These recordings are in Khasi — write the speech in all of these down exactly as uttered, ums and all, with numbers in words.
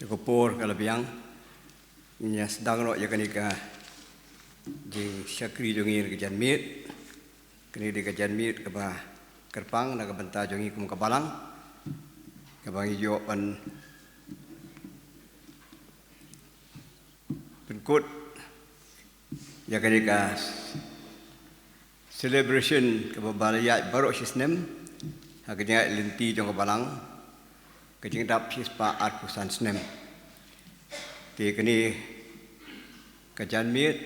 Ka por ka la biang, ngin ïa sdang noh ïa kane ka jingshakri jong ngi ka janmiet. Kane dei ka janmiet kaba kyrpang na ka bynta jong ngi kum ka balang, kaba ngi ïoh ban pynkut ïa kane ka celebration kaba ba la ïaid baroh shi snem ha ka jingïaid lynti jong ka balang, ka jingdap shispah arphew san snem. Te kane ka janmiet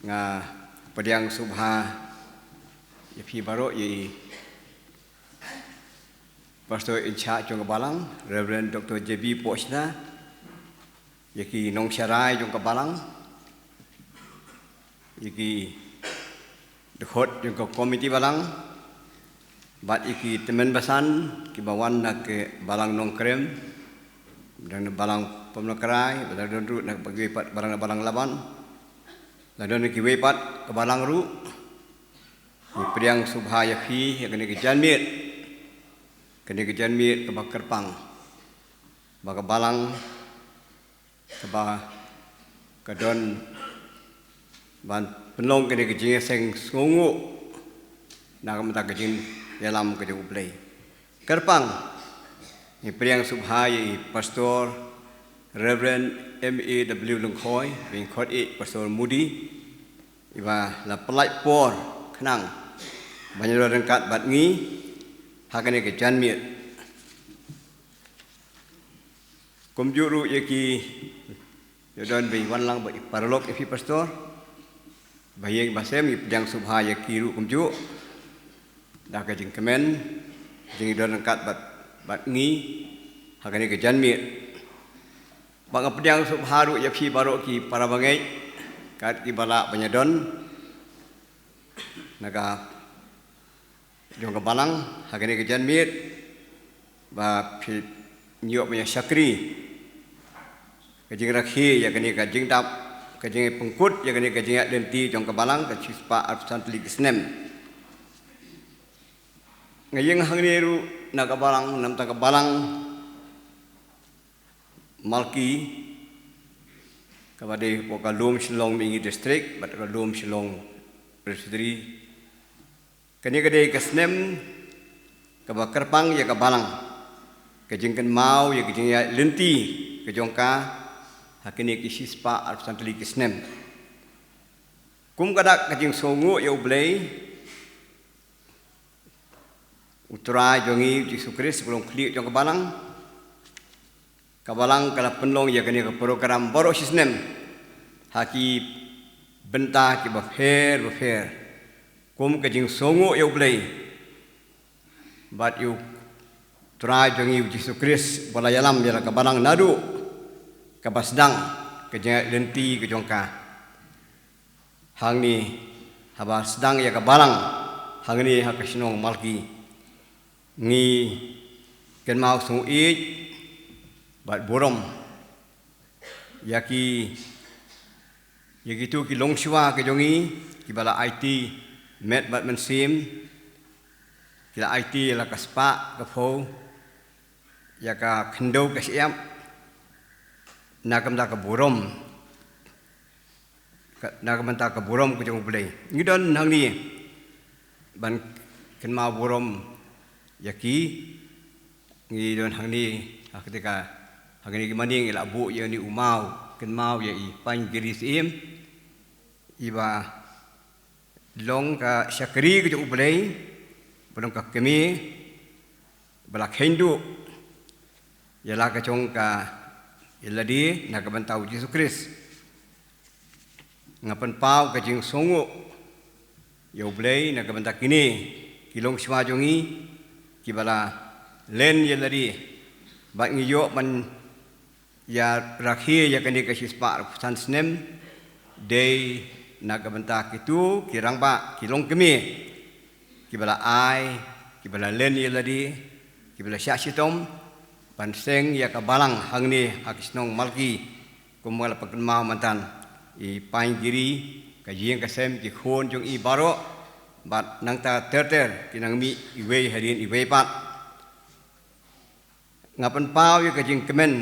nga pdiang sngewbha ïa phi baroh, ïa i Pastor in charge jong ka balang, Reverend Doctor J B Pohshna, ïa ki nongsharai jong ka balang, ïa ki dkhot jong ka komiti balang, bad ïa ki tymmen basan kiba wan na ka balang Nongkrem, dang na balang Pamlakrai, ba la don ruh na ka balang, balang Laban, la don na kiwei pat ka balang ruh. Ngi pdiang sngewbha ïa phi ïa kane ka janmiet, kane ka janmiet kaba kyrpang, ba ka balang kaba ka don ban pynlong kane ka jingïaseng sngewnguh na ka bynta ka jingïalam ka jong U Blei. Kyrpang, ngi pdiang sngewbha ïa i Pastor Reverend M A W Lyngkhoi, ba ngi khot ïa i Pastor Mudi, iba la pynlait por khnang ban ïadon ryngkat bad ngi ha kane ka janmiet. Kumjuh ruh ïa ki, ïa don ba i wan lang bad i paralok, ïa phi Pastor, ba ïing ba sem, ngi pdiang sngewbha ïa ki ruh kumjuh da ka jingkmen jingïadon ryngkat bad, bad ngi ha kane ka janmiet. Bad nga pdiang sngewbha ruh ïa phi baroh ki para bangeit, kat kiba lah ban ïadon na ka jong ka balang ha kane ka janmiet, ba phi ïoh ban ïa shakri ka jingrakhe ïa kane ka jingdap, ka jingpynkut ïa kane ka jingïaid lynti jong ka balang ka shispah arphew san tylli ki snem. Nga ïeng hangne ruh na ka balang, na ka bynta ka balang Malki, kaba dei hapoh ka Lum Shillong Mihngi District bad ka Lum Shillong Presbytery. Kane ka dei ka snem kaba kyrpang ïa ka balang, ka jingkynmaw ïa ka jingïaid lynti ka jong ka ha kine ki shispah arphew san tylli ki snem. Kum ka dak ka jingsngewnguh ïa U Blei, U Trai jong ngi Jisu Khrist, ba long khlieh jong ka balang, ka balang ka la pynlong ïa kane ka program baroh shi snem ha ki bynta kiba pher bapher, kum ka jingsngewnguh ïa U Blei bad ïa U Trai jong ngi U Jisu Khrist, ba la ïalam ïa la ka balang naduh kaba sdang ka jingïaid lynti ka jong ka. Hangne, haba sdang ïa ka balang hangne ha ka shnong Malki, ngi kynmaw sngewbha bad burom ïa ki, ïa kito ki longshuwa ka jong ngi kiba la aiti met bad mynsiem, ki la aiti ïa la ka spah ka phew, ïa ka khyndew ka shyiap, na ka bynta ka burom, ka, na ka bynta ka burom ka jong U Blei. Ngi don hangne ban kynmaw burom ïa ki. Ngi don hangne ha kata ka, ha kane ka maning, ngi la buh ïa une u maw kynmaw ïa i Painggiri Syiem, iba long ka shakri ka jong U Blei, ba long ka kmie ba la kheiñ duh ïa la ka jong ka ïalade na ka bynta U Jisu Khrist. Nga pynpaw ka jingsngewnguh ïa U Blei na ka bynta kine ki longshuwa jong ngi kiba la len ïalade, bad ngi ïoh ban ïa rakhe ïa kane ka shispah arphew san snem, dei na ka bynta kito ki rangbah, ki longkmie, kiba la ai, kiba la len ïalade, kiba la shah shitom ban seng ïa ka balang hangne ha ka shnong Malki, kum ba la pynkynmaw mynta, i Painggiri, ka ïing ka sem, ki khun jong i baroh, bad nangta ter ter ki nang mih iwei hadien iwei pat. Nga pynpaw ïa ka jingkmen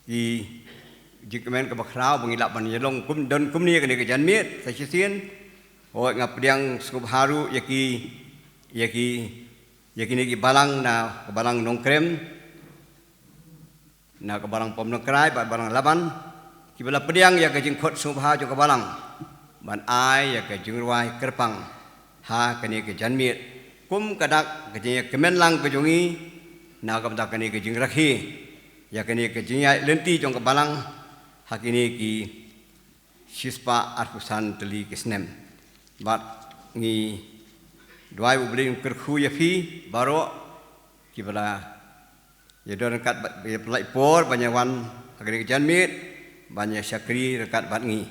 ki jingkmen kaba khraw ba ngi lah ban ïalong kum, don kumne kane ka janmiet sa shisien. Hooid, nga pdiang sngewbha ruh ïa ki, ïa ki, ïa kine ki balang na ka balang Nongkrem, na ka balang Pom Nongkrai bad balang Laban, kiba la pdiang ïa ka jingkhot sngewbha jong ka balang ban ai ïa ka jingrwai kyrpang ha kane ka janmiet kum ka dak ka jingïakmen lang ka jong ngi na ka bynta kane ka jingrakhe ïa kane ka jingïaid lynti jong ka balang ha kine ki shispah arphew san tylli ki snem. Bad ngi duwai U Blei un kyrkhu ïa phi baroh kiba la ïa don ryngkat bad, ïa pynlait por ban ïa wan ha kane ka janmiet ban ïa shakri ryngkat bad ngi.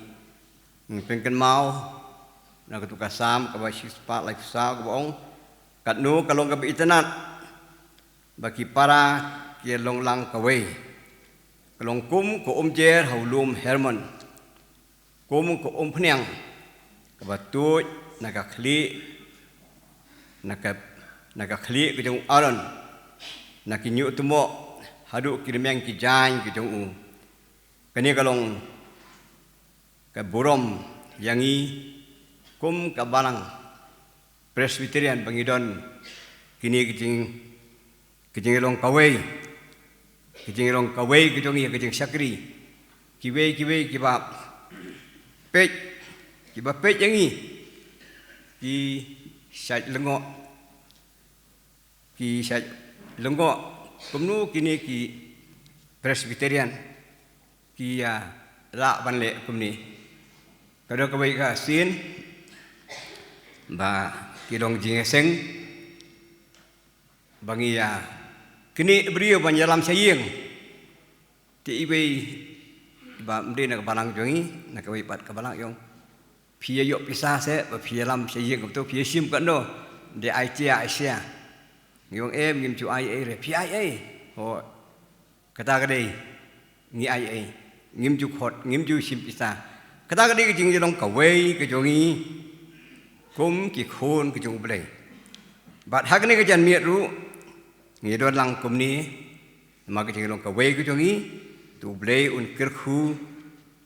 Ngi pynkynmaw na katu ka Salm kaba shispah laiphew saw kaba ong, katno ka long kaba itynnad ba ki para ki ïa long lang kawei, ka long kum ka umjer ha u lum Hermon, kum ka umphniang kaba tuid na ka khlieh, na ka, na ka khlieh ka jong u Aaron, na ki ñiuhtmoh haduh ki rmiang ki jaiñ ka jong u. Kane ka long ka burom ïa ngi kum ka balang Presbyterian ba ngi don kine ki jing, ki jingïalong kawei, ki jingïalong kawei ki jong ngi ha ka jingshakri. Kiwei kiwei kiba peit, kiba peit ïa ngi ki shait lyngngoh, ki shait lyngngoh kumno kine ki Presbyterian ki ïa lah ban leh kumne. Ka dei kawei ka sien ba ki long jingïaseng ba ngi ïa knieh briew ban ïalam sha ïing. Te iwei ba ym dei na ka balang jong ngi, na kawei pat ka balang ïong, phi ïa ïoh pisa se ba phi ïalam sha ïing, kumto phi ïa shim katno, de ai tia ai sia. Ngi ong em, ngim ju ai ei re, phi ai ei. Ho, kata ka dei, ngi ai ei, ngim ju khot, ngim ju shim pisa. Kata ka dei ka jingïalong kawei ka jong ngi kum ki khun ka jong U Blei. Bad ha kane ka janmiet ruh ngi don lang kumne, namar ka jingïalong kawei ka jong ngi. To U Blei un kyrkhu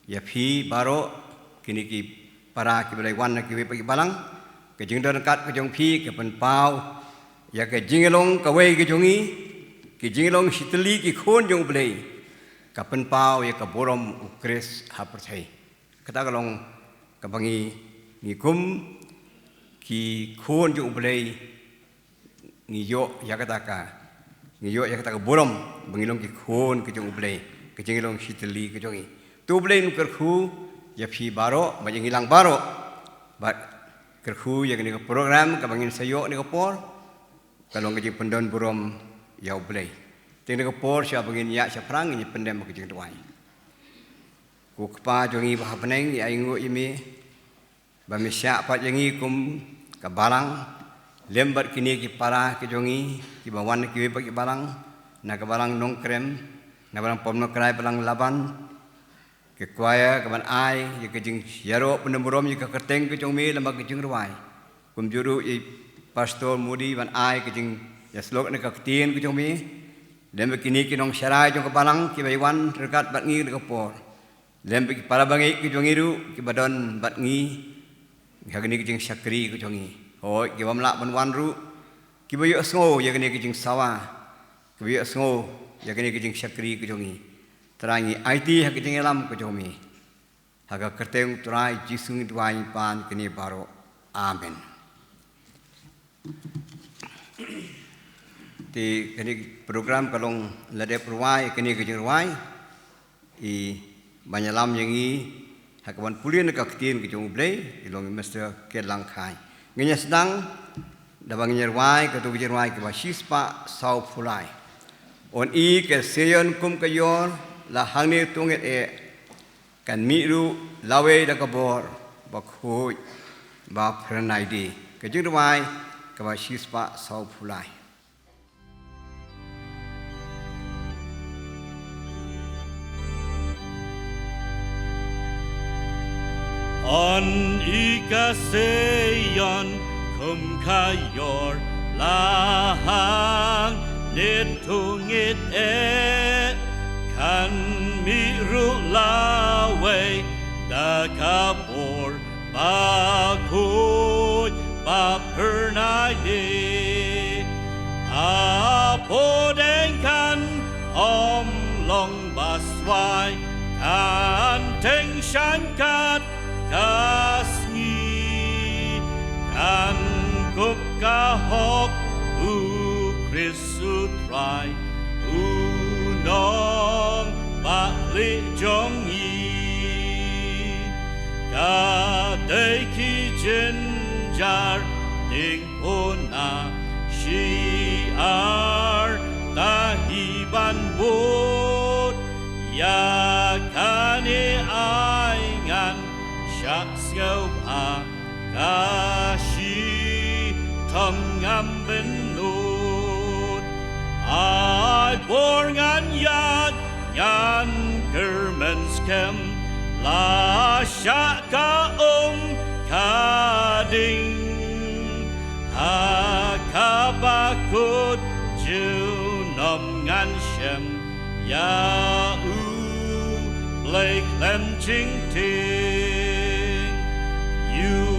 ïa phi baroh kine ki para kiba la wan na kiwei pat ki balang. Ka jingdon ryngkat ka jong phi ka pynpaw ïa ka jingïalong kawei ka jong ngi, ki jingïalong shitylli ki khun jong U Blei, ka pynpaw ïa ka burom U Khrist ha pyrthei. Kata ka long kaba ngi, ngi kum ki khun jong U Blei ngi ïoh ïa kata ka, ngi ïoh ïa kata ka burom ba ngi long ki khun ka jong U Blei, ka jingïalong shitylli ka jong ngi. To U Blei un kyrkhu ïa phi baroh bad ïa ngi lang baroh. Bad kyrkhu ïa kane ka program kaba ngin sa ïoh kane ka por, ka long ka jingpyndon burom ïa U Blei. Te kane ka por sha ba ngin ïaid shaphrang, ngin ïa pyndem ka jingduwai. Ko Kpa jong ngi ba ha bneng, ngi ainguh ïa me ba me shah pat ïa ngi kum ka balang lem bad kine ki para ki jong ngi kiba wan na kiwei pat ki balang, na ka balang Nongkrem, na balang Pom Nongkrai, balang Laban. Ka choir ka ban ai ïa ka jingïaroh pyndem burom ïa ka kyrteng ka jong me lem bad ka jingrwai, kumjuh ruh ïa i Pastor Modi ban ai ka jingïasyllok na ka ktien ka jong me. Lem bad kine ki nongsharai jong ka balang kiba ïa wan ryngkat bad ngi kane ka por. Lem bad ki para bangeit ki jong ngi ruh kiba don bad ngi ha kane ka jingshakri ka jong ngi. Hooid, ki bym lah ban wan ruh, kiba ïohsngew ïa kane ka jingsawa, kiba ïohsngew ïa kane ka jingshakri ka jong ngi. Trai, ngi aiti ha ka jingïalam ka jong me. Ha ka kyrteng U Trai Jisu ngi duwai, ngi pan kine baroh. Amen. Te kane ka program ka long la dep rwai, kane ka jingrwai i ban ïalam ïa ngi ha ka ban pule na ka ktien ka jong U Blei, i long i Mister Ketlang Khai. Ngin ïa sdang da ba ngin ïa rwai katu ka jingrwai kaba shispah sawphew lai. Yn i ka Zion kum ka ïor, la hangne to ngeit eh, kan mih ruh lawei da ka bor bakhuid ba phyrnai de. Ka jingrwai kaba shispah sawphew lai. Yn i ka Zion kum ka ïor, la hangne to ngeit eh, kan Mih ruh lawei da ka bor bakhuid ba phyrnai de. Hapoh deng kan ym long ba swai, kan teng shan kat ka sngi. Kan kup ka hok U Khrist U Trai, U Nongpynim jong ngi. Ka dei ki jynjar diengphna shi ar tahi ban bud. Ïa kane ai ngan shah sngewbha, ka shitom ngam bynnud. Ai bor ngan ïaid ngan kyrmen skhem, la shah ka um ka ding. Ha kaba kut junom ngan shem ïa U Blei khlem jingtieng. Ïa U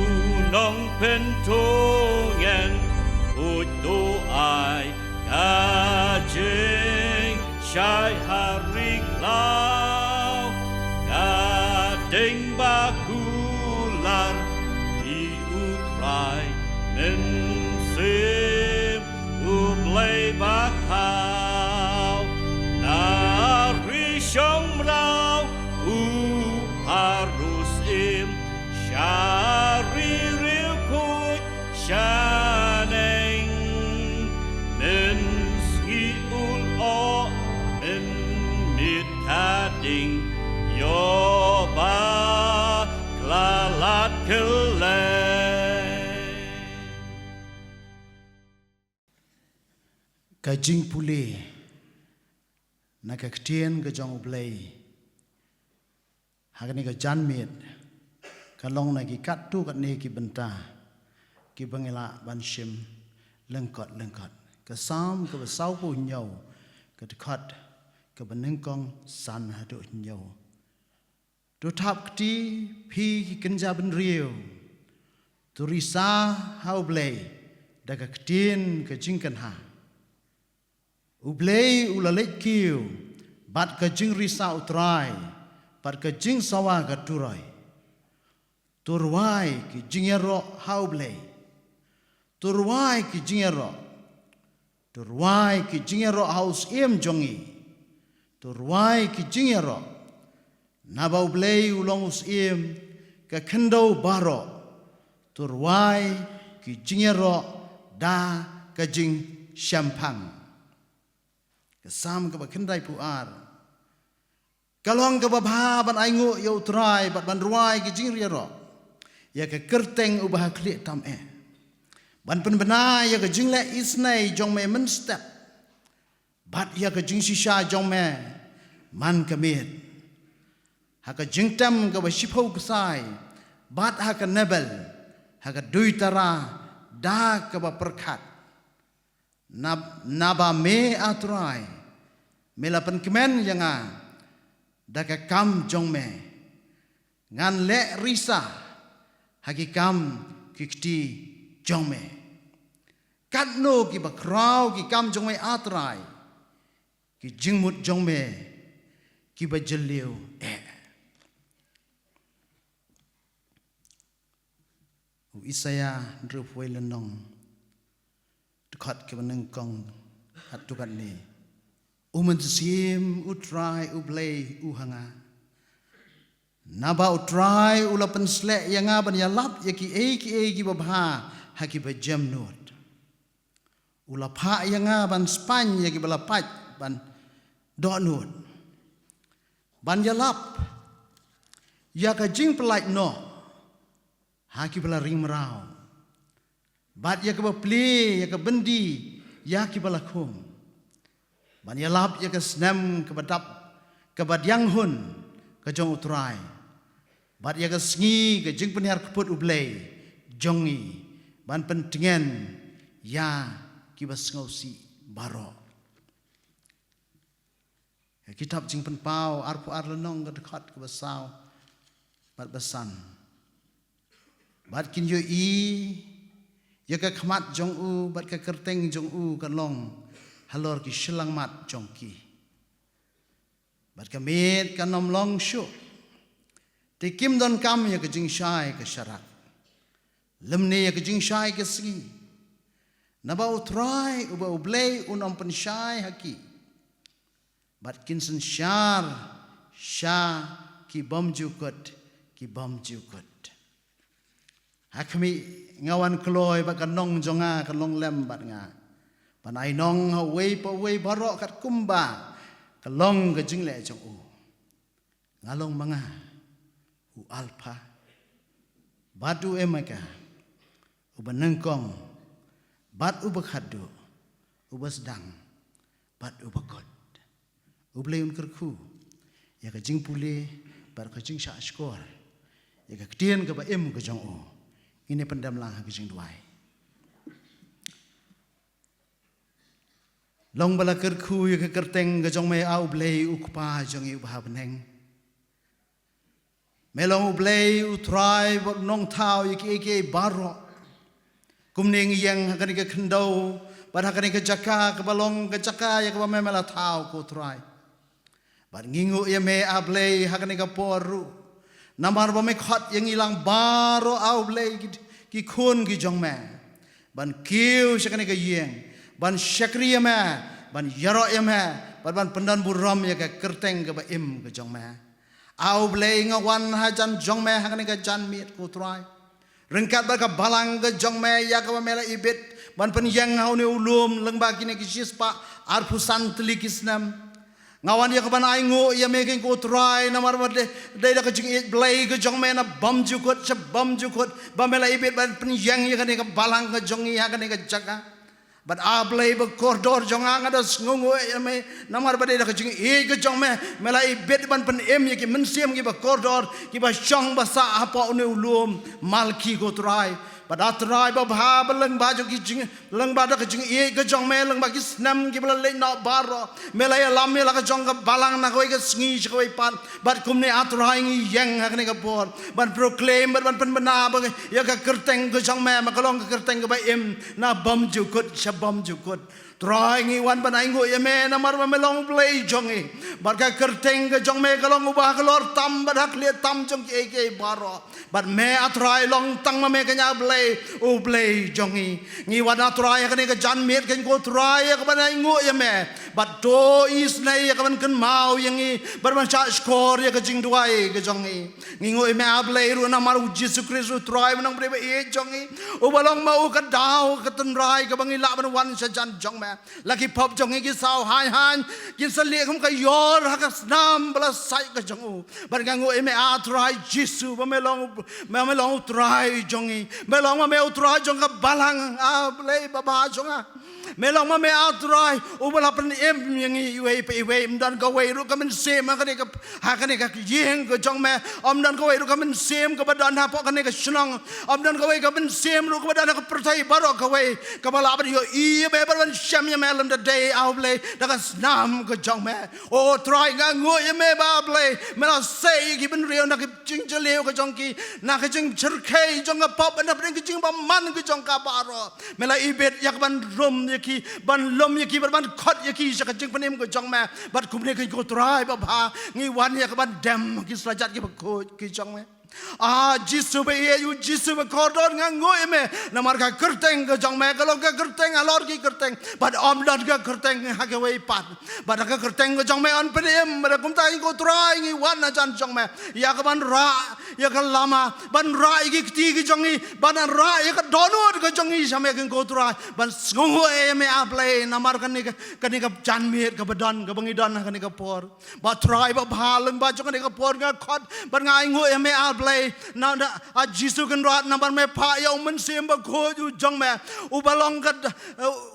Nongpynim to ngan kut to ai ka jingshai ha ri khlaw. Ka ding ba kular ïa U Trai, Mynsiem U Blei bakhuid. Na ri shong mraw u pharusiem, sha ri riewkhuid shaneng. Mynsngi u lyoh, mynmiet ka ding, ïoh ba khlad kylleng. Ka jingpule na ka ktien ka jong U Blei ha kane ka janmiet ka long na ki katto katne ki bynta kiba ngi lah ban shim lyngkot lyngkot. Ka Salm kaba sawphew hynñiew, ka dkhot kaba nyngkong san haduh hynñiew. To thap kti, phi ki kynja bynriew. To risa ha U Blei da ka ktien ka jingkynha. U Blei u la leit kiew bad ka jingrisa, U Trai bad ka jingsawa ka turoi. To rwai ki jingïaroh ha U Blei. To rwai ki jingïaroh. To rwai ki jingïaroh ha u Syiem jong ngi. To rwai ki jingïaroh. Naba U Blei u long u Syiem ka khyndew baroh. To rwai ki jingïaroh da ka jingshemphang. Ka Salm kaba khyndaiphew ar. Ka long kaba bha ban ainguh ïa U Trai bad ban rwai ki jingïaroh ïa ka kyrteng uba ha khlieh tam eh. Ban pynbna ïa ka jingleh isynei jong me mynstep, bad ïa ka jingshisha jong me man ka miet. Ha ka jingtem kaba shiphew ksai, bad ha ka Nebel, ha ka duitara da kaba pyrkhat. Nab-, naba me, A Trai, me la pynkmen ïa nga da ka kam jong me. Ngan leh risa ha ki kam ki kti jong me. Katno kiba khraw ki kam jong me, A Trai, ki jingmut jong me kiba jylliew eh. U Isaïah hynriewphew lynnong, dkhot kaba nyngkong, katto katne. U Mynsiem U Trai U Blei u ha nga. Naba U Trai u la pynsleh ïa nga ban ïalap ïa kiei kiei kiba bha ha kiba jemnud. U la phah ïa nga ban spaiñ ïa kiba la pait ban dohnud, ban ïalap ïa ka jingpyllait noh ha kiba la ring mraw, bad ïa kaba plie ïa ka byndi ïa kiba la khum, ban ïalap ïa ka snem kaba dap kaba diang hun ka jong U Trai, bad ïa ka sngi ka jingpynhiar kput U Blei jong ngi, ban pyntngen ïa kiba sngewsih baroh. Ka Kitab Jingpynpaw arphew ar lynnong, ka dkhot kaba saw bad ba san. Bad kin ïohi ïa ka khmat jong u, bad ka kyrteng jong u kan long halor ki shyllangmat jong ki. Bad ka miet kan ym long shuh, te kim donkam ïa ka jingshai ka sharak, lymne ïa ka jingshai ka sngi. Naba U Trai uba U Blei un ym pynshai ha ki. Bad kin synshar sha ki bymjukut, ki bymjukut. Ha khmih, nga wan kloi bad ka nong jong nga ka long lem bad nga, ban ai nong ha uwei pa uwei baroh katkum ba ka long ka jingleh jong u. Nga long ma nga u Alpha bad u Omega, uba nyngkong bad uba khatduh, uba sdang bad uba kut. U Blei un kyrkhu ïa ka jingpule bad ka jingshahshkor ïa ka ktien kaba im ka jong u. Ngin ïa pyndem lang ha ka jingduwai. Long ba la kyrkhu ïa ka kyrteng ka jong me, A U Blei, U Kpa jong ngi uba ha bneng. Me long U Blei U Trai bad U Nongthaw ïa kiei kiei baroh. Kumne ngi ïeng ha kane ka khyndew bad ha kane ka jaka kaba long ka jaka ïa kaba me, me la thaw, ko Trai. Bad ngi nguh ïa me, A Blei, ha kane ka por ruh, namar ba me khot ïa ngi lang baroh, A U Blei, ki, ki khun ki jong me, ban kiew sha kane ka ïing, ban shakri ïa me, ban ïaroh ïa me, bad ban pyndonburom ïa ka kyrteng kaba im ka jong me. A U Blei, nga wan hajan jong me ha kane ka janmiet, ko Trai, ryngkat bad ka balang ka jong me ïa kaba me la ibit ban pynïeng ha une u lum lyngba kine ki shispah arphew san tylli ki snem. Nga wan ïa kaban ainguh ïa me, ko Trai, namar ba dei, dei da ka jingïeit Blei ka jong me na bymjukut sha bymjukut ba me la ibit ban pynïeng ïa kane ka balang ka jong ngi ha kane ka jaka. Bad A Blei ba kordor jong nga, nga da sngewnguh ïa me namar ba dei da ka jingïeit ka jong me me la ibit ban pynim ïa ki mynsiem kiba kordor, kiba shong ba sah hapoh une u lum Malki, ko Trai. Bad A Trai babha, ba lyngba jong ki jing, lyngba da ka jingïeit ka jong me, lyngba ki snem kiba la leit noh baroh, me la ïalam ïa la ka jong ka balang na kawei ka sngi sha kawei pat. Bad kumne, A Trai, ngi ïeng ha kane ka por ban proclaim bad ban pynbna ba ïa ka kyrteng ka jong me, ba ka long ka kyrteng kaba im na bymjukut sha bymjukut. Trai, ngi wan ban ainguh ïa me namar ba me long U Blei jong ngi. Bad ka kyrteng ka jong me ka long uba ha ka lor tam bad ha ka khlieh tam jong kiei kiei baroh. Bad me, A Trai, long tang ma me ka nia Blei, U Blei jong ngi. Ngi wan, A Trai, ha kane ka janmiet, ko Trai, ïa kaban ainguh ïa me bad to isynei ïa kaban kynmaw ïa ngi bad ban shahshkor ïa ka jingduwai ka jong ngi. Ngi nguh ïa me, A Blei, ruh namar U Jisu Khrist U Trai, U Nongpynim ba ïeit jong ngi, uba long ma u ka daw, ka tynrai kaba ngi lah ban wan sha jan jong me. La ki pop jong ngi ki saw haiñ haiñ, kin sa lieh kum ka ïor ha ka snam ba la sait ka jong u. Bad nga nguh ïa me, A Trai Jisu, ba me long, ba me long U Trai jong ngi. Me long ma me U Trai jong ka balang, A Blei babha jong nga. Me long ma me, A Trai, uba la pynim ïa ngi iwei pa iwei. Ym don kawei ruh ka mynsiem ha kane ka, ha kane ka ïing ka jong me. Ym don kawei ruh ka mynsiem kaba don hapoh kane ka shnong. Ym don kawei ka mynsiem ruh kaba don ha ka pyrthei baroh kawei kaba lah ban ïohi ïa me bad ban shem ïa me lymda dei, A Blei, da ka snam ka jong me. O Trai, nga nguh ïa me ba, A Blei, me la sei ïa ki bynriew na ka jingjylliew ka jong ki, na ka jingshyrkhei jong ka pop, na pdeng ka jingbymman ka jong ka baroh. Me la ibit ïa kaban rum ïa ki, ban lum ïa ki, ban, ban khot ïa ki sha ka jingpynim ka jong me. Bad kumne, ko Trai babha, ngi wan ïa kaban dem ki slajat kiba khuid ki jong me. A Jisu ba ïeit, U Jisu ba kordor, nga nguh ïa me namar ka kyrteng ka jong me ka long ka kyrteng halor ki kyrteng, bad ym don ka kyrteng ha kawei pat. Bad da ka kyrteng ka jong me yn pynim, bad kumta, ko Trai, ngi wan hajan jong me ïa kaban rah ïa ka lama, ban rah ïa ki kti ki jong ngi, ban rah ïa ka dohnud ka jong ngi sha me, ko Trai, ban sngewnguh ïa me, A Blei, namar kane ka, kane ka janmiet kaba don, kaba ngi don ha kane ka por. Ba Trai babha, lyngba jong kane ka por nga khot bad nga ainguh ïa me, A Blei, na, na, a Jisu Kynrad, namar me phah ïa u Mynsiem Bakhuid u jong me, uba long ka,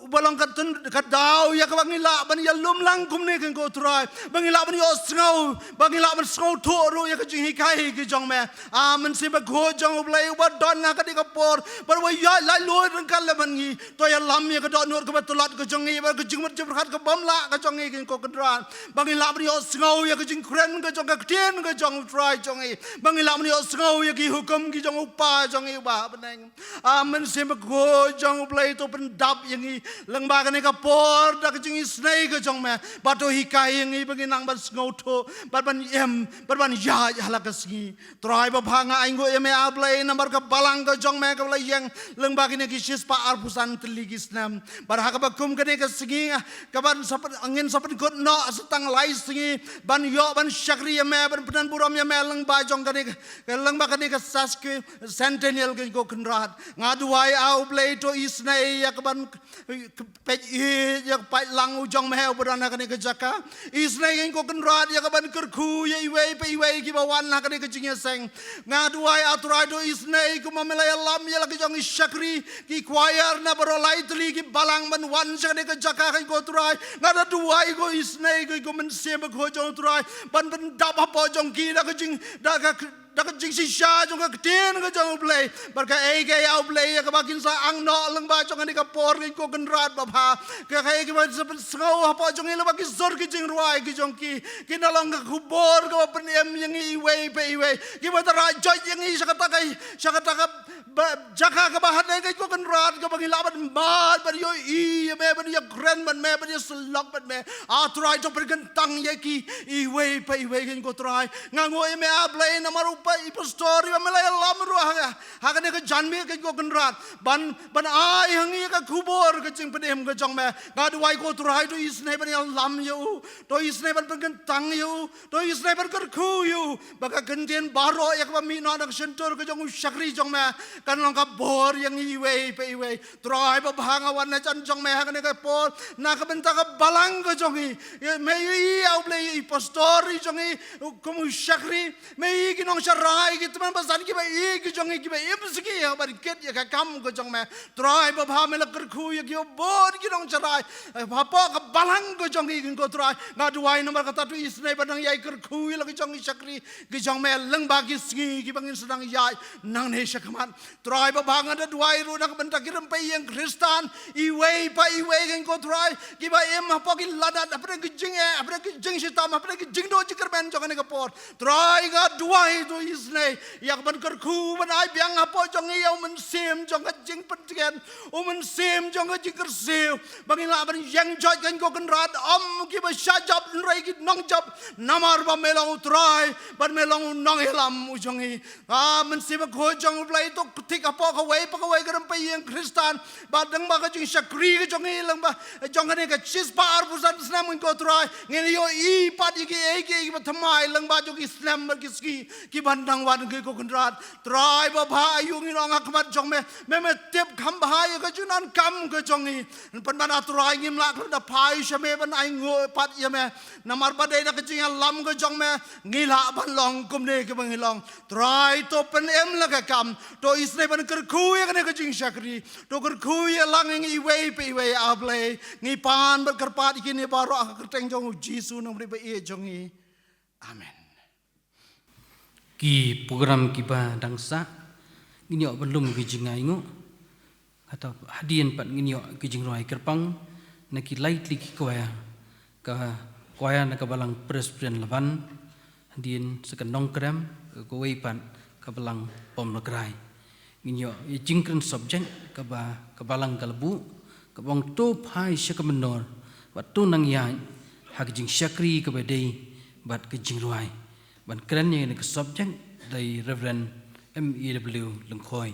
uba long ka tun, ka daw ïa kaba ngi lah ban ïalum lang kumne, kane ko Trai, ba ngi lah ban ïohsngew, ba ngi lah ban sngewthuh ruh ïa ka jinghikai ka jong me. A Mynsiem Bakhuid jong U Blei, uba don ha kane ka por, bad uba ïaid laitluid ryngkat lem bad ngi. To ïalam ïa ka dohnud kaba tlot ka jong ngi, bad ka jingmut jingpyrkhat kabym lah ka jong ngi, kane ko Kynrad, ba ngi lah ban ïohsngew ïa ka jingkren ka jong, ka ktien ka jong U Trai jong ngi, ba ngi lah ban ïohsngew ïa ki hukum ki jong U Kpa jong ngi uba ha bneng. A Mynsiem Bakhuid jong U Blei, to pyndap ïa ngi lyngba kane ka por da ka jingisynei ka jong me, bad to hikai ïa ngi ba ngin nang ban sngewthuh, bad ban im, bad ban ïaid ha la ka sngi. Trai babha, nga ainguh ïa me, A Blei, namar ka balang ka jong me kaba la ïeng lyngba kine ki shispah arphew san tylli ki snem. Bad ha kaba kum kane ka sngi, kaban sa pyn-, ngin sa pynkut noh sa tang lai sngi ban ïoh ban shakri ïa me, ban pyndonkam burom ïa me lyngba jong kane ka, lyngba kane ka sesquicentennial, kane ko Kynrad. Nga duwai, A U Blei, to isynei ïa kaban peit ïa ka paidlang u jong me uba don ha kane ka jaka. Isynei, kane ko Kynrad, ïa kaban kyrkhu ïa iwei pa iwei kiba wan ha kane ka jingïaseng. Nga duwai, A Trai, to isynei kumba me la ïalam ïa la ka jong i shakri, ki choir na baroh lai tylli ki balang ban wan sha kane ka jaka, kane ko Trai. Nga da duwai, ko isynei, kane ko Mynsiem Bakhuid jong U Trai, ban pyndap hapoh jong ki da ka jing, da ka da ka jingshisha jong ka ktien ka jong U Blei. Bad kaei kaei, A U Blei, ïa kaba kin sa ang noh lyngba jong kane ka por, kane ko Kynrad babha, kaei kaei kiba sa pynsngew hapoh jong ngi lyngba ki sur ki jingrwai ki jong ki, kin da long ka khubor kaba pynim ïa ngi iwei pa iwei, kiba da rah joit ïa ngi sha kata ka, sha kata ka ba, jaka kaba hangne, kane ko Kynrad, kaba ngi lah ban mad, ban ïohi ïa me, ban ïakren bad me, ban ïasyllok bad me. A Trai, to pynkyntang ïa ki iwei pa iwei, kane ko Trai. Nga nguh ïa me, A Blei, namar u pa, i pastor iba me la ïalam ruh ha, ha kane ka janmiet, kane ko Kynrad, ban, ban ai ha ngi ka khubor ka jingpynim ka jong me. Nga duwai, ko Trai, to isynei ban ïalam ïa u, to isynei ban pynkyntang ïa u, to isynei ban kyrkhu ïa u, ba ka ktien baroh ïa kaba mih noh na ka shyntur ka jong u shakri jong me kan long ka bor ïa ngi iwei pa iwei. Trai babha, nga wan na jan jong me ha kane ka por na ka bynta ka balang ka jong ngi. Ïa me, ïa i, A U Blei, i pastor i jong ngi, kum u shakri, me, ïa ki nongsharai, ki tymmen basan kiba, ïa ki jong ngi kiba im shisha ban kit ïa ka kam ka jong me. Trai babha, me la kyrkhu ïa ki bun ki nongsharai, eh, hapoh ka balang ka jong ngi, kane ko Trai. Nga duwai namar kata, to isynei ban nang ïai kyrkhu ïa la ki jong ki shakri ki jong me lyngba ki sngi kiba ngin sa nang ïaid nangne shakhmat. Trai babha, nga da duwai ruh na ka bynta ki rympei ïing Khristan iwei pa iwei, kane ko Trai, kiba im hapoh ki ladat, hapdeng ki jingeh, hapdeng ki jingshitom, hapdeng ki jingduh jingkyrmen jong kane ka por. Trai, nga duwai, to isynei ïa kaban kyrkhu, ban ai biang hapoh jong ngi ïa u mynsiem jong ka jingpyntngen, u mynsiem jong ka jingkyrsiew, ba ngin lah ban ïeng joit, kane ko Kynrad, ym kiba shah jop hynrei ki nongjop, namar ba me long u Trai bad me long u nongïalam u jong ngi. A Mynsiem Bakhuid jong U Blei, to ktik hapoh kawei pa kawei ka rympei ïing Khristan, ba lyngba ka jingshakri ka jong ngi lyngba jong kane ka shispah arphew san snem, kane ko Trai, ngin ïohi pat ïa kiei kiei kiba thymmai lyngba jong ki snem bad ki sngi kiban nang wan, kane ko Kynrad. Trai babha, aïu ngin ong ha khmat jong me, me, me tip kham bha ïa ka jingdonkam ka jong ngi. Pynban, A Trai, ngim lah khlem da phai sha me ban ainguh pat ïa me, namar ba dei da ka jingïalam ka jong me ngi lah ban long kumne kaba ngi long. Trai, to pynim la ka kam, to isynei ban kyrkhu ïa kane ka jingshakri, to kyrkhu ïa lang ïa ngi iwei pa iwei, A Blei. Ngi pan bad kyrpad ïa kine baroh ha ka kyrteng jong U Jisu, u nongpynim ba ïeit jong ngi. Amen. Ki program kiba dang sah, ngin ïoh ban lum ki jingainguh. Kata hadien pat ngin ïoh ki jingrwai kyrpang na ki lai tylli ki choir. Ka choir na ka Balang Presbyterian Laban, hadien sa ka Nongkrem, kawei pat ka Balang Pom Lakrai. Ngin ïoh ïa jingkren subject kaba ka Balang ka la buh, kaba ong To Phai Sha Ka Mynnor bad To Nang Ïaid ha ka Jingshakri Kaba Dei bad ka Jingrwai. Ban kren ïa kane ka subject dei Reverend M E W Lyngkhoi.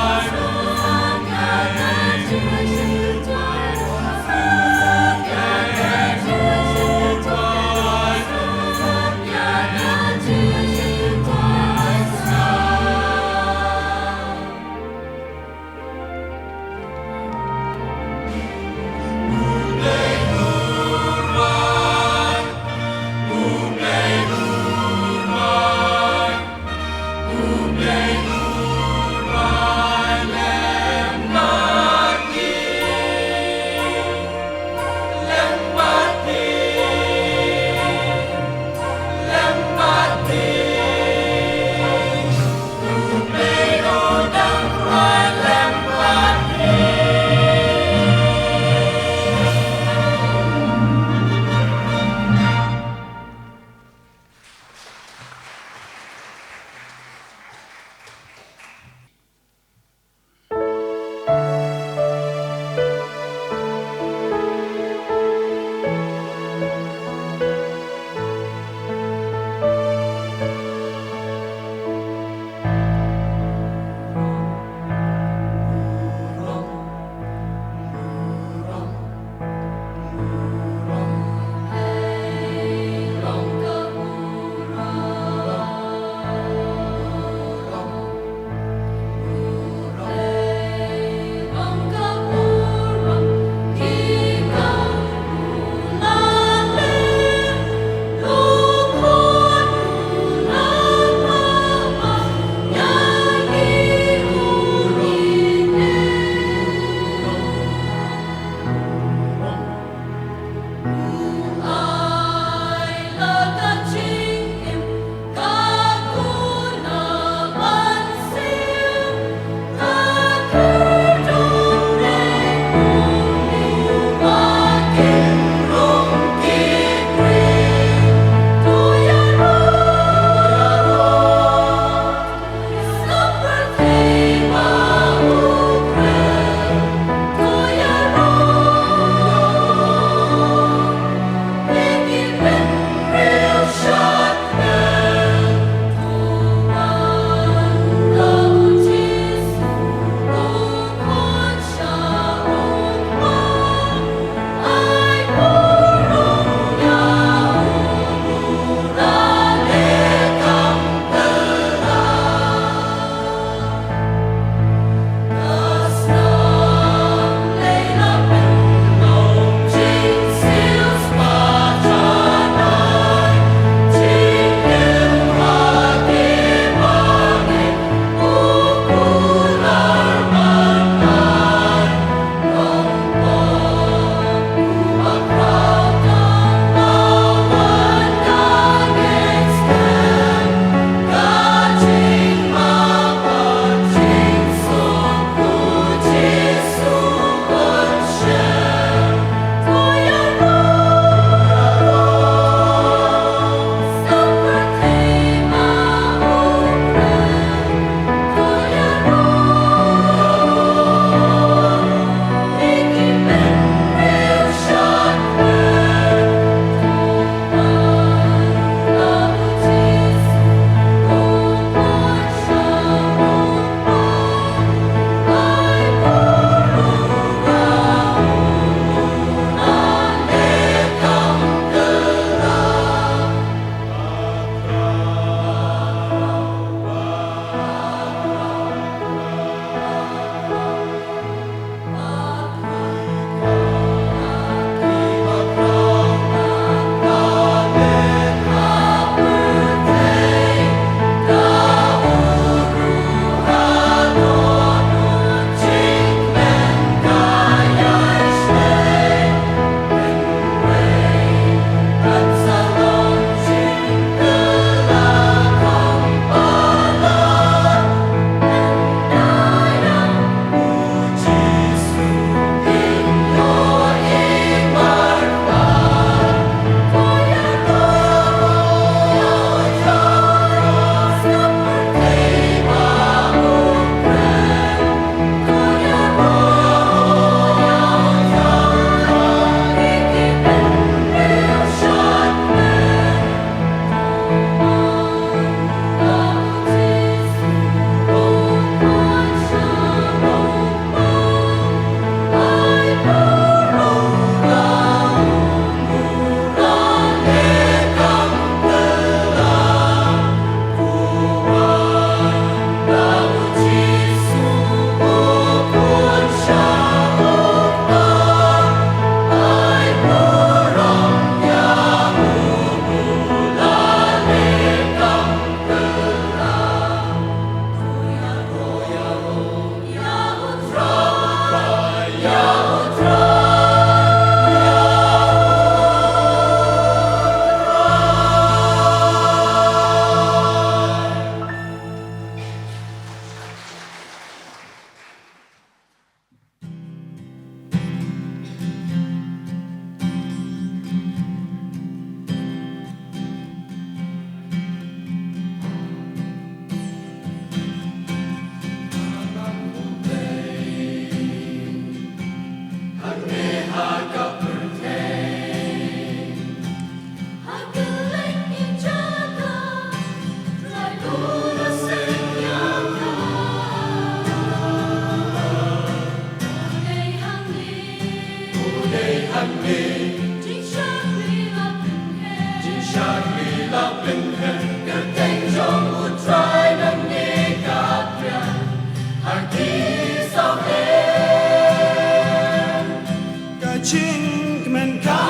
Ka jingkmen ka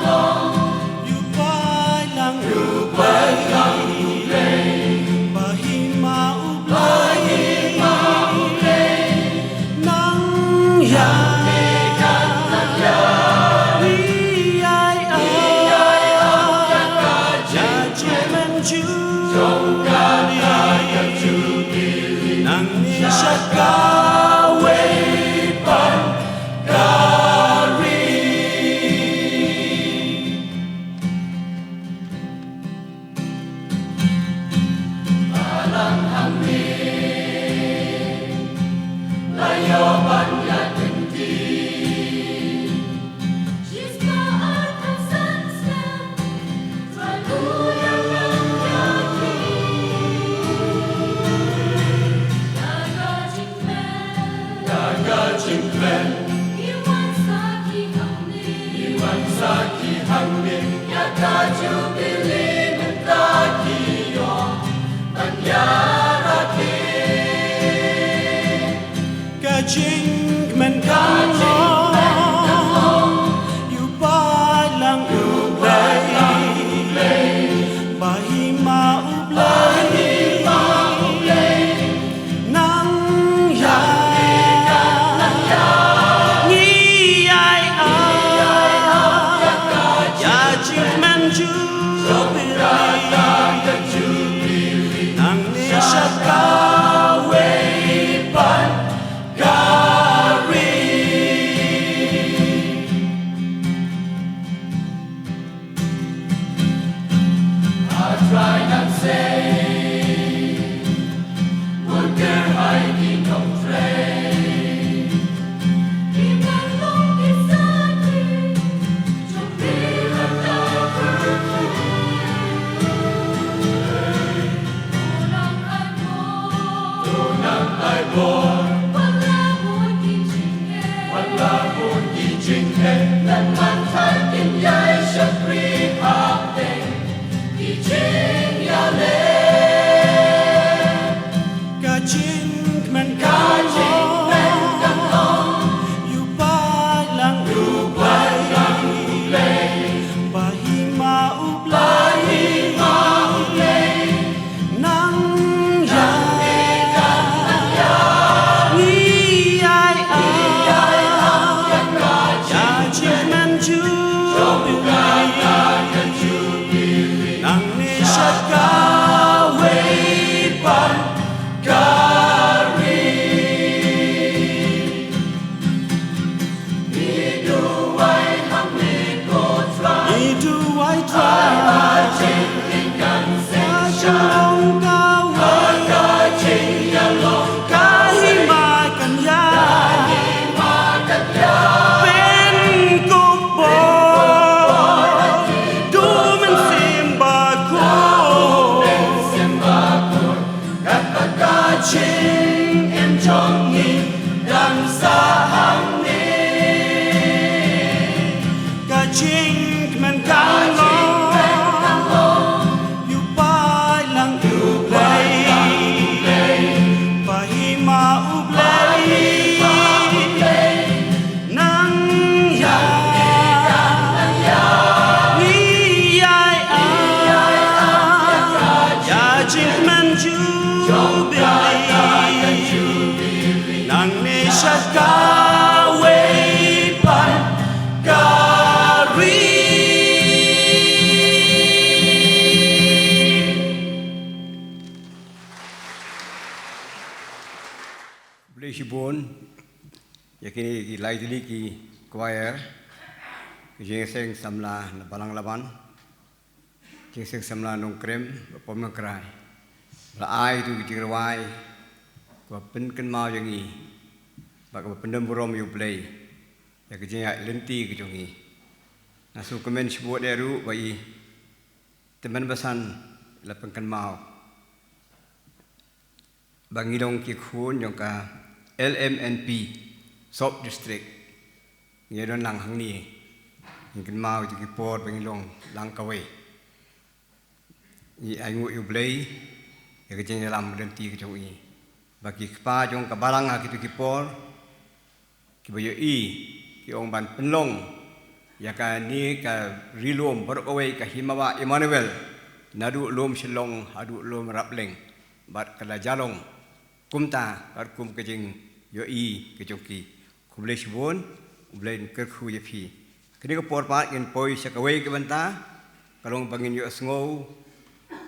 long, ïa u paidlang U Blei, ba hima U Blei nang ïa ngi, ai ai, ïa ka jingkmen Jubili, nangne sha kawei pat ka ri. Balang hangne la ïoh ban ïaid lynti. She's got a constant smell. Trai u ïalam ïa ki. Da ka jingkmen, da ka jingkmen, ngi wan sakhi hangne, ngi wan sakhi hangne ïa ka Jubili mynta ki ïoh ban ïarakhe. Ka jingkmen ka long, ïa u paidlang U Blei, ba hima U Blei nang ïa ngi, ai ai, ïa ka jingkmen Jubili, nangne sha kawei pat ka ri. A Trai, nang sei mut kyrhai ki nongtrei. Ki ban long ki sakhi jong phi ha ka pyrthei. To nang ai bor, to nang ai bor. Wat la bun ki jingeh, wat la bun ki jingeh, lane man than kin ïai shakri hapdeng ki jingïaleh. Ka jingkmen ka long, ïa u paidlang U Blei, ba hima U Blei nang ïa ngi, ai ai, ïa ka jingkmen Jubili, nangne sha kawei pat ka ri. Ngi duwai hangne ko Trai. Ngi duwai Trai. Ai ba jingim kan seng shai. Ba jingim kawei, ka jingïalong ka hima kan ïaid. Ka hima kan ïaid. Pynkup bor, pynkup bor ha ki, to Mynsiem Bakhuid. To Mynsiem Bakhuid. Kata ka jingim jong ngi dang sah hangne. Ka jingkmen ka long, ïa u paidlang U Blei, ba hima U Blei nang ïa ngi, ai ai, ïa ka jingkmen Jubili, nangne sha kawei pat ka ri. Khublei shibun ïa kine ki lai tylli ki choir, ki jingïaseng samla na Balang Laban, jingïaseng samla Nongkrem bad Pom Nongkrai, ba la ai ïa ki jingrwai kaba pynkynmaw ïa ngi bad kaba pyndon burom ïa U Blei ïa ka jingïaid lynti ka jong ngi. Nga sngewkmen shibun ruh ba i Tymmen Basan la pynkynmaw ba ngi long ki khun jong ka L M N P South District. Ngi don lang hangne, ngi kynmaw ïa ki por ba ngi long lang kawei. Ngi ainguh ïa U Blei ïa ka jingïalam lynti ka jong i, ba ki kpa jong ka balang ha kito ki por kiba ïohi, ki ong ban pynlong ïa kane ka ri lum baroh kawei ka Hima Wah Emmanuel, naduh lum Shillong haduh lum Rapleng, bad ka la jia long kumta bad kum ka jingïohi ka jong ki. Khublei shibun, U Blei un kyrkhu ïa phi. Kane ka por pat ngin poi sha kawei ka bynta, ka long ba ngin ïohsngew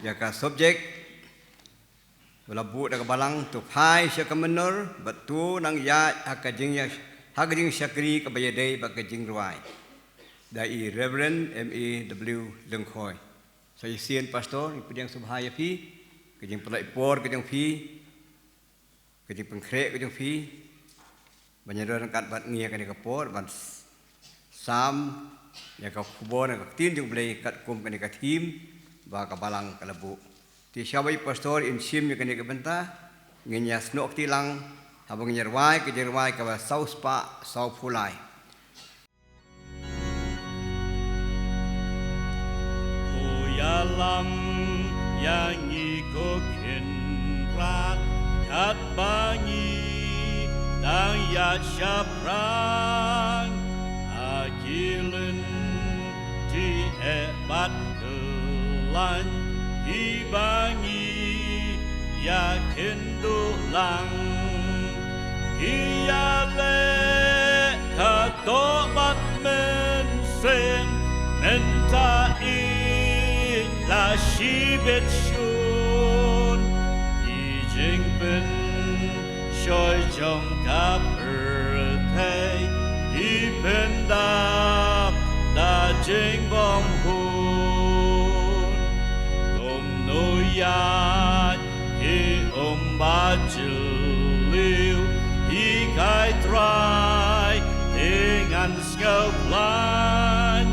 ïa ka subject ba la buh da ka balang, to phai sha ka mynnor bad to nang ïaid ha ka jingïa, ha ka jingshakri kaba ïadei bad ka jingrwai, da i Reverend M A W Lyngkhoi. Sa shisien Pastor, ngi pdiang sngewbha ïa phi, ka jingpynlait por ka jong phi, ka jingpynkhreh ka jong phi, ban ïadon ryngkat bad ngi ha kane ka por, ban s-, sam ïa ka khubor na ka ktien jong U Blei katkum kane ka theme ba ka balang ka la buh. Te shwa ba i Pastor in shim ïa kane ka bynta, ngin ïa snoh kti lang haba ngin ïa rwai ka jingrwai kaba saw spah saw phew lai. To ïalam ïa ngi ko Kynrad, katba ngi dang ïaid shaphrang ha ki lynti eh bad kyllaiñ, kiba ngi ïakynduh lang. Ki ïaleh ka doh bad mynsiem, mynta ïa la shibit shun. Ki jingpynshoi jong ka pyrthei ki pyndap da jingbymhun. Kumno ïa ki um ba jylliew, hi kai Trai, te ngan sngewkhlaiñ.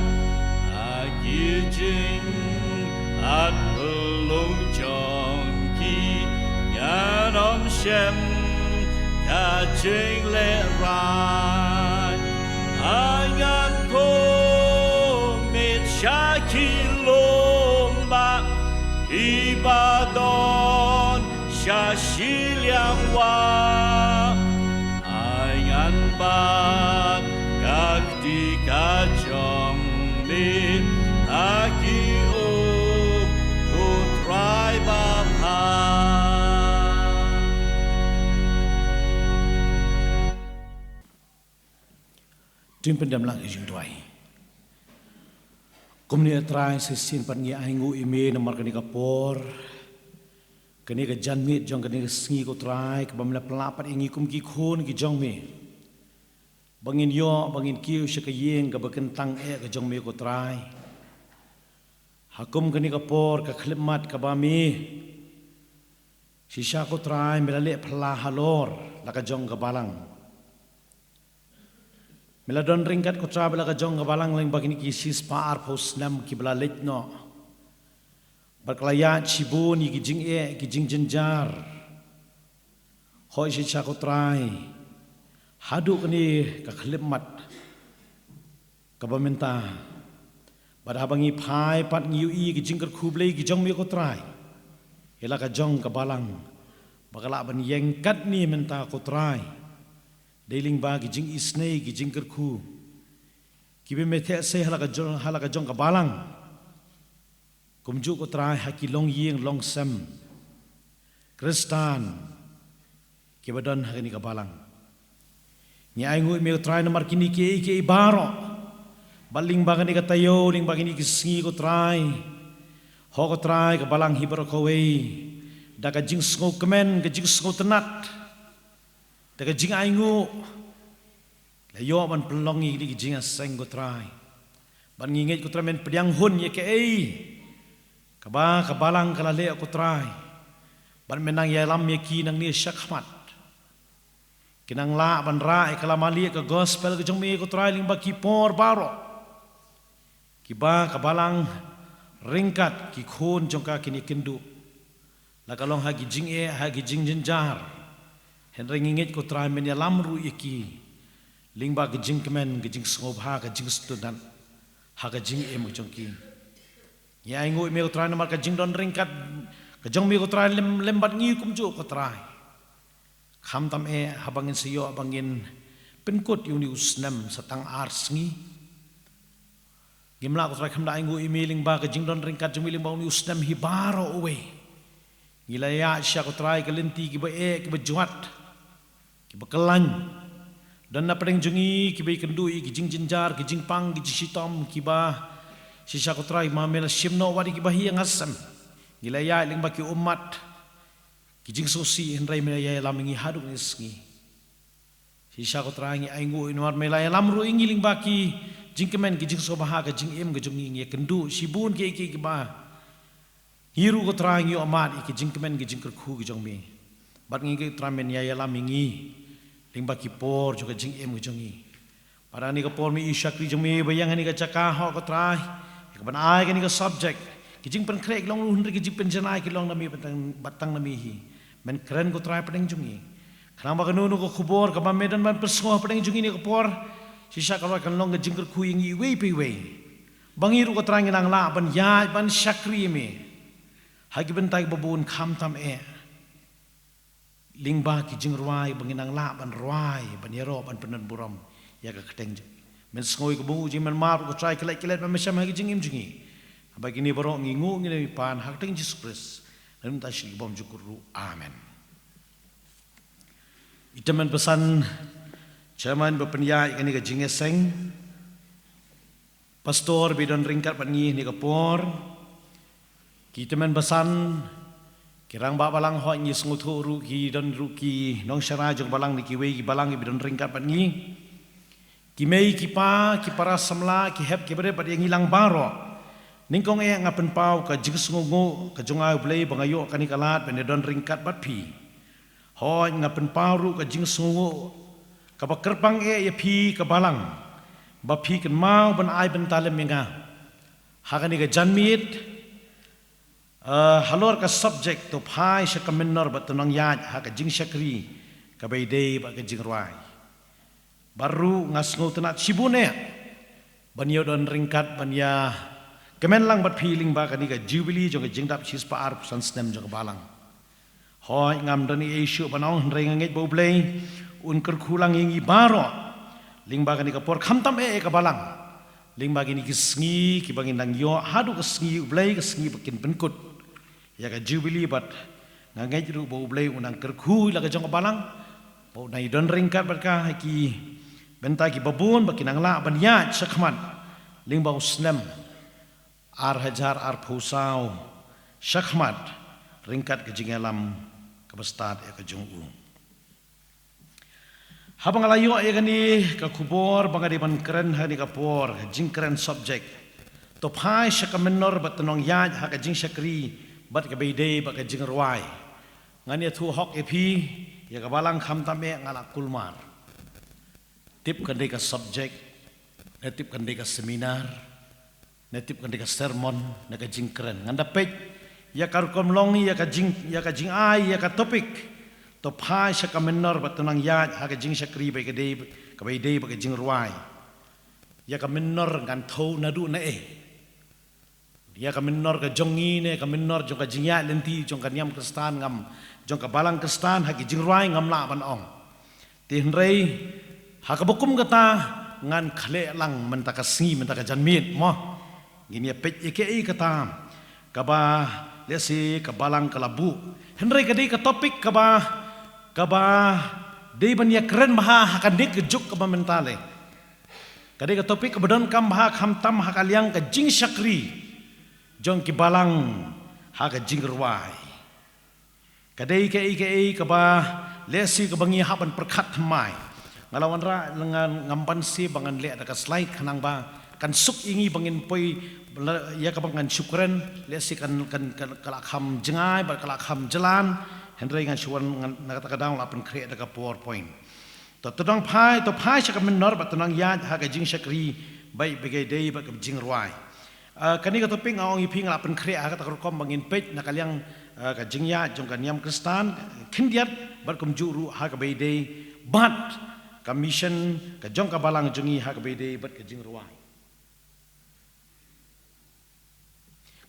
Ha ki jingpynlong jong ki, ngan ym shem ka jinglehrain. Ai ngan koit sha ki lum ba kiba don sha shiliang wah. Ai ngan bat ka kti ka jong me ha ki um, ko Trai babha. To ngin pyndem lang ha ka jingduwai. Kumne Trai, sa shisien pat ngi ainguh ïa me namar kane ka por, kane ka janmiet jong kane ka sngi ko Trai, kaba me la pynlah pat ïa ngi kum ki khun ki jong me, ba ngin ïoh, ba ngin kiew sha ka ïing kaba kyntang eh ka jong me ko Trai. Ha kum kane ka por ka khyllipmat kaba me, shisha ko Trai, me la leh phylla halor la ka jong ka balang. Me la don ryngkat ko Trai bad la ka jong ka balang lyngba kine ki shispah arphew snem kiba la leit noh, bad ka la ïaid shibun ïa ki jingeh, ki jingjynjar. Hooid shisha ko Trai, haduh kane ka khyllipmat kaba mynta, bad haba ngi phai pat ngi ïohi ki jingkyrkhu Blei ki jong me ko Trai ïa la ka jong ka balang, ba ka lah ban ïeng katne mynta ko Trai, dei lyngba ki jingisynei, ki jingkyrkhu kiba me theh sei ha la ka jong, ha la ka jong ka balang. Kumjuh ko Trai ha ki longïing longsem Khristan kiba don ha kane ka balang. Ngi ainguh ïa me ko Trai namar kine kiei kiei baroh, bad lyngba kane ka taïew, lyngba kine ki sngi ko Trai. Hooid ko Trai, ka balang hi baroh kawei, da ka jingsngewkmen, ka jingsngewtynnat, da ka jingainguh, la ïoh ban pynlong ïa kine ki jingïaseng ko Trai. Bad ngi ngeit ko Trai men pdiang hun ïa kaei kaba ka balang ka la leh ko Trai, bad men nang ïalam ïa ki nangne shakhmat. Kin nang lah ban rah ïa ka lamalieh ka gospel ka jong me ko Trai lyngba ki por baroh kiba ka balang ryngkat ki khun jong ka kin ïakynduh, la ka long ha ki jingeh, ha ki jingjynjar. Hynrei ngi ngeit ko Trai men ïalam ruh ïa ki lyngba ka jingkmen, ka jingsngewbha, ka jingsngewtynnat ha ka jingim ka jong ki. Ngi ainguh ïa me ko Trai namar ka jingdon ryngkat ka jong me ko Trai lem, lem bad ngi kumjuh ko Trai. Khamtam eh haba ngin sa ïoh ba ngin pynkut ïa une u snem sa tang ar sngi. Ngim lah ko Trai khlem da ainguh ïa me lyngba ka jingdon ryngkat jong me lyngba une u snem hi baroh uwei. Ngi la ïaid shisha ko Trai ka lynti kiba eh, kiba jwat, kiba kyllain. Don na pdeng jong ngi kiba ïakynduh ïa ki jingjynjar, ki jingpang, ki jingshitom, kiba shisha ko Trai ma me la shim noh wat ïa kiba hi ïa nga sem. Ngi la ïaid lyngba ki ummat, ki jingsngewsih, hynrei me la ïalam ïa ngi haduh kine ki sngi. Shisha ko Trai ngi ainguh namar me la ïalam ruh ïa ngi lyngba ki jingkmen, ki jingsngewbha, ka jingim ka jong ngi. Ngi ïakynduh shibun kiei kiei kiba ngi ruh ko Trai ngi ïohmad ïa ki jingkmen, ki jingkyrkhu ki jong me. Bad ngi ko Trai men ïalam ïa ngi lyngba ki por jong ka jingim ka jong ngi. Bad ha kane ka por me i shakri jong me ba ïeng ha kane ka jaka, hok ko Trai ïa kaban ai kane ka subject. Ki jingpynkhreh ki long ruh, hynrei ki jingpynjanai ki long na me bad tang, bad tang na me hi. Men kren ko Trai hapdeng jong ngi. Khnang ba kano kano ka khubor kaba me don ban pynsngew hapdeng jong ngi ha kane ka por, shisha ka Trai kan long ka jingkyrkhu ïa ngi iwei pa iwei. Ba ngi ruh ko Trai ngin nang lah ban ïaid ban shakri ïa me ha ki bynta kiba bun, khamtam eh lyngba ki jingrwai ba ngin nang lah ban rwai, ban ïaroh, ban pyndonburom ïa ka kyrteng jong me. Men sngew ïa ka buh jingmynmaw ko Trai, klet klet ban me shem ha ki jingim jong ngi. Haba kine baroh ngi nguh, ngi leit pan ha ka kyrteng Jisu Khrist, na ka bynta shi bymjukut ruh. Amen. I tymmen basan, chairman ba pynïaid ïa kane ka jingïaseng, pastor ba don ryngkat bad ngi ha kane ka por, ki tymmen basan, ki rangbah balang, hooid ngi sngewthuh ruh ki don ruh ki nongshakri jong balang na kiwei ki balang kiba don ryngkat bad ngi. Ki mei ki pa, ki para samla, ki hep ki barit bad ïa ngi lang baroh. Nyngkong eh nga pynpaw ka jingsngewnguh ka jong nga U Blei ba nga ïoh kane ka lad ban ïadon ryngkat bad phi. Hooid nga pynpaw ruh ka jingsngewnguh kaba kyrpang eh ïa phi ka balang, ba phi kynmaw ban ai bynta lem ïa nga ha kane ka janmiet, eh, halor ka subject to phai sha ka mynnor bad to nang ïaid ha ka jingshakri kaba ïadei bad ka jingrwai. Bad ruh nga sngewtynnat shibun eh ban ïadon ryngkat, ban ïakmen lang bad phi lyngba kane ka jubili jong ka jingdap shispah arphew san snem jong ka balang. Hooid ngam don ei ei shuh ban ong, hynrei nga ngeit ba U Blei un kyrkhu lang ïa ngi baroh lyngba kane ka por, khamtam eh ïa ka balang, lyngba kine ki sngi kiba ngin nang ïoh haduh ka sngi U Blei, ka sngi ba kin pynkut ïa ka jubili. Bad nga ngeit ruh ba U Blei un nang kyrkhu ïa la ka jong ka balang, ba un nang ïadon ryngkat bad ka ha ki bynta kiba bun, ba kin nang lah ban ïaid shakhmat lyngba u snem ar hajar arphew saw shakhmat ryngkat ka jingïalam kaba stad ïa ka jong u. Haba nga la ïoh ïa kane ka khubor ba nga dei ban kren ha kane ka por, ka jingkren subject to phai sha ka mynnor bad to nang ïaid ha ka jingshakri bad kaba ïadei bad ka jingrwai, ngan ïathuh hok ïa phi, ïa ka balang, khamtam eh nga la kulmar. Tip kan dei ka subject, ne tip kan dei ka seminar, ne tip kan dei ka sermon, ne ka jingkren. Ngan da peit ïa ka rukom long, ïa ka jing, ïa ka jingai, ïa ka topic to phai sha ka mynnor bad to nang ïaid ha ka jingshakri bad ka dei, kaba ïadei bad ka jingrwai. Ïa ka mynnor ngan thew naduh naei? Ïa ka mynnor ka jong ngi ne ka mynnor jong ka jingïaid lynti jong ka niam Khristan, ngam, jong ka balang Khristan ha ki jingrwai, ngam lah ban ong. Te hynrei ha kaba kum kata ngan khleh lang mynta ka sngi, mynta ka janmiet mo. Ngin ïa peit ïa kaei kata kaba lehse ka balang ka la buh. Hynrei ka dei ka topic kaba, kaba dei ban ïakren bha ha kane ka juk kaba mynta lei. Ka dei ka topic kaba donkam bha, khamtam ha ka liang ka jingshakri jong ki balang ha ka jingrwai. Ka dei kaei kaei kaba lehse kaba ngi hap ban pyrkhat thymmai. Nga la wanrah, ngan, ngam banse ba ngan leh da ka slide khnang ba kan suk ïa ngi ba ngin poi, ïa kaba ngan shu kren lehse kan, kan, kan, ka la kham jngai bad ka la kham jlan. Hynrei ngan shu wan, ngan, na kata ka daw la pynkhreh da ka PowerPoint. To, to nang phai, to phai sha ka mynnor bad to nang ïaid ha ka jingshakri bad kaba ïadei bad ka jingrwai. Ah, kane ka topic nga ong ïa phi nga la pynkhreh ha kata ka rukom ba ngin peit na ka liang, ah, ka jingïaid jong ka niam Khristan khyndiat bad kumjuh ruh ha kaba ïadei bad ka mission ka jong ka balang jong ngi ha kaba ïadei bad ka jingrwai.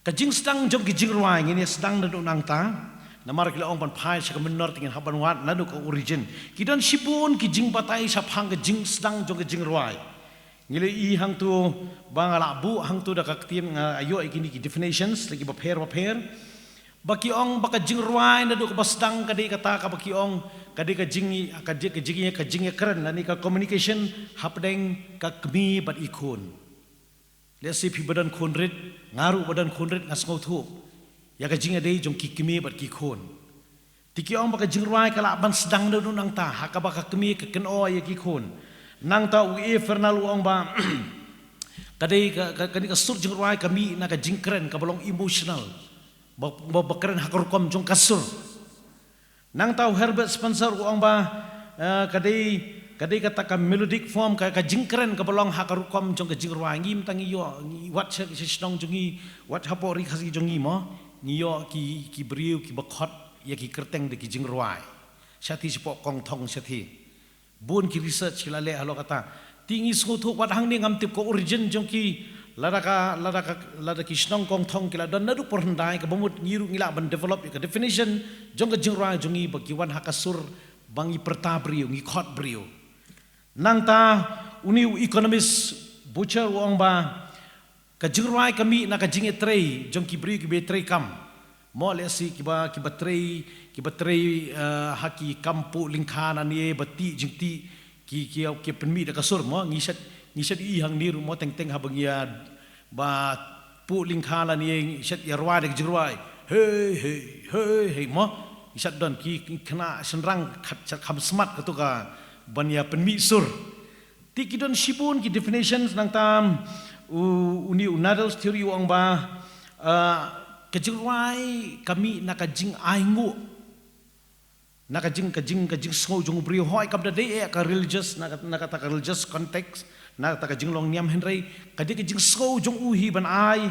Ka jingsdang jong ki jingrwai ngin ïa sdang naduh nangta, namar ki la ong ban phai sha ka mynnor te ngin hap ban wad naduh ka origin. Ki don shibun ki jingbatai shaphang ka jingsdang jong ka jingrwai. Ngi la ïohi hangto ba nga la buh hangto da ka ktien, nga ïoh ïa kine ki definitions lagi bapher bapher. Ba ki ong ba ka jingrwai naduh kaba sdang ka dei kata kaba ki ong ka dei ka jing, ka jing, ka jing, ka jingïakren lane ka communication hapdeng ka kmie bad i khun. Lehse phi ba don khun rit, nga ruh ba don khun rit nga sngewthuh ïa ka jingïadei jong ki kmie bad ki khun. Te ki ong ba ka jingrwai ka lah ban sdang naduh nangta ha kaba ka kmie ka kynnoh ïa ki khun. Nangta u Efernal u ong ba ka dei ka, ka, ka dei ka sur jingrwai ka mih na ka jingkren kaba long emotional. Ba, ba, ba kren ha ka rukom jong ka sur. Nangta u Herbert Spencer u ong ba, eh, ka dei, ka dei kata ka melodic form, ka, ka jingkren kaba long ha ka rukom jong ka jingrwai. Ngi mynta ngi ïoh, ngi wat sha, sha shnong jong ngi, wat hapoh ri Khasi jong ngi mo, ngi ïoh ki, ki briew kiba khot ïa ki kyrteng da ki jingrwai. Shathie shapoh kongthong shathie. Bun ki research ki la leh halor kata. Te ngi sngewthuh wat hangne ngam tip ka origin jong ki, lada ka, lada ka, lada ki shnong kongthong ki la don naduh por hyndai, kaba mut ngi ruh ngi lah ban develop ïa ka definition jong ka jingrwai jong ngi ba ki wan ha ka sur ba ngi pyrta briew, ngi khot briew. Nangta une u economist Butcher u ong ba ka jingrwai ka mih na ka jingïatrei jong ki briew kiba ïatrei kam. Mo lehse kiba, kiba trei, kiba trei, eh, ha ki kam puh lyngkha lane ba tih jingtih ki, ki, ki pynmih da ka sur mo. Ngi shait, ngi shait ïohi hangne ruh mo teng teng haba ngi ïa ba puh lyngkha lane ngi shait ïa rwai da ka jingrwai. Hei, hei, hei, hei mo. Ngi shait don ki, ki khynnah shynrang kat shait kham smat kato ka ban ïa pynmih sur. Te ki don shibun ki definitions nangta u, une u Nadel's theory u ong ba, uh, ka jingrwai ka mih na ka jingainguh. Na ka jing, ka jing, ka jingsngew jong u briew hooid kam da dei eh ka religious, na ka, na kata ka religious context, na kata ka jinglong niam hynrei ka dei ka jingsngew jong u hi ban ai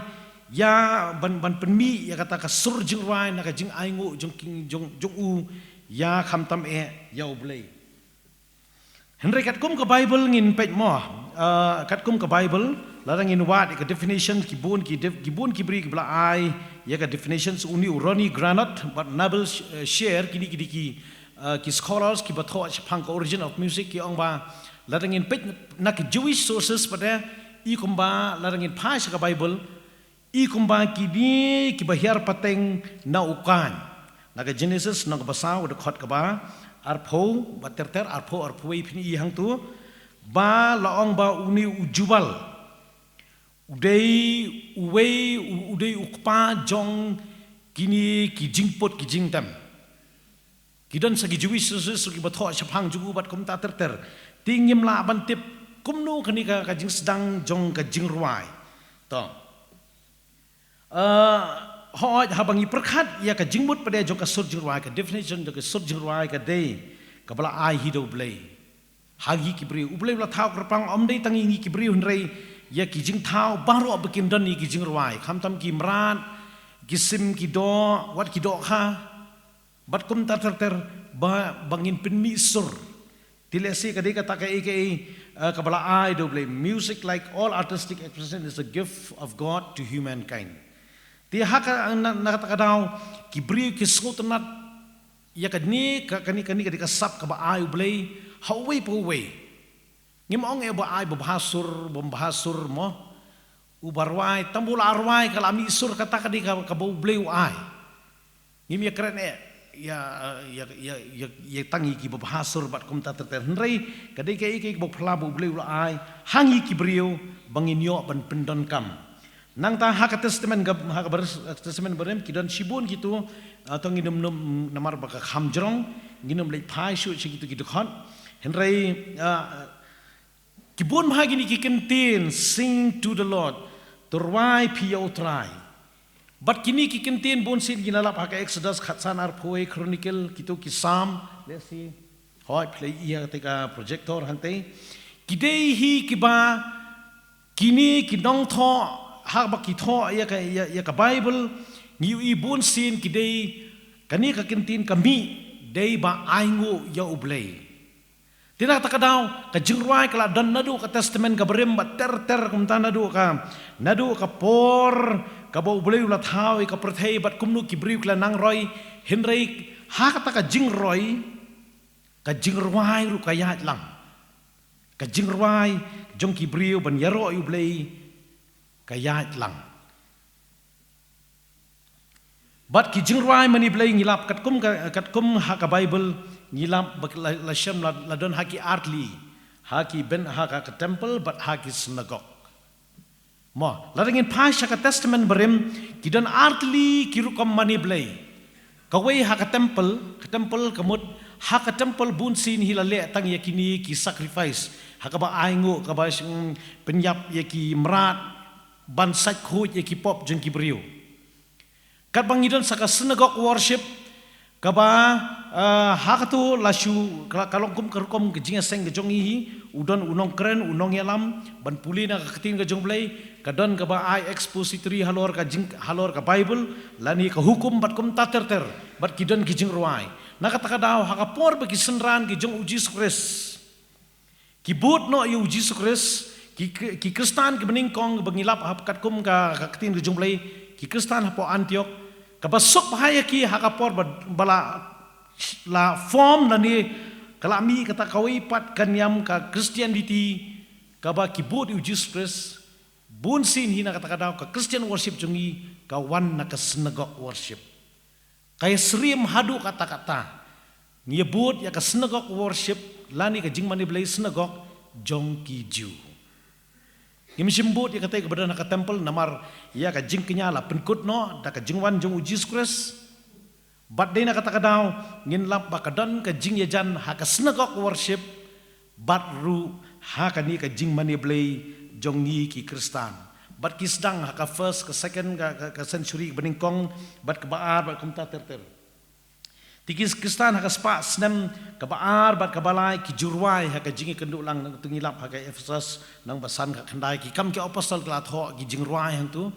ïa ban, ban pynmih ïa kata ka sur jingrwai na ka jingainguh jong ki, jong, jong u ïa khamtam eh ïa U Blei. Hynrei katkum ka Bible ngin peit mo, ah, katkum ka Bible, lada ngin wad ïa ka definition, ki bun ki def-, ki bun ki briew kiba la ai ïa ka definition, une u Ronnie Granot bad Nabil Sh-, eh, Sher, kine ki dei ki, ah, ki scholars kiba thoh shaphang ka origin of music, ki ong ba lada ngin peit na ki Jewish sources pat de, i kumba lada ngin phai sha ka Bible, i kumba kine kiba hiar pateng na u Kain. Na ka Genesis lynnong kaba saw, dkhot kaba arphew, bad ter ter, arphew, arphew wei phin ïohi hangto, ba la ong ba une u Jubal u dei uwei, u, u dei u kpa jong kine ki jingput ki jingtem. Ki don sa ki Jewish sources kiba thoh shaphang jong u bad kumta ter ter. Te ngim lah ban tip kumno kane ka, ka jingsdang jong ka jingrwai. To. Ah, hooid, haba ngi pyrkhat ïa ka jingmut pat de jong ka sur jingrwai, ka definition jong ka sur jingrwai ka dei kaba la ai hi da U Blei. Ha ngi ki briew, U Blei u la thaw kyrpang ym dei tang ïa ngi ki briew hynrei ïa ki jingthaw baroh ba kin don ïa ki jingrwai, khamtam ki mrad, ki sim, ki doh, wat ki dohkha. Bad kumta ter ter ba, ba ngin pynmih sur. Te lehse ka dei kata kaei kaei, eh, kaba la ai da U Blei. Music, like all artistic expression, is a gift of God to humankind. Te ha ka, na, na kata ka daw, ki briew ki sngewtynnat ïa kane, ka, kane, kane ka dei ka sap kaba ai U Blei ha uwei pa uwei. Ngim ong eh ba ai ba bha sur, bym bha sur mo. Uba rwai, tang ba u la rwai ka la mih sur, kata ka dei ka, kaba U Blei u ai. Ngim ïakren eh ïa, ïa, ïa, ïa, ïa tang ïa kiba bha sur bad kumta ter ter. Hynrei ka dei kaei kaei kaba phylla ba U Blei u la ai ha ngi ki briew ba ngin ïoh ban pyndonkam. Nangta ha ka Testament ka, ha ka bar-, Testament Barim ki don shibun kito, ah, to ngin ym, ym, namar ba ka kham jrong, ngin ym leit phai shuh sha kito ki dkhot. Hynrei, ah, ki bun bha kine ki kyntien, "Sing to the Lord", to rwai phi ïa U Trai. Bad kine ki kyntien bun sien ki la lap ha ka Exodus khatsan, arphew wei Chronicle, kito ki Psalm, lehse hooid phi la ïohi ïa kata ka projector hangtei. Ki dei hi kiba kine ki nongthoh, haba ki thoh ïa ka, ïa, ïa ka Bible, ngi ïohi bun sien ki dei, kane ka kyntien ka mih dei ba ainguh ïa U Blei. Te na kata ka daw, ka jingrwai ka la don naduh ka Testament ka barim bad ter ter kumta naduh ka, naduh ka por kaba U Blei u la thaw ïa ka pyrthei bad kumno ki briew ki la nang roi, hynrei ha kata ka jingroi, ka jingrwai ruh ka ïaid lang. Ka jingrwai jong ki briew ban ïaroh ïa U Blei ka ïaid lang. Bad ki jingrwai mane Blei ngi lap katkum ka, katkum ha ka Bible ngi lap ba la, la shem la, la don ha ki artylli, ha ki ben ha ka, ka temple bad ha ki synagogue. Mo, lada ngin phai sha ka Testament barim, ki don artylli ki rukom mane Blei. Kawei ha ka temple, ka temple ka mut, ha ka temple bun sien hi la leh tang ïa kine ki sacrifice, ha kaba ai nguh, kaba, mm, pynïap ïa ki mrad, ban sait khuid ïa ki pop jong ki briew. Katba ngi don sa ka synagogue worship, kaba, eh, ha kato la shu, ka, ka long kum ka rukom ka jingïaseng ka jong ngi hi, u don u nongkren, u nongïalam, ban pule na ka ktien ka jong U Blei, ka don kaba ai expository halor ka jing, halor ka Bible, lane ka hukum bad kumta ter ter, bad ki don ki jingrwai. Na kata ka daw, ha ka por ba ki synran ki jong U Jisu Khrist ki bud noh ïa U Jisu Khrist, ki, ki, ki Khristan kiba nyngkong ba ngi lap ha katkum ka, ka ktien ka jong U Blei, ki Khristan hapoh Antiok, kaba suk bha ïa ki ha ka por ba, ba la, la form lane ka la mih kata kawei pat ka niam ka Christianity, kaba ki bud ïa U Jisu Khrist, bun sien hi na kata ka daw ka Christian worship jong ngi ka wan na ka synagogue worship. Ka ïasyriem haduh katta katta. Ngi ïa bud ïa ka synagogue worship, lane ka jingmane Blei synagogue jong ki Jiw. Ngim shym bud ïa kata kaba don ha ka temple namar ïa ka jingkñia la pynkut noh da ka jingwan jong U Jisu Khrist. Bad dei na kata ka daw ngin lap ba ka don ka jingïajan ha ka synagogue worship, bad ruh ha kane ka jingmane Blei jong ngi ki Khristan. Bad ki sdang ha ka first, ka second, ka, ka, ka century kaba nyngkong, bad kaba ar, bad kumta ter ter. Te ki Khristan ha ka spah snem kaba ar bad kaba lai ki jingrwai ha ka jingïakynduh lang, nangta ngi lap ha ka Ephesus, nang ba san ka khyndai, Ki Kam ki Apostol ki la thoh ki jingrwai hangto.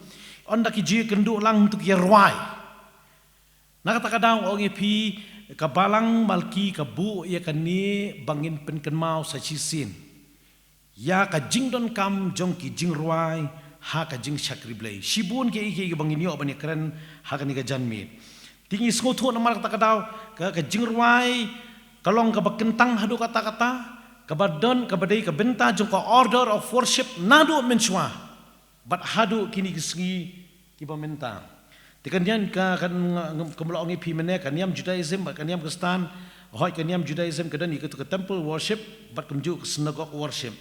Ynda ki jingïakynduh lang hangto ki ïarwai. Na kata ka daw ong ïa phi, ka Balang Malki ka buh ïa kane ba ngin pynkynmaw sa shisien ïa ka jingdonkam jong ki jingrwai ha ka jingshakri Blei. Shibun kiei kiei kiba ngin ïoh ban ïakren ha kane ka janmiet. Te ngi sngewthuh namar kata ka daw, ka, ka jingrwai ka long kaba kyntang haduh katta katta, kaba don, kaba dei ka bynta jong ka order of worship naduh mynshuwa. Bad haduh kine ki sngi kiba mynta. Te ka niam ka, ka, nga, nga, kumba la ong ïa phi mynne, ka niam Judaism bad ka niam Khristan, hooid ka niam Judaism ka don ïa kato ka temple worship, bad kumjuh ka synagogue worship.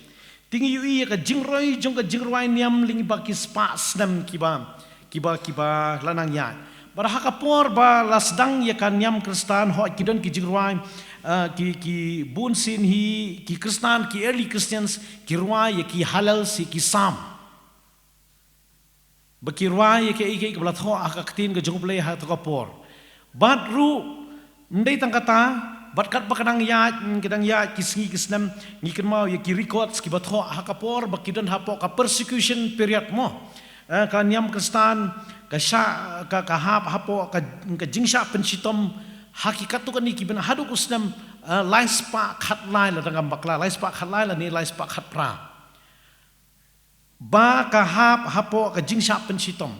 Te ngi ïohi ïa ka jingroi jong ka jingrwai niam lyngba ki spah snem kiba, kiba, kiba la nang ïaid. Bad ha ka por ba la sdang ïa ka niam Khristan, hooid ki don ki jingrwai, ah, ki, ki bun sien hi, ki Khristan, ki early Christians, ki rwai ïa ki Hallel, ïa ki Salm. Ba ki rwai ïa kiei kiei kiba la thoh ha ka ktien ka jong U Blei ha kato ka por. Bad ruh, ym dei tang kata, bad katba ka dang ïaid, ka dang ïaid ki sngi ki snem, ngi kynmaw ïa ki records kiba thoh ha ka por, ba ki don hapoh ka persecution period mo. Eh, ka niam Khristan, ka shah, ka, ka hap hapoh, ka, ka jingshah pynshitom, ha ki katto katne ki bynta haduh u snem, eh, lai spah khatlai lada ngam bakla, lai spah khatlai lane lai spah khatphra. Ba ka hap hapoh ka jingshah pynshitom.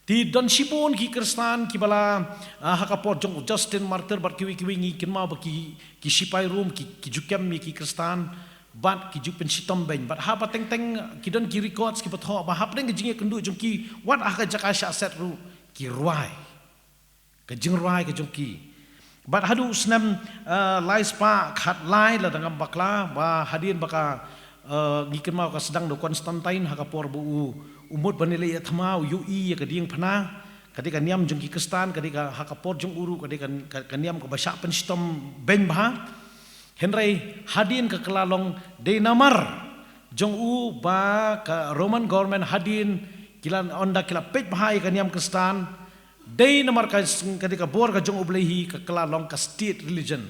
Te don shibun ki Khristan kiba la, ah, ha ka por jong Justin Martyr bad kiwei kiwei ngi kynmaw ba ki, ki shipai Rom ki, ki ju kem ïa ki Khristan bad ki ju pynshitom beiñ. Bad haba teng teng ki don ki records kiba thoh ba hapdeng ka jingïakynduh jong ki wat ha ka jaka shah set ruh ki rwai. Ka jingrwai ka jong ki. Bad haduh u snem, eh, lai spah khatlai lada ngam bakla, ba hadien ba ka, eh, ngi kynmaw ka sdang da u Constantine ha ka por ba u, u mut ban ïaleh ïa thma, u ïohi ïa ka diengphna, ka dei ka niam jong ki Khristan, ka dei ka ha ka por jong u ruh, ka dei ka, ka, ka niam kaba shah pynshitom beiñ bha. Hynrei hadien ka kylla long dei namar jong u ba ka Roman government hadien ki la, ynda ki la peit bha ïa ka niam Khristan, dei namar ka, ka dei ka bor ka jong U Blei hi ka kylla long ka state religion.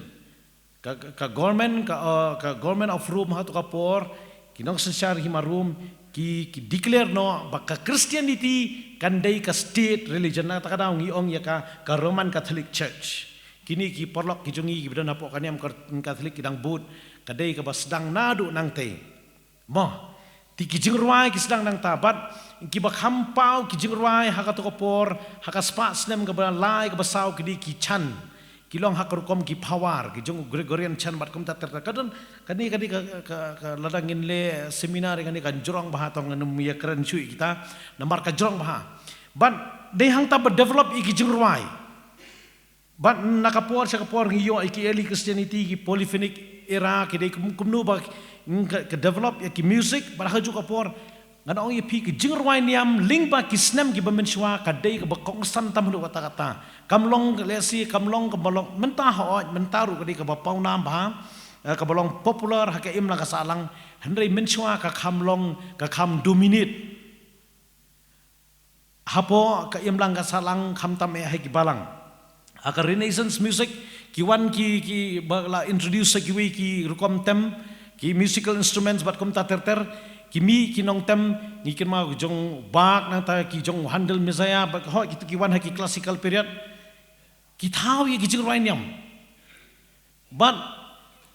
Ka, ka, ka government, ka, uh, ka government of Rome ha kato ka por, ki nongsynshar hima Rome, ki, ki declare noh ba ka Christianity kan dei ka state religion. Na kata ka daw ngi ong ïa ka, ka Roman Catholic Church. Kine ki paralok ki jong ngi kiba don hapoh ka niam Kor-, Katholik ki dang bud, Ka dei kaba sdang naduh nangtei. Mo, te ki jingrwai ki sdang nangta, bad kiba kham paw ki jingrwai ha kato ka por, ha ka spah snem kaba lai kaba saw ki dei ki chant, ki long ha ka rukom ki phawar, ki jong u Gregorian chant bad kumta ter ter. Ka don, kane, kane ka, ka, ka lada ngin leh seminar kane kan jrong bha, tang ngan ym ïakren shuh ïa kita, namar ka jrong bha. Bad dei hangta ba develop ïa ki jingrwai. Bad na ka por sha ka por ngi ïoh ïa ki early Christianity, ki polyphonic era, ki dei kum, kumno ba, mm, ka, ka develop ïa ki music, bad ha kajuh ka por ngan ong ïa phi, ki jingrwai niam lyngba ki snem kiba mynshuwa ka dei kaba kongsan tam haduh katta katta. Kam long, lehse kam long, kam long mynta, hooid, mynta ruh ka dei kaba pawnam bha, eh, kaba long popular ha ka imlang ka sahlang, hynrei mynshuwa ka kham long, ka kham dominate hapoh ka imlang ka sahlang, khamtam eh ha ki balang. Ha ka Renaissance music, ki wan ki, kiba la introduce ïa kiwei ki rukom tem, ki musical instruments bad kumta ter ter, ki mih ki nongtem, ngi kynmaw ki jong Bach, nangta ki jong Handel, Messiah, bad hooid kito ki wan ha ki classical period. Ki thaw ïa ki jingrwai niam. Bad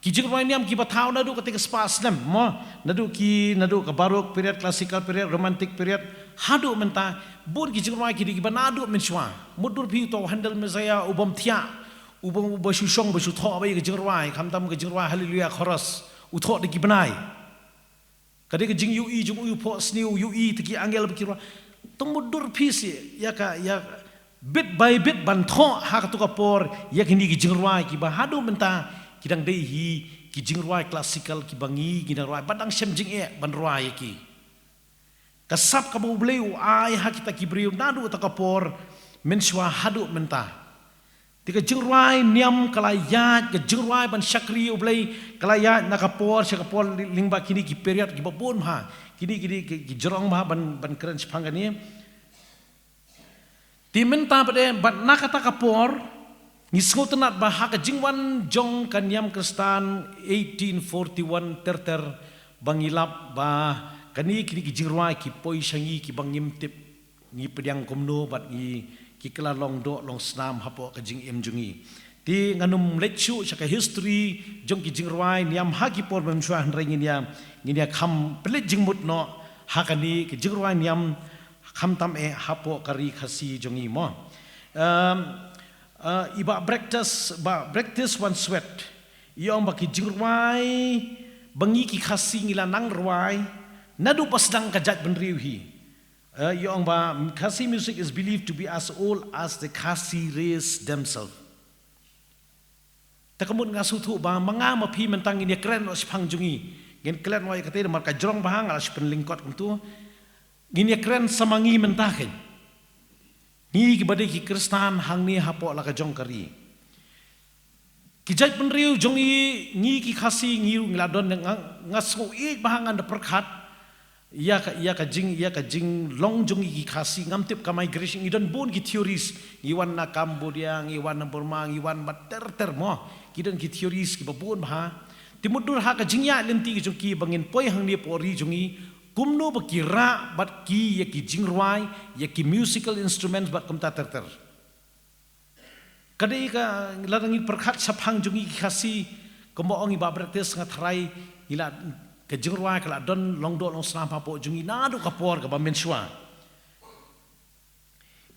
ki jingrwai niam kiba thaw naduh katei ka spah snem, mo, naduh ki, naduh ka Baroque period, classical period, romantic period, haduh mynta, bun ki jingrwai ki dei kiba naduh mynshuwa. Mutdur phi uto u Handel, Messiah, u bym thiah, u bym, uba shu shong, ba shu thoh beit ïa ka jingrwai, khamtam ka jingrwai Hallelujah chorus, u thoh da ki bnai. Ka dei ka jingïohi jong u, u phohsniew, u ïohi ïa ki angel bad ki rwai. To mutdur phi seh ïa ka, ïa bit by bit ban thoh ha kato ka por ïa kine ki jingrwai kiba haduh mynta ki dang dei hi ki jingrwai classical kiba ngi, ngi dang rwai, bad dang shem jingeh ban rwai ïa ki. Ka sap kaba U Blei u ai ha kita ki briew naduh kato ka por mynshuwa haduh mynta. Te ka jingrwai niam ka la ïaid, ka jingrwai ban shakri ïa U Blei ka la ïaid na ka por sha ka por, lyngba kine ki period kiba bun bha, kine, kine ki, ki jrong bha ban, ban kren shaphang kane. Te mynta pat, bad na kata ka por ngi sngewtynnat ba ha ka jingwan jong ka niam Khristan eighteen forty-one ter ter, ba ngi lap ba kane, kine ki jingrwai ki poi sha ngi kiba ngim tip ngi pdiang kumno bad ngi, ki kylla long doh long snam hapoh ka jingim jong ngi. Te ngan ym leit shuh sha ka history jong ki jingrwai niam ha ki por mynshuwa, hynrei ngin ïa, ngin ïa kham pynleit jingmut noh ha kane ka jingrwai niam, khamtam eh hapoh ka ri Khasi jong ngi, mo. Um, uh, i Bah Brektis, Bah Brektis Wanswet i ong ba ki jingrwai ba ngi ki Khasi ngi la nang rwai naduh ba sdang ka jaitbynriew hi. Eh, i ong ba Khasi music is believed to be as old as the Khasi race themselves. Te ka mut nga sngewthuh ba ma nga ma phi mynta ngin ïakren noh shaphang jong ngi, ngin klet noh ïa katei namar ka jrong bha, nga la shu pynlyngkot kumto. Ngin ïakren sa ma ngi mynta kein, ngi kiba dei ki Khristan hangne hapoh la ka jong ka ri. Ki jaitbynriew jong ngi, ngi ki Khasi, ngi ruh ngi la don, nga, nga sngew ïeit bha, ngan da pyrkhat ïa ka, ïa ka jing, ïa ka jinglong jong ngi ki Khasi. Ngam tip ka migration, ngi don bun ki theories. Ngi wan na Cambodia, ngi wan na Burma, ngi wan bad ter ter, mo. Ki don ki theories kiba bun bha. Te mutdur ha ka jingïaid lynti jong ki ba ngin poi hangne hapoh ri jong ngi, kumno ba ki rah bad ki ïa ki jingrwai, ïa ki musical instruments bad kumta ter ter. Ka dei ka, lada ngi pyrkhat shaphang jong ngi ki Khasi, kumba ong i Bah Brektis, nga tharai ngi la, ka jingrwai ka la don long doh long snam hapoh jong ngi naduh ka por kaba mynshuwa.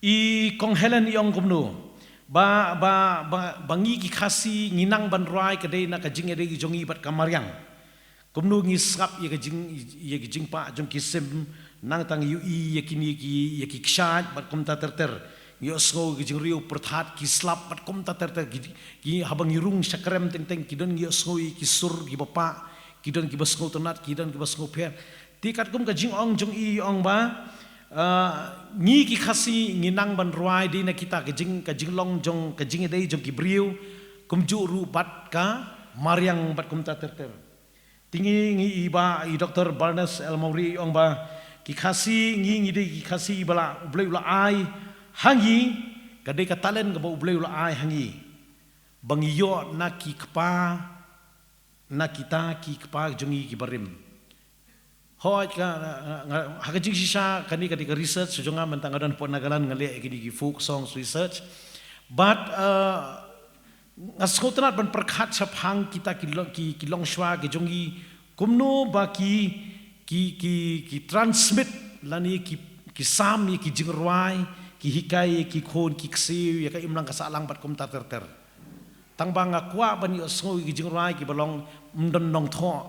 I Kong Helen i ong kumno ba, ba, ba, ba ngi ki Khasi ngi nang ban rwai ka dei na ka jingïadei jong ngi bad ka mariang. Kumno ngi sngap ïa ka jing, ïa ka jingpah jong ki sim, nangta ngi ïohi ïa kine ki, ïa ki kshaid bad kumta ter ter. Ngi ïohsngew ïa ka jingriew pyrthat, ki slap bad kumta ter ter. Ki, ki haba ngi rung sha krem teng teng, ki don, ngi ïohsngew ïa ki sur kiba pah, ki don kiba sngewtynnat, ki don kiba sngewpher. Te katkum ka jingong jong i ong ba, ah, ngi ki Khasi ngi nang ban rwai dei na kita ka jing, ka jinglong jong, ka jingïadei jong ki briew, kumjuh ruh bad ka mariang bad kumta ter ter. Te ngi, ngi, i Bah, i Doktor Barnes L Mawrie i ong ba ki Khasi, ngi, ngi dei ki Khasi ba la, U Blei u la ai ha ngi, ka dei ka talent kaba U Blei u la ai ha ngi, ba ngi ïoh na ki kpa, na kita ki kpa jong ngi kiba rim. Hooid ka, nga, nga, ha ka jingshisha kane ka dei ka research jong nga, mynta nga don hapoh Nagaland, nga leh kine ki folk songs research. But, uh, Nga sngewtynnat ban pyrkhat shaphang kita ki lo-, ki, ki longshuwa ki jong ngi, kumno ba ki, ki, ki, ki transmit lane ki, ki sam ïa ki jingrwai, ki hikai ïa ki khun ki ksiew ïa ka imlang ka sahlang bad kumta ter ter. Tang ba nga kwah ban ïohsngew ïa ki jingrwai kiba long ym don nongthoh,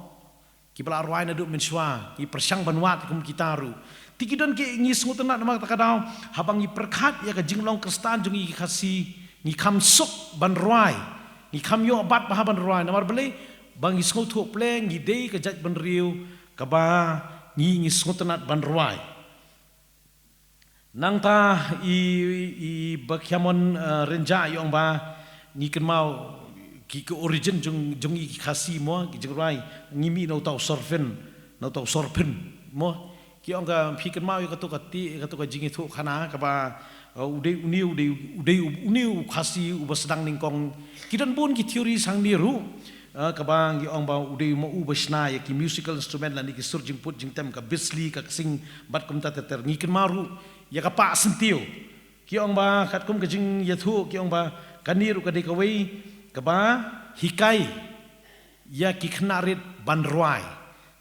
kiba la rwai naduh mynshuwa, ngi pyrshang ban wad kum kita ruh. Te ki don ki, ngi sngewtynnat namar kata ka daw, haba ngi pyrkhat ïa ka jinglong Khristan jong ngi ki Khasi, ngi kham suk ban rwai, ngi kham ïoh bat bha ban rwai, namar balei? Ba ngi sngewthuh pyrshah ngi dei ka jaitbynriew kaba ngi, ngi sngewtynnat ban rwai. Nangta i, i Bah Khiamon, eh, Rynjah i ong ba ngi kynmaw ki, ki origin jong, jong ngi ki Khasi mo, ki jingrwai, ngi mih na uta u Sorphin, na uta u Sorphin mo. Ki ong ka, phi kynmaw ïa kato ka ti, kato ka jingïathuhkhana kaba, eh, u dei une, u dei, u dei une u Khasi uba sdang nyngkong. Ki don bun ki theory hangne ruh. Eh, kaba ngi ong ba u dei ma u ba shna ïa ki musical instrument lane ki sur jingput jingtem, ka bisley, ka ksing bad kumta ter ter. Ngi kynmaw ruh ïa ka pah syntiew. Ki ong ba katkum ka jingïathuh, ki ong ba kane ruh ka dei kawei kaba hikai ïa ki khynnah rit ban rwai.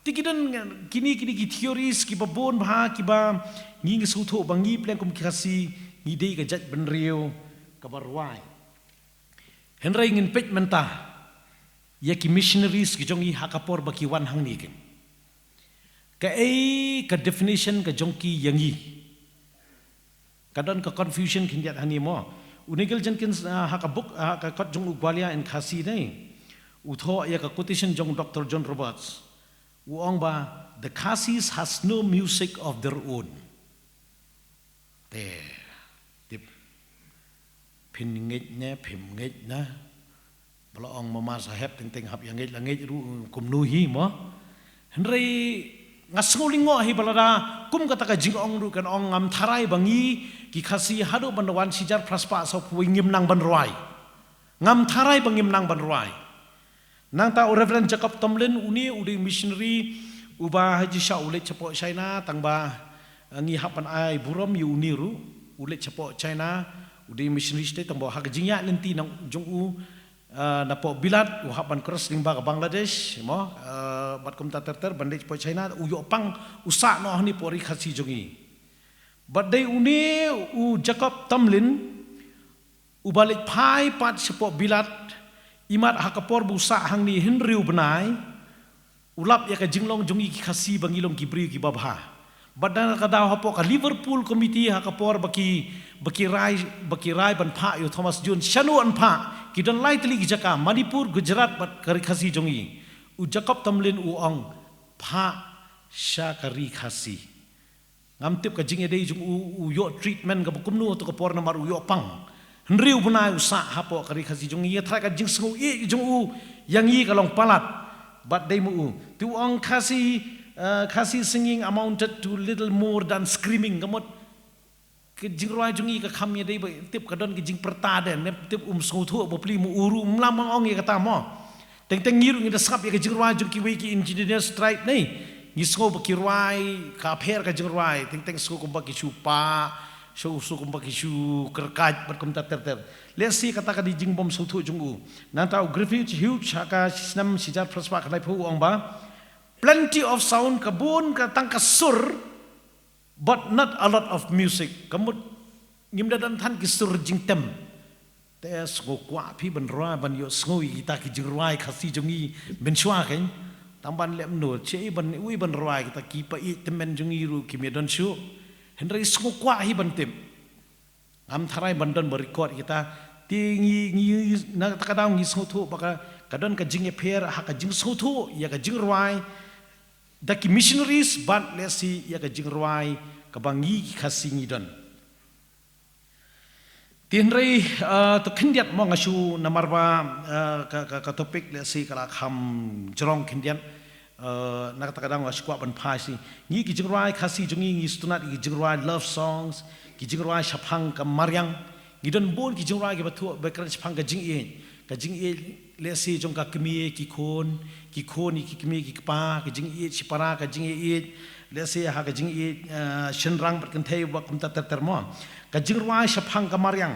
Te ki don kine, kine ki theories kiba bun bha kiba ngi, ngi sngewthuh ba ngi pyrshang kum ki Khasi ngi dei ka jaitbynriew kaba rwai. Hynrei ngin peit mynta ïa ki missionaries ki jong ngi ha ka por ba ki wan hangne kin, kaei ka definition ka jong ki ïa ngi? Ka don ka confusion khyndiat hangne mo. U Nigel Jenkins, ah, ha ka book, ah, ha ka kot jong u Gwalior in Khasi ne, u thoh ïa ka quotation jong Doctor John Roberts. U ong ba, "The Khasis has no music of their own." Te, tip. Phin ngeit ne, phim ngeit ne. Ba la ong Mama Saheb teng teng hap ïa ngeit la ngeit ruh kumno hi mo. Hynrei nga sngew lyngngoh hi ba lada kum kata ka jingong ruh kan ong, ngam tharai ba ngi ki Khasi haduh ban da wan shi hajar phra spah saw phew wei ngim nang ban rwai. Ngam tharai ba ngim nang ban rwai. Nangta u Reverend Jacob Tomlin, une u dei missionary uba ha jingshisha u leit shapoh China, tang ba, eh, ngi hap ban ai burom ïa une ruh, u leit shapoh China, u dei missionary shatei, tang ba ha ka jingïaid lynti na jong u, eh, napoh Bilat, u hap ban cross lyngba ka Bangladesh mo, eh, bad kumta ter ter ban leit shapoh China, u ïoh pang, u sah noh hangne hapoh ri Khasi jong ngi. Bad dei une u Jacob Tomlin, uba leit phai pat shapoh Bilat, imat ha ka por ba u sah hangne hynriew bnai, u lap ïa ka jinglong jong ngi ki Khasi ba ngi long ki briew kiba bha. Bad na kata ka daw hapoh ka Liverpool Committee ha ka por ba ki, ba ki rai, ba ki rai ban phah ïa u Thomas Jones, shano yn phah, ki don lai tylli ki jaka, Manipur, Gujarat, bad ka ri Khasi jong ngi. U Jacob Tomlin u ong, phah sha ka ri Khasi. Ngam tip ka jingïadei jong u, u ïoh treatment kaba kumno ha kato ka por namar u ïoh pang. Hynriew bnai u sah hapoh ka ri Khasi jong ngi, nga tharai ka jingsngew ïeit jong u ïa ngi ka long palat. Bad dei ma u. Te u ong Khasi, eh, Khasi singing amounted to little more than screaming. Ka mut ka jingrwai jong ngi ka kham ïadei ba tip ka don ka jingpyrta de, ne tip um sngewthuh ba plie ma u ruh, um lam ong ïa kata mo. Teng teng ngi ruh ngi da sngap ïa ka jingrwai jong kiwei ki indigenous tribe ne. Ngi sngew ba ki rwai ka pher ka jingrwai, teng teng sngew kumba ki shu pah, shu, sngew kumba ki shu kyrkait bad kumta ter ter. Let's see kata ka dei jingbym sngewthuh jong u. Nangta u Griffith Hughes ha ka snem shi hajar phra spah khyndai phew u ong ba, plenty of sound, ka bun ka tang ka sur, but not a lot of music. Ka mut ngim da don than ki sur jingtem. Te sngew kwah phi ban rwai, ban ïohsngew ïa kita ki jingrwai Khasi jong ngi mynshuwa kein. Tang ban leh kumno, shei ban, uei ban rwai, kita ki païeit tymmen jong ngi ruh kim ïadon shuh. Hynrei sngew kwah hi ban tip. Ngam tharai ban don ba record kita. Te ngi, ngi, na kata ka daw ngi sngewthuh ba ka, ka don ka jingïapher ha ka jingsngewthuh ïa ka jingrwai da ki missionaries bad lehse ïa ka jingrwai kaba ngi ki Khasi ngi don. Te hynrei, eh, to khyndiat mo nga shu namar ba, eh, ka, ka, ka topic lehse ka la kham jrong khyndiat, eh, na kata ka daw nga shu kwah ban phai shi. Ngi ki jingrwai Khasi jong ngi, ngi sngewtynnat ki jingrwai love songs, ki jingrwai shaphang ka mariang. Ngi don bun ki jingrwai kiba thuh ba kren shaphang ka jingïeit. Ka jingïeit lehse jong ka kmie ki khun, ki khun ïa ki kmie ki kpa, ka jingïeit shipara, ka jingïeit lehse ha ka jingïeit, eh, shynrang bad kynthei bad kumta ter ter mo. Ka jingrwai shaphang ka mariang.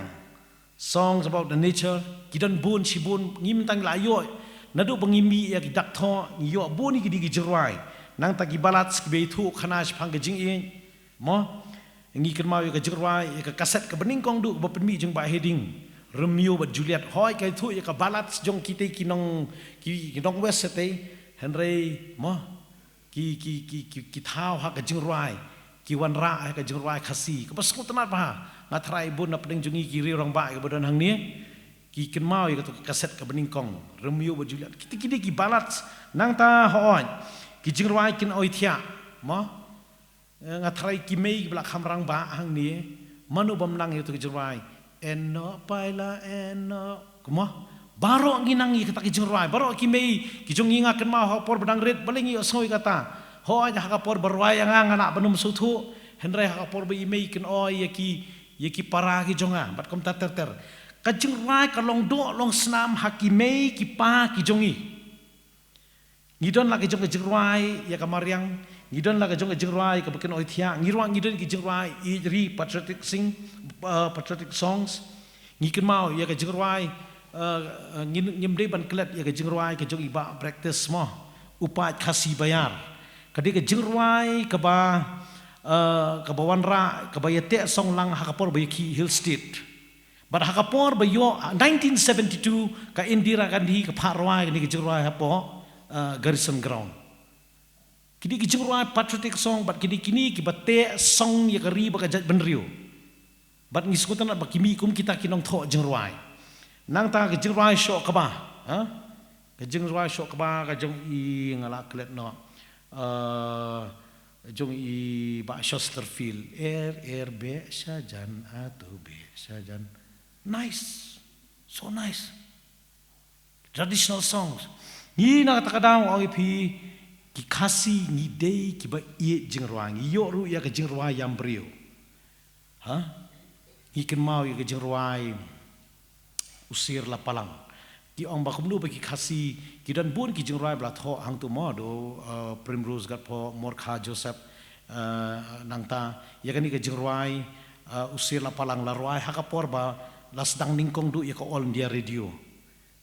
Songs about the nature, ki don bun shibun, ngim tang la ïoh. Naduh ba ngi mih ïa ki dak thoh, ngi ïoh bun ïa ki dei ki jingrwai. Nangta ki ballads kiba ïathuh khana shaphang ka jingïeit. Mo, ngi kynmaw ïa ka jingrwai, ïa ka kaset kaba nyngkong duh, kaba pynmih jong Bah Hiding, Romeo bad Juliet. Hooid ka ïathuh ïa ka ballads jong kita ki nong, ki, ki nong West te. Hynrei, mo, ki, ki, ki, ki, ki thaw ha ka jingrwai, ki wanrah ha ka jingrwai Khasi. Kaba sngewtynnat bha, nga tharai bun na pdeng jong ngi ki riew rangbah kiba don hangne, ki kynmaw ïa kato ka kaset kaba nyngkong, Romeo bad Juliet. Kita ki dei ki ballads, nangta hooid, ki jingrwai Kin Oi Thiah, mo? Eh, nga tharai ki mei kiba la kham rangbah hangne, mano bym nang ïa kato ka jingrwai. Eno paila eno. Kumno? Baroh ngi nang ïa kata ka jingrwai. Baroh ki mei, ki jong ngi nga kynmaw ha ka por ba dang rit, balei ngi ïohsngew ïa kata. Hooid ha ka por ba rwai ïa nga nga lah ban ym sngewthuh. Hynrei ha ka por ba i mei kin oi ïa ki, ïa ki para ki jong nga. Bad kumta ter ter. Ka jingrwai ka long doh long snam ha ki mei ki pa ki jong ngi. Ngi don la ka jong ka jingrwai ïa ka mariang, ngi don la ka jong ka jingrwai kaba Kin Oi Thiah, ngi ruh ngi don ki jingrwai ïeit ri, patriotic sing, uh, patriotic songs. Ngi kynmaw ïa ka jingrwai, uh, uh, ngi, ngim dei ban klet ïa ka jingrwai ka jong i Bah Practice mo, U Paid Khasi Baïar. Ka dei ka jingrwai kaba, uh, kaba wanrah, kaba ïateh song lang ha ka por ba ïakhih Hill Street. Bad ha ka por ba ïoh, ah, nineteen seventy-two, ka Indira Gandhi ka phah rwai kane ka jingrwai hapoh, ah, Garrison Ground. Ki dei ki jingrwai patriotic song, bad ki dei kine kiba teh song ïa ka ri bad ka jaitbynriew. Bad ngi sngewtynnat ba ki mih kum kita ki nongthoh jingrwai. Nangta ka jingrwai Shoh Kba, ha? Ka jingrwai Shoh Kba ka jong i, nga la klet noh. Ah, jong i Bah Chesterfield, er er beh shajan, atu beh shajan. Nice. So nice. Traditional songs. Ngi na kata ka daw ong ïa phi, ki Khasi ngi dei kiba ïeit jingrwai, ngi ïoh ruh ïa ka jingrwai ïam briew. Ha? Ngi kynmaw ïa ka jingrwai U Sir La Palang. Ki ong ba kumno ba ki Khasi, ki don bun ki jingrwai ba la thoh hangto mo, do, uh, Primrose Gatphoh, Morkha Joseph, uh, nangta ïa kane ka jingrwai, uh, U Sir La Palang la rwai ha ka por ba la sdang nyngkong duh ïa ka All India Radio.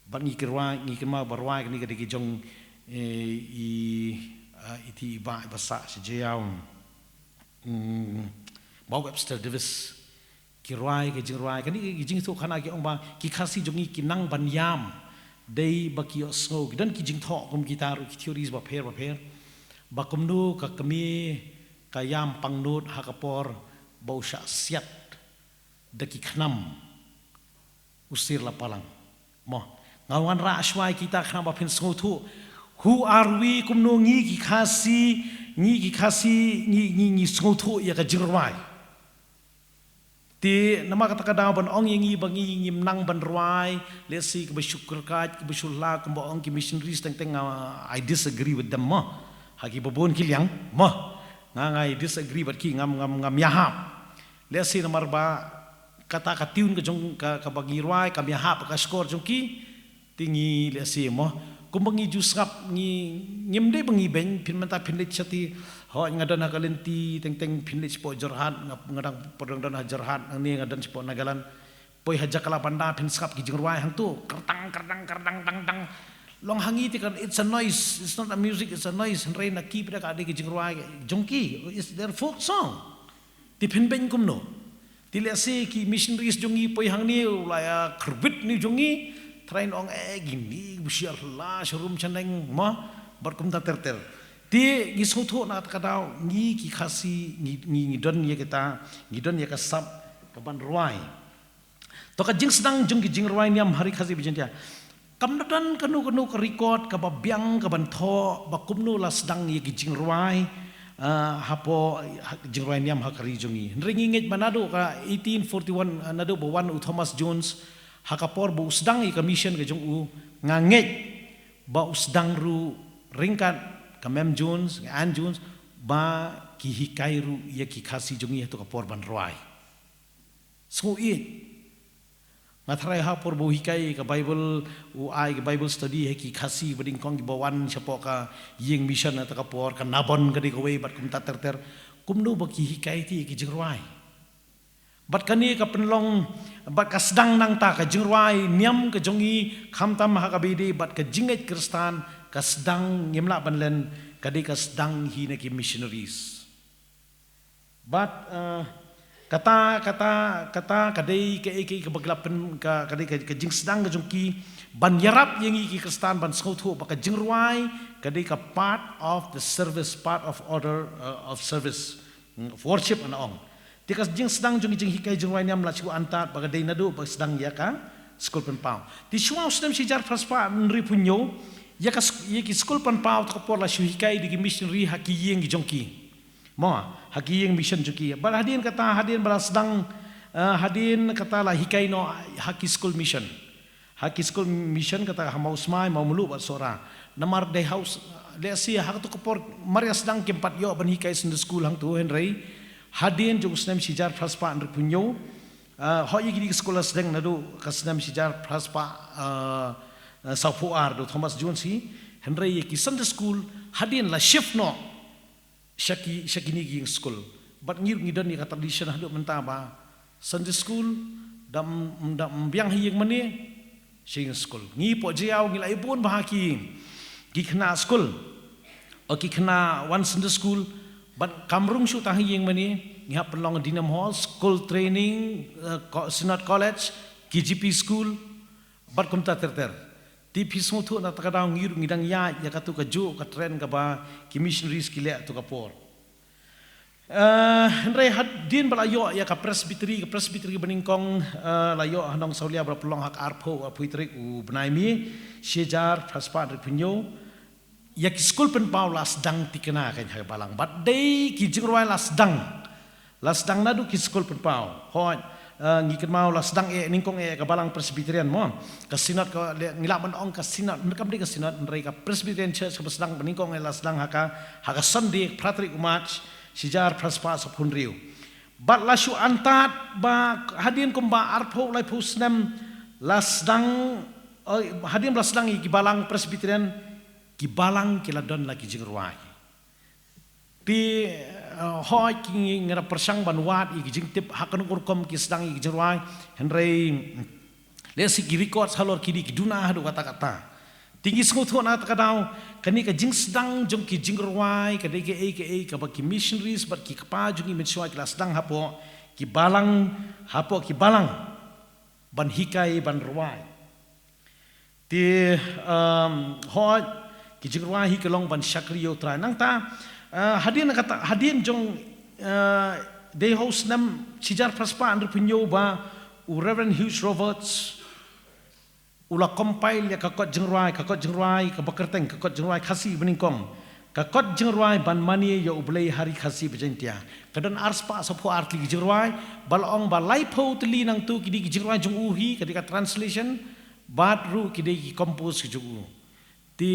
Bad ngi kyrwai, ngi kynmaw ba rwai kane ka dei ki jong, eh, i, uh, iti i Bah, i Bah Sah Sha Jaïaw. Hmm, Bah Webster Davis. Ki rwai, ki jingrwai, kane ki jingthoh khana ki ong ba, ki Khasi jong ngi ki nang ban ïam. Dei ba ki ïohsngew, ki don ki jingthoh kum kita ruh ki theories bapher bapher. Ba kumno ka kmie ka ïam pangnud ha ka por ba u shah siat da ki khnam U Sir La Palang. Mo, nga wanrah shuwa ïa kita khnang ba phin sngewthuh. Who are we, kumno ngi ki Khasi, ngi ki Khasi, ngi, ngi, ngi sngewthuh ïa ka jingrwai. Te namar kata ka daw ban ong ïa ngi ba ngi ngim nang ban rwai, let's say kaba shu kyrkhat, kaba shu hla, kumba ong ki missionaries teng teng, uh, I disagree with them mo. Ha kiba bun ki liang mo. Nga, nga I disagree bad ki, ngam, ngam, ngam ïahap. Let's say namar ba kata ka tune ka jong ka, kaba ngi rwai, kam ïahap ka score jong ki. Te ngi lehse mo, kumba ngi ju sngap, ngi, ngim dei ba ngi beiñ, phin mynta phin leit shati, hooid nga don ha ka lynti, teng teng phin leit shapoh Jorhat, nga, nga dang pyrshang don ha Jorhat, hangne nga don shapoh Nagaland. Poi ha Jakla Banda phin sngap ki jingrwai hangto, kyrtang, kyrtang, kyrtang, tang, tang. Long ha ngi te kan, it's a noise, it's not a music, it's a noise. Hynrei na ki pat ka dei ki jingrwai jong ki, it's their folk song. Te phin beiñ kumno? Te lehse ki missionaries jong ngi poi hangne u la ïa kyrwit ne jong ngi, tharai yn ong eh kine ki ba shu ïa hla sharum shaneng mo, bad kumta ter ter. Te ngi sngewthuh na kata ka daw, ngi ki Khasi, ngi, ngi, ngi don ïa kita, ngi don ïa ka sap ka ban rwai. To ka jingsdang jong ki jingrwai niam ha ri Khasi bad Jaiñtia. Kam da don kano kano ka record kaba biang kaban thoh ba kumno la sdang ïa ki jingrwai, ah, hapoh, ha, jingrwai niam ha ka ri jong ngi. Hynrei ngi ngeit ba naduh ka eighteen forty-one, ah, naduh ba wan u Thomas Jones ha ka por ba u sdang ïa ka mission ka jong u, nga ngeit ba u sdang ruh ryngkat ka Mem Jones, ka Ann Jones, ba ki hikai ruh ïa ki Khasi jong ngi hato ka por ban rwai. Sngew ïeit. Nga tharai ha por ba u hikai ka Bible, u ai ka Bible study ha ki Khasi ba nyngkong kiba wan shapoh ka ïing mission ha kata ka por, ka Nabon ka dei kawei bad kumta ter ter. Kumno ba ki hikai te ïa ki jingrwai. Bad kane ka pynlong, bad ka sdang nangta ka jingrwai niam ka jong ngi, khamtam ha kaba ïadei bad ka jingngeit Khristan, ka sdang ngim lah ban len, ka dei ka sdang hi na ki missionaries. Bad, eh, kata, kata, kata, ka dei kaei kaei kaba ki la pyn, ka, ka dei ka, ka jingsdang ka jong ki, ban ïarap ïa ngi ki Khristan, ban sngewthuh ba ka jingrwai, ka dei ka part of the service, part of order, eh, of service, mm, of worship ngan ong. Te ka jingsdang jong ki jinghikai jingrwai niam la shu antad ba ka dei naduh ba sdang ïa ka skul pynpaw. Te shuwa u snem shihajar phra spah hynriewphew hynñiew, ïa ka sk-, ïa ki skul pynpaw, to ka por la shu hikai da ki missionary ha ki ïing jong ki. Mo, ha ki ïing mission jong ki. Bad hadien kata, hadien ba la sdang, eh, hadien kata la hikai noh ha ki skul mission. Ha ki skul mission kata ha Mawsmai, Mawmluh bad Sohra. Namar dei ha u s-, lehse ha kato ka por mar ïa sdang kim pat ïoh ban hikai Sunday school hangto, hynrei hadien jong u snem shihajar phra spah hynriewphew hynñiew, eh, hooid ïa kine ki skul la sdang naduh ka snem shihajar phra spah, eh, eh, sawphew ar da u Thomas Jones hi, hynrei ïa ki Sunday school hadien la shift noh sha ki, sha kine ki ïing skul. Bad ngi ruh ngi don ïa ka tradition haduh mynta ba Sunday school, da ym, da ym biang ha ïing mane, sha ïing skul. Ngi hapoh Jaïaw ngi la ïa bun bha ki, ki khynnah skul, o ki khynnah wan Sunday school, bad kam rung shuh tang ha ïing mane, ngi hap pynlong Dignam Hall, school training, eh, ko-, Synod College, K G P school, bad kumta ter ter. Te phi sngewthuh na kata ka daw ngi ruh ngi dang ïaid ïa kato kajuh ka trend kaba ki missionaries ki leh to ka por. Eh, hynrei hadien ba la ïoh ïa ka presbytery, ka presbytery ba nyngkong, eh, la ïoh ha Nongsawlia ba la pynlong ha ka arphew, arphew tarik u bnai May, shihajar phra spah hynriewphew hynñiew. Ïa ki skul pynpaw la sdang thikna kein ha balang. Bad dei ki jingrwai la sdang. La sdang naduh ki skul pynpaw. Hooid, eh, ngi kynmaw la sdang eh nyngkong eh ka balang Presbyterian mo. Ka synod ka, le, ngi lah ban ong ka synod, kam dei ka synod, hynrei ka Presbyterian Church kaba sdang ba nyngkong eh la sdang ha ka, ha ka Sunday, phra tarik u March, shihajar phra spah sawphew hynriew. Bad la shu antad ba hadien kumba arphew laiphew snem la sdang, eh, hadien ba la sdang ïa ki balang Presbyterian, ki balang ki la don la ki jingrwai. Te, eh, hooid ki ngi, ngi da pyrshang ban wad ïa ki jingtip ha kano ka rukom ki sdang ïa ki jingrwai, hynrei lehse ki records halor kine ki duna haduh katta katta. Te ngi sngewthuh na kata ka daw, kane ka jingsdang jong ki jingrwai, ka dei kaei kaei kaba ki missionaries bad ki kpa jong ngi mynshuwa ki la sdang hapoh ki balang, hapoh ki balang ban hikai ban rwai. Te, um, hooid, ki jingrwai hi ki long ban shakri ïa U Trai. Nangta, uh, hadien kata, hadien jong, uh, dei ha u snem shihajar phra spah hynriewphew hynñiew ba u Reverend Hughes Roberts u la compile ïa ka kot jingrwai, ka kot jingrwai kaba kyrteng, ka kot jingrwai Khasi ba nyngkong. Ka kot jingrwai ban mane ïa U Blei ha ri Khasi bad Jaiñtia. Ka don ar spah sawphew ar tylli ki jingrwai, ba la ong ba laiphew tylli nangto ki dei ki jingrwai jong u hi, ka dei ka translation, bad ruh ki dei ki compose ki jong u. Te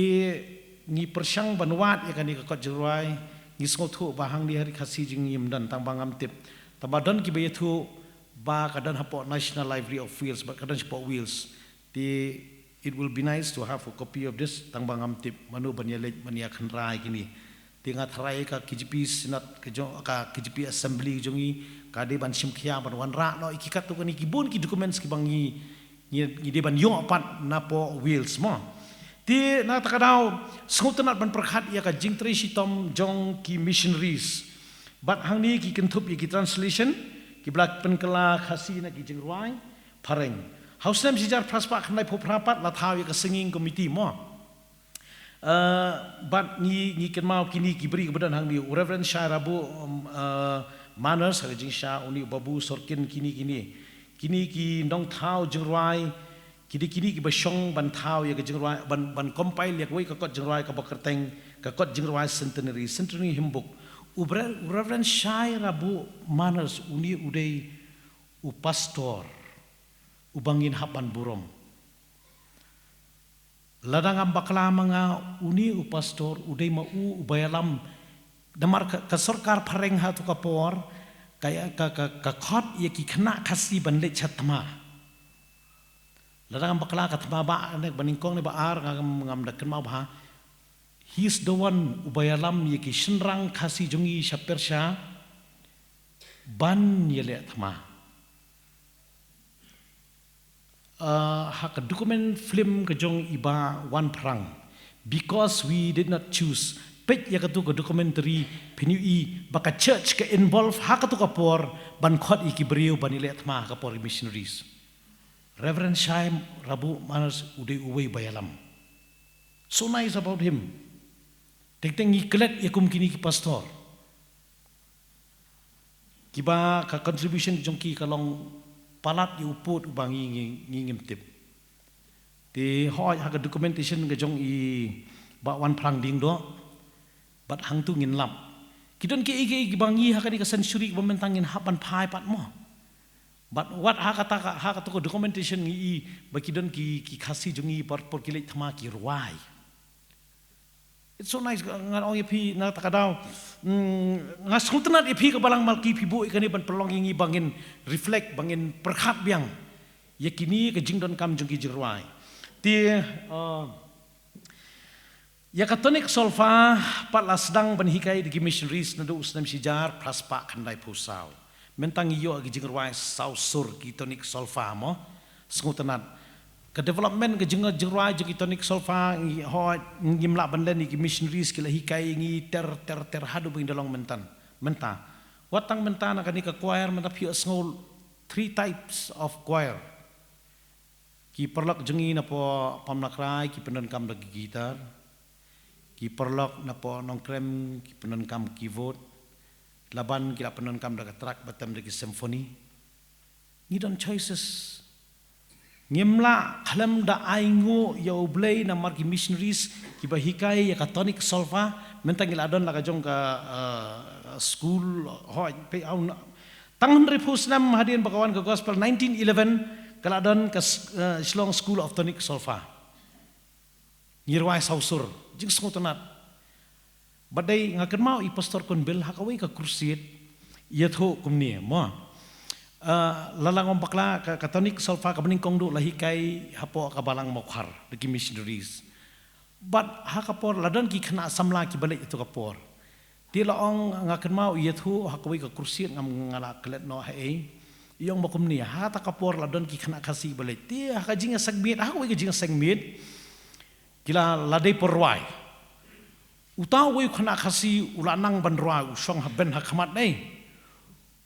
ngi pyrshang ban wad ïa kane ka kot jingrwai, ngi sngewthuh ba hangne ha ri Khasi jong ngi ym don, tang ba ngam tip. Tang ba don kiba ïathuh ba ka don hapoh National Library of Wales, bad ka don shapoh Wales. Te it will be nice to have a copy of this, tang ba ngam tip mano ban ïaleit ban ïakynrah ïa kine. Te nga tharai ka K J P Synod ka jong, ka K J P Assembly ka jong ngi ka dei ban shim khia ban wanrah noh ïa ki katto katne ki bun ki documents kiba ngi, ngi, ngi dei ban ïoh pat napoh Wales mo. Te na kata ka daw sngewtynnat ban pyrkhat ïa ka jingtrei shitom jong ki missionaries. Bad hangne ki kynthup ïa ki translation kiba la pynkylla Khasi na ki jingrwai phareng. Ha u snem shihajar phra spah khyndai phew phra pat la thaw ïa ka singing committee mo. Uh, bad ngi, ngi kynmaw kine ki briew kiba don hangne, u Reverend Shai Rabuh, um, uh, Manners ha ka jingshisha, une u Babu Sorkin, kine, kine. Kine ki nongthaw jingrwai, kine, kine kiba shong ban thaw ïa ka jingrwai, ban, ban compile ïa kawei ka kot jingrwai kaba kyrteng ka kot jingrwai Centenary, Centenary Hymn Book. U Bre-, u Reverend Shai Rabuh Manners, une u dei u pastor uba ngin hap ban burom. Lada ngam bakla ma nga, une u pastor u dei ma u uba ïalam. Namar ka, ka sorkar phareng ha tu ka por ka, ka, ka, ka khot ïa ki khynnah Khasi ban leit sha thma. Lada ngam bakla ka thma ba ne ba nyngkong ne ba ar, ngam, ngam da kynmaw bha. He is the one uba ïalam ïa ki shynrang Khasi jong ngi sha Persia ban ïaleh thma. Uh, ha ka document film ka jong i Bah Wan Phrang, Because We Did Not Choose. Peit ïa katu ka documentary, phin ïohi ba ka church ka involve ha katu ka por ban khot ïa ki briew ban ïaleh thma ha ka por ki missionaries. Reverend Shai Rabuh Mars u dei uwei ba ïalam. So nice about him. Teng teng ngi klet ïa kum kine ki pastor kiba ka contribution jong ki ka long palat ïa u pud uba ngi, ngi, ngi ngim tip. Te hooid ha ka documentation ka jong i Bah Wan Phrang Diengdoh, bad hangtu ngin lap. Ki don kiei kiei kiba ngi ha kane ka century kiba mynta ngin hap ban phai pat mo. Bad wat ha kata ka, ha katu ka documentation ngi i ba ki don ki, ki Khasi jong ngi por por ki leit thma ki rwai. It's so nice, nga ong ïa phi na kata ka daw. Mm, nga sngewtynnat ïa phi ka Balang Malki, phi buh ïa kane ban pynlong ïa ngi ba ngin reflect, ba ngin pyrkhat biang ïa kine ka jingdonkam jong ki jingrwai. Te, uh, ïa ka tonic solfa pat la sdang ban hikai da ki missionaries naduh u snem shihajar phra spah khyndai phew saw. Mynta ngi ïoh ki jingrwai saw sur ki tonic solfa mo. Sngewtynnat. Ka development ka jing, jingrwai jong ki tonic solfa ngi hooid ngim lah ban len ïa ki missionaries ki la hikai ïa ngi ter ter ter haduh ba ngi da long mynta. Mynta. Wat tang mynta na kane ka choir mynta phi ïohsngew three types of choir. Ki paralok jong ngi napoh Pamlakrai ki pyndonkam da ki guitar. Ki paralok napoh Nongkrem ki pyndonkam keyboard. Laban ki la pyndonkam da ka track bad tam da ki symphony. Ngi don choices. Ngim lah khlem da ainguh ïa U Blei namar ki missionaries kiba hikai ïa ka tonic solfa, mynta ngi la don la ka jong ka, uh, school, hooid, peit, tang hynriewphew snem hadien ba ka wan ka gospel, nineteen eleven, ka la don ka s-, uh, Shillong School of Tonic Solfa. Ngi rwai saw sur, jingsngewtynnat. Bad dei nga kynmaw i Pastor Kunbil ha kawei ka crusade, ïathuh kumne mo. Uh, la long ym bakla ka, ka tonic solfa kaba nyngkong duh la hikai hapoh ka Balang Mawkhar da ki missionaries. Bad ha ka por la don ki khynnah samla kiba leit ha katu ka por. Te la ong, nga kynmaw ïathuh ha kawei ka crusade, ngam, nga la klet noh ha ei. I ong ba kumne, ha kata ka por la don ki khynnah Khasi ba leit. Te ha ka jingïaseng miet, ha kawei ka jingïaseng miet, ki la, la dei por rwai. Uta uwei u khynnah Khasi u la nang ban rwai, u shong ha, ban ha khmat ei.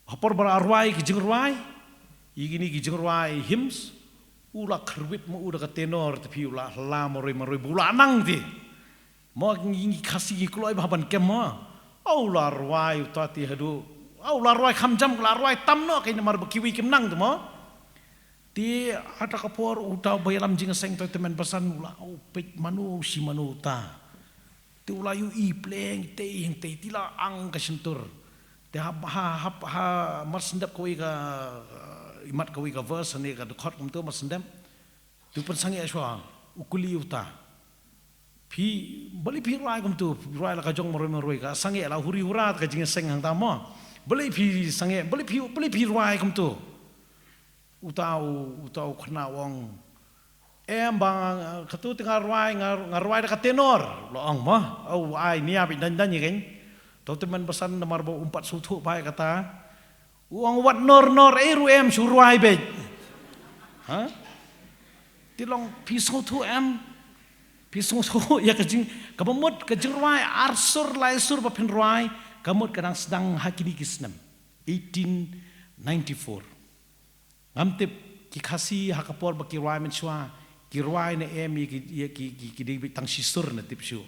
Ha por ba la rwai ki jingrwai, ïa kine ki jingrwai hymns, u la khyrwit mo u da ka tenor te phi, u la hla marwei marwei, u la nang te. Mo ngi, ngi Khasi ngi kloi bha ban kem mo. Aw, u la rwai uta te haduh. Aw, u la rwai kham jam, u la rwai tam noh, kein namar ba kiwei kim nang te mo. Te ha kata ka por uta uba ïalam jingïaseng, uta u tymmen basan, u la, aw, peit mano shi mano uta. Te u la ïohi pleng, tei hangtei, te la ang ka shyntur. Te ha, ha, ha, ha mar sngewdep kawei ka, uh, i mat kawei ka verse ne ka dkhot kumto mar sngewdep. Te u pynsangeh shuwa, u kylli uta. Phi, balei phi rwai kumto, phi rwai la ka jong marwei marwei, ka sangeh la huri hura ka jingïaseng hangta mo. Balei phi sangeh, balei phi, balei phi rwai kumto. Uta u, uta u khynnah u ong. Em ba, katu te nga rwai, nga, nga rwai da ka tenor. La ong mo. Aw, ai, nia bit dan dan ïa kein. Uta u tymmen basan namar ba um pat sngewthuh bha ïa kata. U ong wat nor nor ei ruh em, shu rwai beit. Ha? Te long phi sngewthuh em. Phi sngewthuh ïa ka jing, kaba mut ka jingrwai ar sur lai sur ba phin rwai, ka mut ka dang sdang ha kine ki snem. Eighteen ninety-four. Ngam tip ki Khasi ha ka por ba ki rwai mynshuwa, ki rwai ne em ïa ki, ïa ki, ki, ki dei beit tang shi sur ne tip shuh.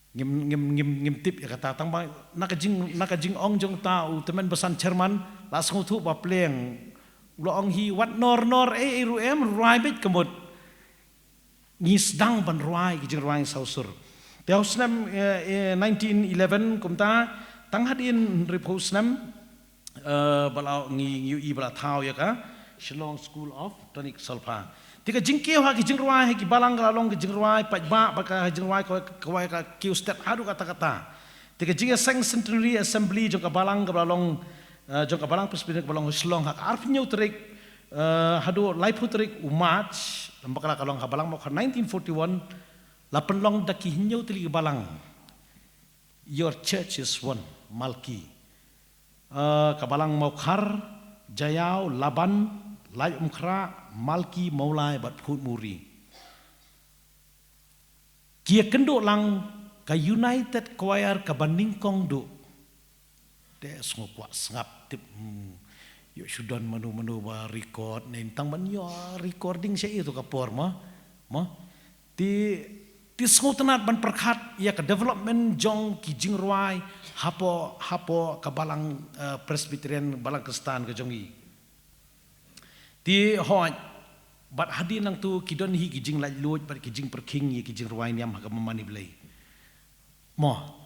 Ngim, ngim, ngim, ngim tip ïa kata, tang ba na ka jing, na ka jingong jong uta u tymmen basan chairman, la sngewthuh ba pleng. U la ong hi wat nor nor ei ei ruh em, rwai beit ka mut. Ngi sdang ban rwai ki jingrwai saw sur. Te ha u snem, eh, eh, nineteen eleven kumta, tang hadien hynriewphew snem, eh, ba la ngi, ngi ïohi ba la thaw ïa ka Shillong School of Tonic Solfa. Te ka jingkiew ha ki jingrwai ha ki balang ka la long ka jingrwai paidbah, bad ka jingrwai ka, ka wai ka kiew stet haduh katta katta. Te ka jingïaseng Centenary Assembly jong ka balang kaba la long, eh, jong ka Balang Presbyterian kaba long ha Shillong ha ka arphew hynñiew tarik, eh, haduh laiphew tarik u March, lem bakla ka long ha Balang Mawkhar nineteen forty-one, la pynlong da ki hynñiew tylli ki balang. Your church is one, Malki. Eh, ka Balang Mawkhar, Jaïaw, Laban, Laitumkhrah, Malki, Mawlai bad Phutmuri. Ki ïakynduh lang ka United Choir kaba nyngkong duh. Te sngew kwah sngap tip, hmm, ïoh shu don mano mano ba record ne tang ban ïoh recording sha ïa tu ka por mo. Mo. Te, te sngewtynnat ban pyrkhat ïa ka development jong ki jingrwai hapoh, hapoh ka balang, eh, Presbyterian, balang Khristan ka jong i. Te hooid, bad hadien nangtu ki don hi ki jinglaitluid bad ki jingpyrkhing ïa ki jingrwai niam ha ka mamani Blei. Mo.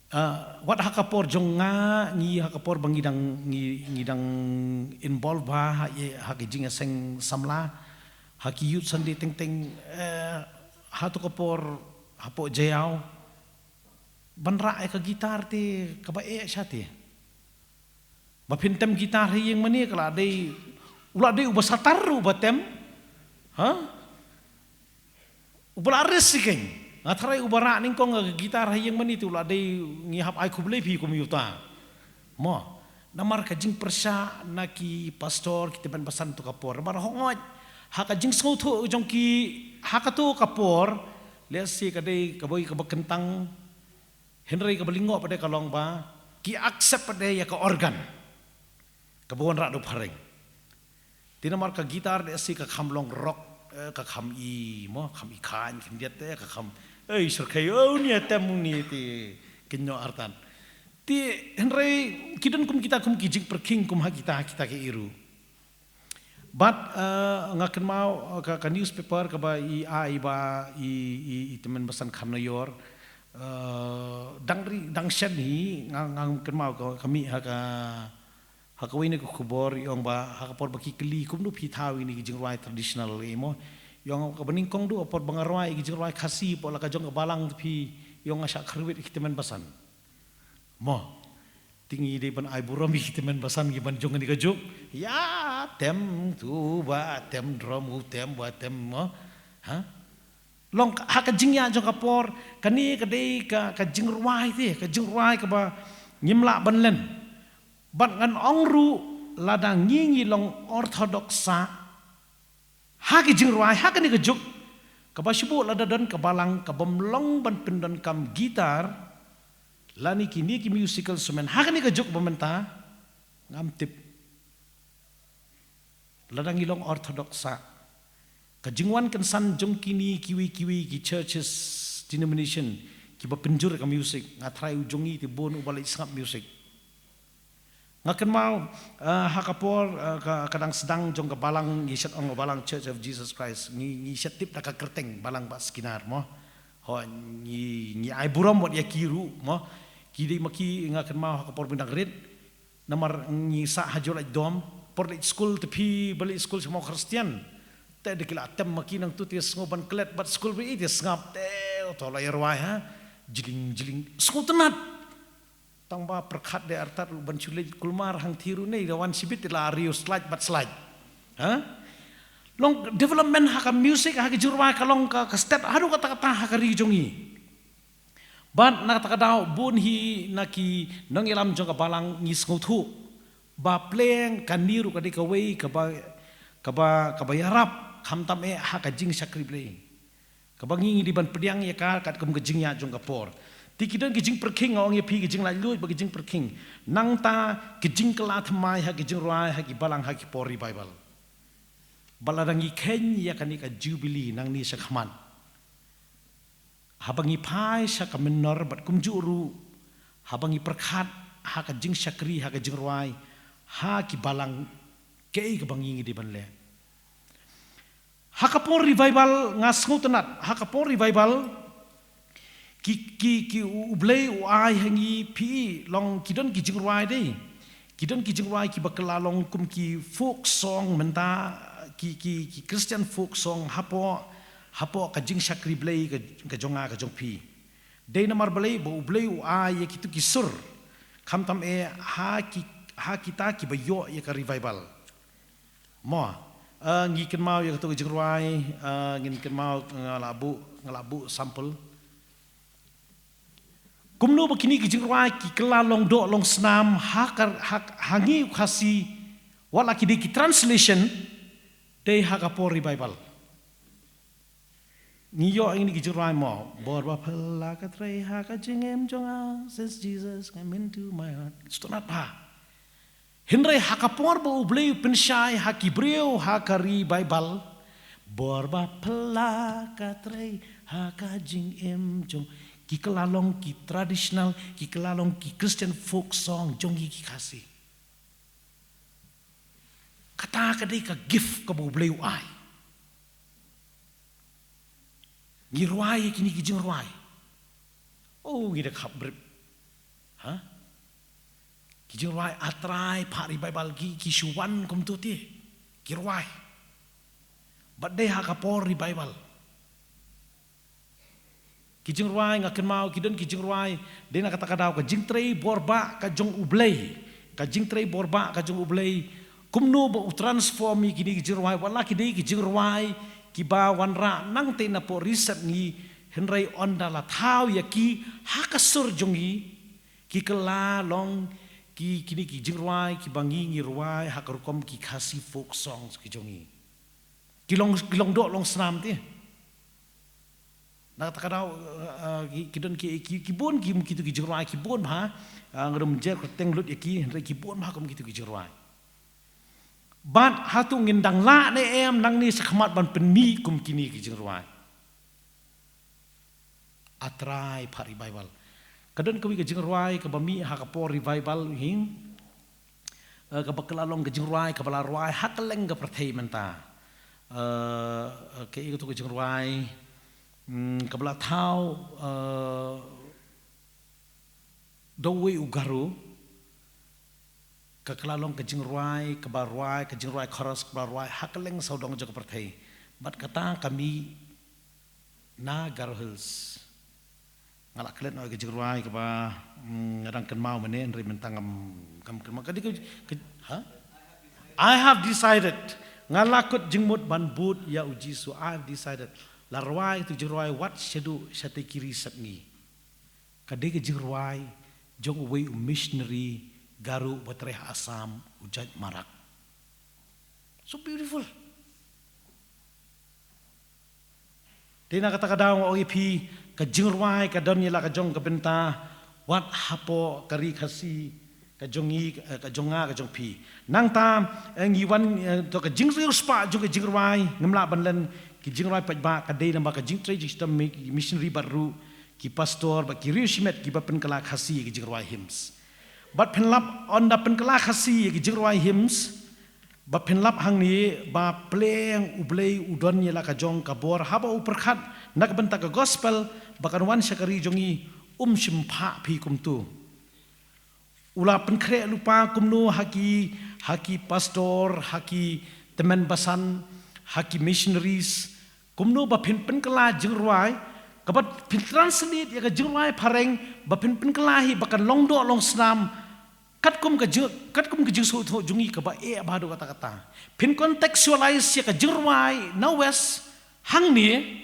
Eh, wat ha ka por jong nga, ngi ha ka por ba ngi dang, ngi, ngi dang involve bha ha, ha ki jingïaseng samla, ha ki Youth Sunday teng teng, eh, ha tu ka por, hapoh Jaïaw, ban rah ïa ka guitar te, kaba eh sha te. Ba phin tem guitar ha ïing mane ka la dei, u la dei uba satar uba tem. Ha? Uba la ris sikeng. Nga tharai uba rah nyngkong ka guitar ha ïing mane te u la dei ngi hap ai khublei phi kum ïuta. Mo, namar ka jingpyrshah na ki pastor ki tymmen basan tu ka por. Namar hooid, ha ka jingsngewthuh jong ki ha ka tu ka por, lehse ka dei kaba, kaba kyntang, hynrei kaba lyngngoh pat de ka long ba ki accept pat de ïa ka organ kaba wanrah da u phareng. Te namar ka guitar lehse ka kham long rock, eh, ka kham i mo, kham i khain khyndiat te ka kham, ei, syrkhei, oh, ni atem ni te kynnoh artat. Te hynrei ki don kum kita, kum ki jingpyrkhing kum ha kita, kita ki ïa ruh. Bad, eh, nga kynmaw, eh, ka, ka newspaper kaba i ai ba i, i, i tymmen basan Kharnaior, eh, dang ri, dang shen hi, nga, nga kynmaw ka, ka mih ha ka, ha kawei na ka khubor i ong ba ha ka por ba ki kylli kumno phi thaw ïa kine ki jingrwai traditional, eh, mo. I ong kaba nyngkong duh ha por ba nga rwai ïa ki jingrwai Khasi hapoh la ka jong ka balang te phi, i ong nga shah kyrwit ïa ki tymmen basan. Mo. Te ngi dei ban ai burom ïa ki tymmen basan ki ban jong kane ka juk. Ïa tem tu ba tem drum u tem ba tem mo. Ha? Long ha ka jingïa jong ka por, kane ka dei ka, ka jingrwai te, ka jingrwai kaba ngim lah ban len. Bad ngan ong ruh lada ngi ngi long orthodox sah ha ki jingrwai ha kane ka juk, kaba shu buh lada don ka balang kabym long ban pyndonkam guitar lane kine ki musical instrument ha kane ka juk ba mynta, ngam tip. Lada ngi long orthodox sah, ka jingwan kynsan jong kine kiwei kiwei ki churches, denomination kiba pynjur ka music, nga tharai u jong ngi te bun uba leit sngap music. Nga kynmaw, eh, ha ka por, eh, ka, ka dang sdang jong ka balang, ngi shet ong ka balang Church of Jesus Christ, ngi, ngi shet tip da ka kyrteng balang Bah Skinner mo. Ho, ngi, ngi ai burom wat ïa ki ruh mo. Ki dei ma ki, nga kynmaw ha ka por ba dang rit. Namar ngi sah ha ju leit dom, por leit skul te phi ba leit skul sha mo Khristian. Te da ki la tem ma ki nangtu te sngew ban klet bad skul ba i te sngap te, to la ïa rwai ha. Jling jling, sngewtynnat. Tang ba pyrkhat de artat ruh ban shu leit kulmar hangtei ruh ne, da wan shibit te la riew slide bad slide. Ha? Long development ha ka music, ha ka jingrwai ka long ka, ka stet haduh katta katta ha ka ri jong ngi. Bad na kata ka daw bun hi na ki nongïalam jong ka balang ngi sngewthuh ba pleng kane ruh ka dei kawei kaba, kaba, kaba ïarap khamtam eh ha ka jingshakri Blei. Kaba ngi ngi dei ban pdiang ïa ka katkum ka jingïaid jong ka por. Te ki don ki jingpyrkhing, nga ong ïa phi, ki jinglaitluid bad ki jingpyrkhing. Nangta ki jingkylla thymmai ha ki jingrwai ha ki balang ha ki por revival. Bad lada ngi kheiñ ïa kane ka jubili nangne shakhmat, haba ngi phai sha ka mynnor bad kumjuh ruh haba ngi pyrkhat ha ka jingshakri, ha ka jingrwai, ha ki balang, kaei kaba ngi ngi dei ban leh. Ha ka por revival nga sngewtynnat, ha ka por revival ki, ki, ki u Blei u ai ha ngi, phi long ki don ki jingrwai dei. Ki don ki jingrwai kiba kylla long kum ki folk song mynta, ki, ki, ki Christian folk song hapoh, hapoh ka jingshakri Blei ka, ka jong nga ka jong phi. Dei namar balei ba u Blei u ai ïa kitu ki sur. Khamtam eh ha ki, ha kita kiba ïoh ïa ka revival. Mo, eh, ngi kynmaw ïa kato ka jingrwai, eh, ngin kynmaw, eh, nga la buh, nga la buh sample. Kumno ba kine ki jingrwai ki kylla long doh long snam ha ka, ha, ha ngi u Khasi, wat la ki dei ki translation, Dei ha ka por revival. Ngi ïoh ïa kine ki jingrwai mo. Bor ba phylla ka trei ha ka jingim jong nga, since Jesus came into my heart. Sngewtynnat bha. Hynrei ha ka por ba U Blei u pynshai ha ki briew ha ka revival, bor ba phylla ka trei ha ka jingim jong, ki kylla long ki traditional, ki kylla long ki Christian folk song jong ngi ki Khasi. Kata ka dei ka gift kaba U Blei u ai. Ngi rwai ïa kine ki jingrwai. Oh, ngi da khap brip. Ha? Ki jingrwai A Trai phah revival, ki, ki shu wan kumto te. Ki rwai. Bad dei ha ka por revival. Ki jingrwai, nga kynmaw, ki don ki jingrwai, dei na kata ka daw, ka jingtrei bor ba ka jong U Blei. Ka jingtrei bor ba ka jong U Blei. Kumno ba u transform ïa kine ki jingrwai, wat la ki dei ki jingrwai kiba wanrah nangta na pdeng ri sepngi, hynrei ynda la thaw ïa ki ha ka sur jong ngi, ki kylla long ki, kine ki jingrwai kiba ngi, ngi rwai ha ka rukom ki Khasi folk songs ki jong ngi. Ki long, ki long doh long snam te. Na kata ka daw, eh, eh, ki, ki don ki, ki, ki bun ki, kum kito ki jingrwai, ki bun bha, eh, nga dang jer kyrteng lut ïa ki, hynrei ki bun bha kum kito ki jingrwai. Bad hato ngin dang lah ne em nangne shakhmat ban pynmih kum kine ki jingrwai. A Trai phah revival. Ka don kawei ka jingrwai kaba mih ha ka por revival hi. Eh, kaba kylla long ka jingrwai kaba la rwai ha kylleng ka pyrthei mynta. Eh, eh, kaei kato ka jingrwai, mm, kaba la thaw, eh, da uwei u Garo, ka kylla long ka jingrwai kaba rwai, ka jingrwai chorus kaba rwai ha kylleng sawdong jong ka pyrthei. Bad kata ka mih na Garo Hills. Nga la klet noh ïa ka jingrwai kaba, mm, nga dang kynmaw mynne, hynrei mynta ngam, ngam kynmaw. Ka dei ka, ka, ha? I have decided. Nga la kut jingmut ban bud ïa U Jisu. I have decided. La rwai tu jingrwai wat shaduh shatei ki ri sepngi. Ka dei ka jingrwai jong uwei u missionary Garo ba trei ha Assam, u Jait Marak. So beautiful. Te na kata ka daw nga ong ïa phi, ka jingrwai ka don ïa la ka jong ka bynta, wat hapoh ka ri Khasi, ka jong ngi, eh, ka jong nga, ka jong phi. Nangta, eh, ngi wan, eh, to ka jingriewspah jong ka jingrwai, ngam lah ban len, ki jingrwai paidbah, ka dei namar ka jingtrei jingshitom mi-, missionary bad ruh, ki pastor, bad ki riewshimet, kiba pynkylla Khasi, ki jingrwai hymns. Bad phin lap, ynda pynkylla Khasi, ki jingrwai hymns, ba phin lap hangne, ba pleng U Blei u don ïa la ka jong ka bor haba u pyrkhat na ka bynta ka gospel, ba kan wan sha ka ri jong ngi, um shym phah phi kumto. U la pynkhreh lypa kumno ha ki, ha ki pastor, ha ki tymmen basan, ha ki missionaries, kumno ba phin pynkylla jingrwai, kaba phin translate ïa ka jingrwai phareng, ba phin pynkylla hi ba kan long doh long snam, katkum ka jing, katkum ka jingsngewthuh jong ngi kaba eh bha haduh katta katta. Phin contextualize ïa ka jingrwai na West hangne,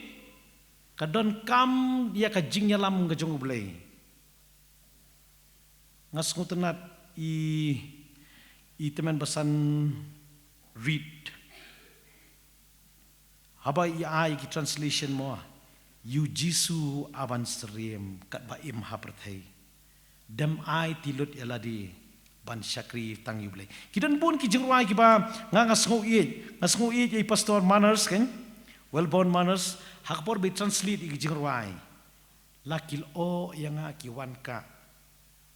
ka donkam ïa ka jingïalam ka jong U Blei. Nga sngewtynnat i, i tymmen basan Reed. Haba i ai ki translation mo, ïa U Jisu u wan syriem katba im ha pyrthei. Dem aiti lut ïa lade ban shakri tang ïa U Blei. Ki don bun ki jingrwai kiba nga, nga sngew ïeit, nga sngew ïeit ïa i Pastor Manners kan, Wellborn Manners, ha ka por ba i translate ïa ki jingrwai. La ki lyoh ïa nga ki wan ka,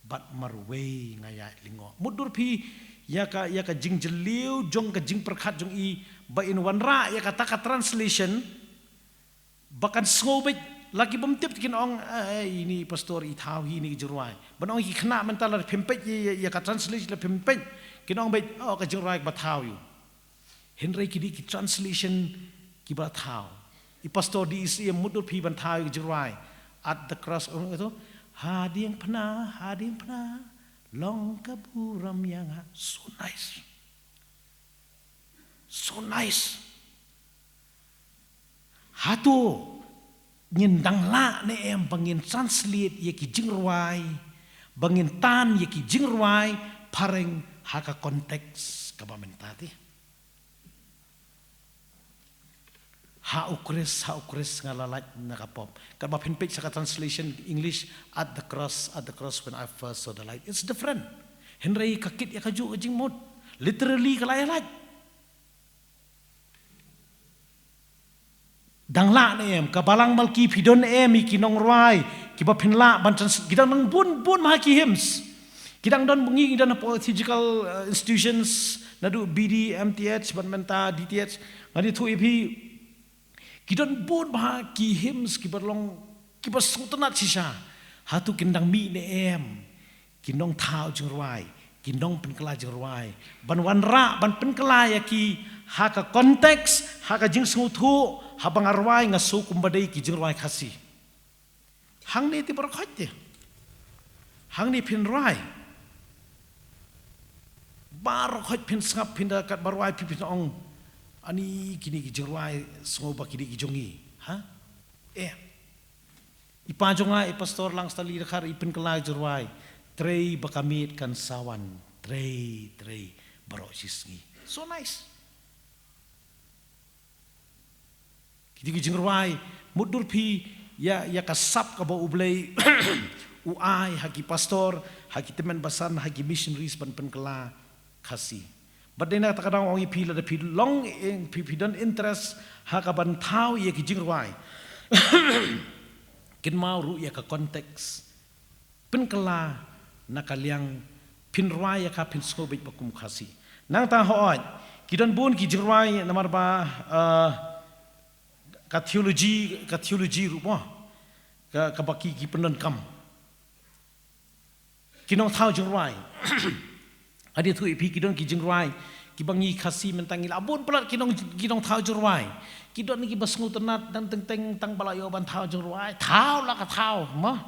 bad marwei nga ïaid lyngngoh. Mutdur phi ïa ka, ïa ka jingjylliew jong ka jingpyrkhat jong i ba in wanrah ïa kata ka translation, ba kan sngew beit, la ki bym tip te kin ong, "Eh, ine i pastor i thaw hi ine ki jingrwai." Ban ong ki khynnah mynta la phim peit ïa, ïa, ïa ka translation la phim peit, kin ong beit, "Oh, ka jingrwai ba thaw ïa u." Hynrei ki dei ki translation kiba thaw. I pastor D E C M mutdur phi ban thaw ïa ka jingrwai. At the cross, ong ito, "Hadien phna, hadien phna, long ka burom ïa nga." So nice. So nice. Hato ngin dang lah ne em ba ngin translate ïa ki jingrwai, ba ngin tan ïa ki jingrwai phareng ha ka context kaba mynta te? Ha u Khrist, ha u Khrist nga la lait na ka pop. Katba phin peit sa ka translation English, "At the cross, at the cross when I first saw the light." It's different. Hynrei ka kit ïa kajuh ka jingmut. Literally ka la ïa lait. Dang lah ne em, ka balang Malki phi don ne em, ïa ki nongrwai, kiba phin lah, ban trans-, ki dang nang bun, bun ma ki hymns. Ki dang don bungi, ki don hapoh theological, uh, institutions, naduh B D, M T H, ban mynta D T H, nga ïathuh ïa phi, ki don bun bha ki hymns kiba long, kiba sngewtynnat shisha. Hato kin dang mih ne em ki nongthaw jingrwai, ki nongpynkylla jingrwai, ban wanrah, ban pynkylla ïa ki ha ka context, ha ka jingsngewthuh, haba nga rwai nga sngew kumba dei ki jingrwai Khasi. Hangne te baroh khoit te. Hangne phin rwai. Baroh khoit phin sngap, phin da katba rwai phi phin ong, "Ani kine ki jingrwai sngew ba ki dei ki jong ngi." Ha? Eh. I pa jong nga, i Pastor Langstali Dkhar, i pynkylla jingrwai, "Trei ba ka miet kan sa wan, trei, trei baroh shisngi." So nice. Kito ki jingrwai, mutdur phi ïa, ïa ka sap kaba U Blei u ai ha ki pastor, ha ki tymmen basan, ha ki missionaries ban pynkylla Khasi. Bad dei na kata ka daw ong ïa phi, lada phi long, eh, phi, phi don interest ha ka ban thaw ïa ki jingrwai, kynmaw ruh ïa ka context. Pynkylla na ka liang, phin rwai ïa ka, phin sngewbit ba kum Khasi. Nangta hooid, ki don bun ki jingrwai namar ba, eh, ka theology, ka theology ruh mo, ka, kaba ki, ki pyndonkam. Ki nongthaw jingrwai. Nga ïathuh ïa phi, ki don ki jingrwai kiba ngi Khasi mynta ngi la bun palat ki nong, ki nongthaw jingrwai. Ki don kiba sngewtynnat, dang teng teng tang ba la ïoh ban thaw jingrwai, thaw la ka thaw, mo.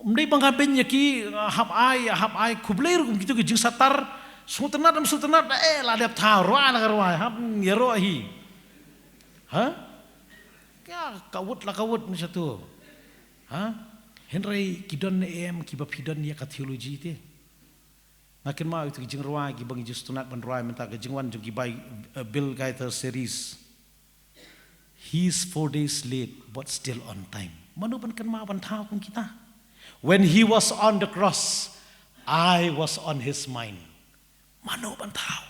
Ym dei ba nga beiñ ïa ki, ah, hap ai, hap ai khublei ruh kum kito ki jingsatar. Sngewtynnat, ym sngewtynnat, eh, la dep thaw, rwai la ka rwai, hap ïaroh hi. Ha? Ka, ka wut la ka wut, mynta tu. Ha? Hynrei ki don ne em kiba phi don ïa ka theology te? Nga kynmaw ïa ki jingrwai kiba ngi ju sngewtynnat ban rwai mynta, ka jingwan jong ki bai, eh, Bill Gaither series. "He's four days late, but still on time." Mano ban kynmaw ban thaw kum kita? "When he was on the cross, I was on his mind." Mano ban thaw?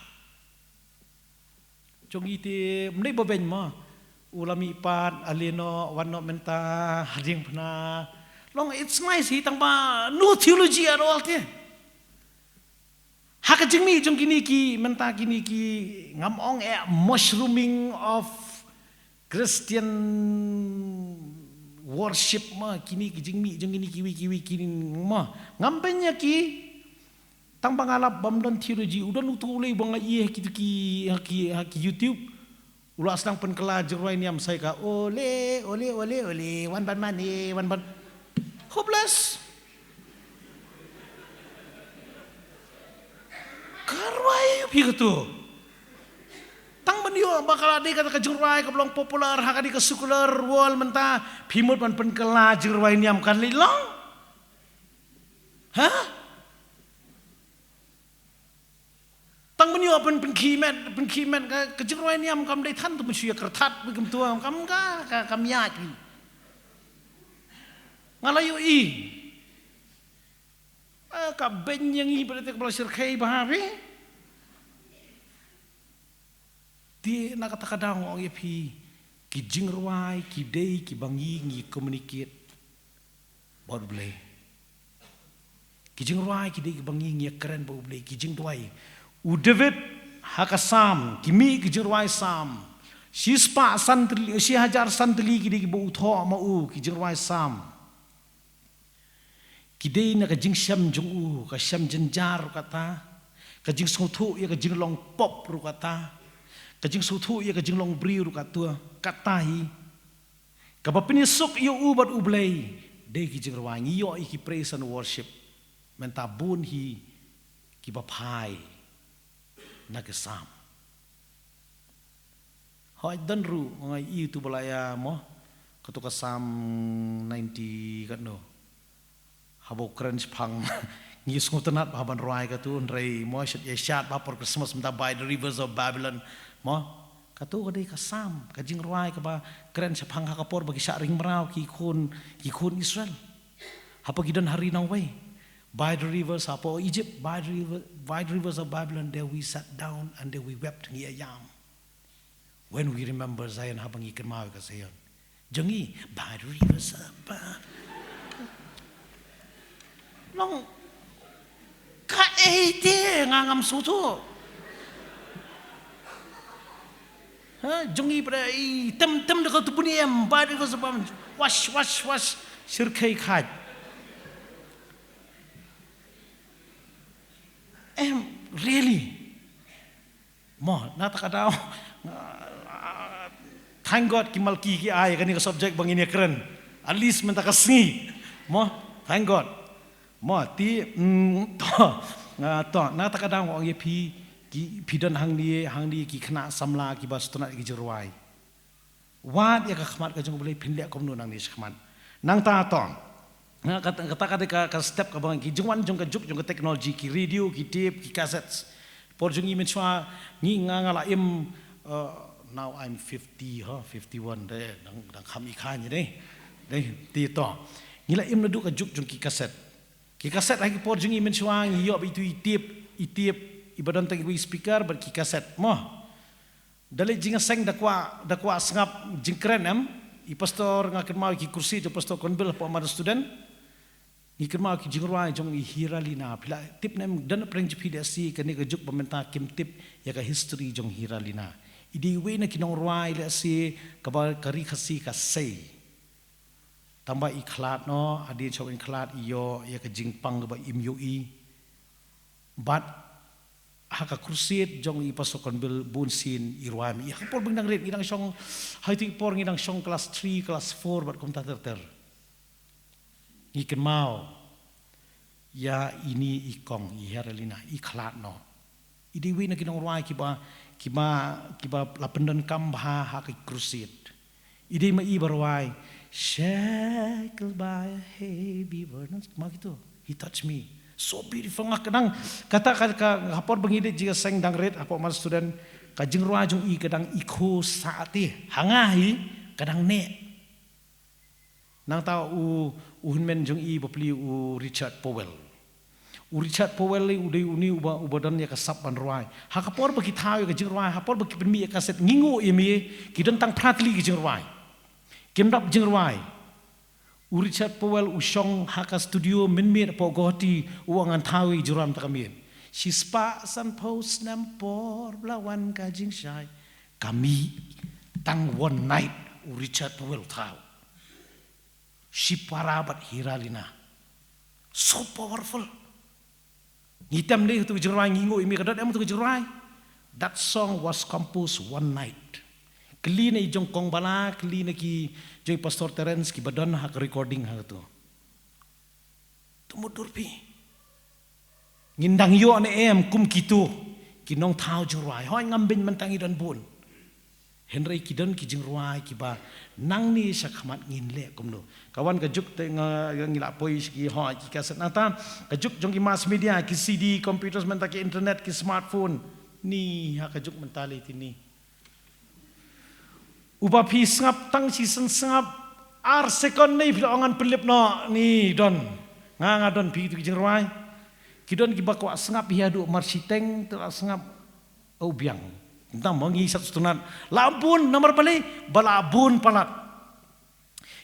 Jong ite, ym dei ba beiñ mo. U la mih pat, ale noh, wan noh mynta, ha diengphna. Long, it's nice hi, tang ba no theology at all te. Ha ka jingmih jong kine ki, mynta kine ki, ngam ong eh, mushrooming of Christian worship mo, kine ki jingmih jong kine kiwei kiwei kine mo. Ngam beiñ ïa ki, tang ba nga lap bym don theology, u don uto u lei ba nga ïohi ha kito ki, ha ki, ha ki YouTube. U la sdang pynkylla jingrwai niam, sa ïa ka, "Ole, ole, ole, ole, wan ban mane, wan ban." Hopeless. Ka rwai phi kato. Tang ban ïoh ba ka la dei kata ka jingrwai kaba long popular ha ka dei ka secular world mynta, phi mut ban pynkylla jingrwai niam, kan leit long? Ha? Tang ban ïoh pyn, pynkhih met, pynkhih met ka, ka jingrwai niam kam dei than tu, ban shu ïa kyrthat bad kumto, kam ka, ka, kam ïaid. Nga la ïohi. Eh, ka beiñ ïa ngi bad te ka ba la shyrkhei bha phi. Te na kata ka daw nga ong ïa phi, ki jingrwai ki dei kiba ngi, ngi communicate bad U Blei. Ki jingrwai ki dei kiba ngi, ngi ïakren bad U Blei, ki jingduwai. U David ha ka Salm, ki mih ki jingrwai Salm. Shispah san tylli, shi hajar san tylli ki dei kiba u thoh ma u, ki jingrwai Salm. Ki dei na ka jingshem jong u, ka shem jynjar ruh kata, ka jingsngewthuh ïa ka jinglong pop ruh kata, ka jingsngewthuh ïa ka jinglong briew ruh kata, kata hi. Kaba pynïasuk ïa u bad U Blei, dei ki jingrwai, ngi ïoh ïa ki praise and worship. Mynta bun hi kiba phai na ka Salm. Hooid, don ruh nga ïohi tu ba la ïa mo, kato ka Salm ninety katno. Haba u kren shaphang, ngi sngewtynnat bha ban rwai kato, hynrei mo, shait ïa shad bha por Christmas mynta, "By the rivers of Babylon." Mo, Kato ka dei ka Salm, ka jingrwai kaba kren shaphang ha ka por ba ki shah ring mraw ki khun, ki khun Israel. Hapoh ki don ha ri nongwei. By the rivers, hapoh Egypt, by the river, by the rivers of Babylon, there we sat down and there we wept, ngi ïam. When we remember Zion, haba ngi kynmaw ïa ka Zion. Jong ngi, by the rivers of Babylon. Long, kaei te nga ngam sngewthuh. Ha, jong ngi pat i tem tem da ka tu puni em, by the rivers of Babylon. Wash, wash, wash. Shyrkhei khaj. Em, really? Mo, na kata ka daw. Thank God ki Malki ki ai kane ka subject ba ngin ïa kren. At least mynta ka sngi. Mo, thank God. Mo, te, mm, to, ah, to, na kata ka daw nga ong ïa phi, ki, phi don hangne, hangne ki khynnah samla kiba sngewtynnat ïa ki jingrwai. Wad ïa ka khmat ka jong U Blei, phin leh kumno nangne shakhmat. Nangta to. Nga kata, kata ka dei ka, ka step kaba ngi, ki jingwan jong ka juk jong ka technology, ki radio, ki tape, ki cassettes. Por jong ngi mynshuwa, ngi, nga, nga la im, uh, now I'm fifty, ha, fifty-one, dei, dang, dang kham i kha ngi dei. Dei, te to. Ngi la im naduh ka juk jong ki cassette. Ki cassette ha ki por jong ngi mynshuwa, ngi ïoh ba itu i tape, i tape, iba don tang iwei i speaker bad ki cassette. Mo. Da leit jingïaseng da kwah, da kwah sngap jingkren em. I pastor, nga kynmaw ïa ki crusade jong Pastor Konbil hapoh Mother Student. Ngi kynmaw ïa ki jingrwai jong i Hiralina. Phi la tip ne em, don na pdeng jong phi lehse kane ka juk ba mynta kim tip ïa ka history jong Hiralina. I dei iwei na ki nongrwai lehse kaba ka ri Khasi ka sei. Tangba i khlad noh, hadien shuwa ban khlad i ïoh ïa ka jingpang kaba im ïohi. Bad ha ka crusade jong i Pastor Konbil bun sien i rwai ma i. Ha ka por ba ngi dang rit, ngi dang shong, ha itu i por ngi dang shong class three, class four bad kumta ter ter. Ngi kynmaw ïa ine i kong, i Hiralina, i khlad noh. I dei iwei na ki nongrwai kiba, kiba, kiba la pyndonkam bha ha ka crusade. I dei ma i ba rwai, "Shackled by a heavy burden." Ma kito, "He touched me." So beautiful. Nga ka dang, kata ka, ka, ha por ba ngi leit jingïaseng dang rit, hapoh Mother Student, ka jingrwai jong i ka dang echo sah te. Ha nga hi, ka dang neh. Nangta u, u hynmen jong i bapli u Richard Powell. U Richard Powell u dei une uba, uba don ïa ka sap ban rwai. Ha ka por ba ki thaw ïa ka jingrwai, ha por ba ki pynmih ïa ka cassette, ngi nguh ïa me, ki don tang phra tylli ki jingrwai. Kim dap jingrwai. U Richard Powell u shong ha ka studio mynmiet hapoh Guwahati, u ong ngan thaw ïa i jingrwai mynta ka miet. Shispah sanphew snem por ba la wan ka jingshai. Ka mih tang one night u Richard Powell thaw. Shipara bad Hiralina. So powerful. Ngi tem dei ha tu ka jingrwai, ngi nguh ïa me, ka don em ha tu ka jingrwai. That song was composed one night. Kylli na i jong Kong Bala, kylli na ki jong i Pastor Terence kiba don ha ka recording ha tu. To mutdur phi. Ngin dang ïoh ne em kum kito ki nongthaw jingrwai. Hooid, ngam beiñ mynta ngi don bun. Hynrei ki don ki jingrwai kiba nangne shakhmat ngin leh kumno. Ka wan ka juk te nga, nga ngi la poi sha ki, hooid, ki cassette, nangta ka juk jong ki mass media, ki C D, computers mynta, ki internet, ki smartphone. Ni ha ka juk mynta lei te ni. Uba phi sngap tang shisien sngap, ar second ne phi la ong ngan pynlip noh, ni don. Nga, nga don, phi tu ki jingrwai. Ki don kiba kwah sngap hi haduh marshiteng, te la sngap, oh, biang. Tang mo ngi sat sngewtynnat. La bun, namar balei, ba la bun palat.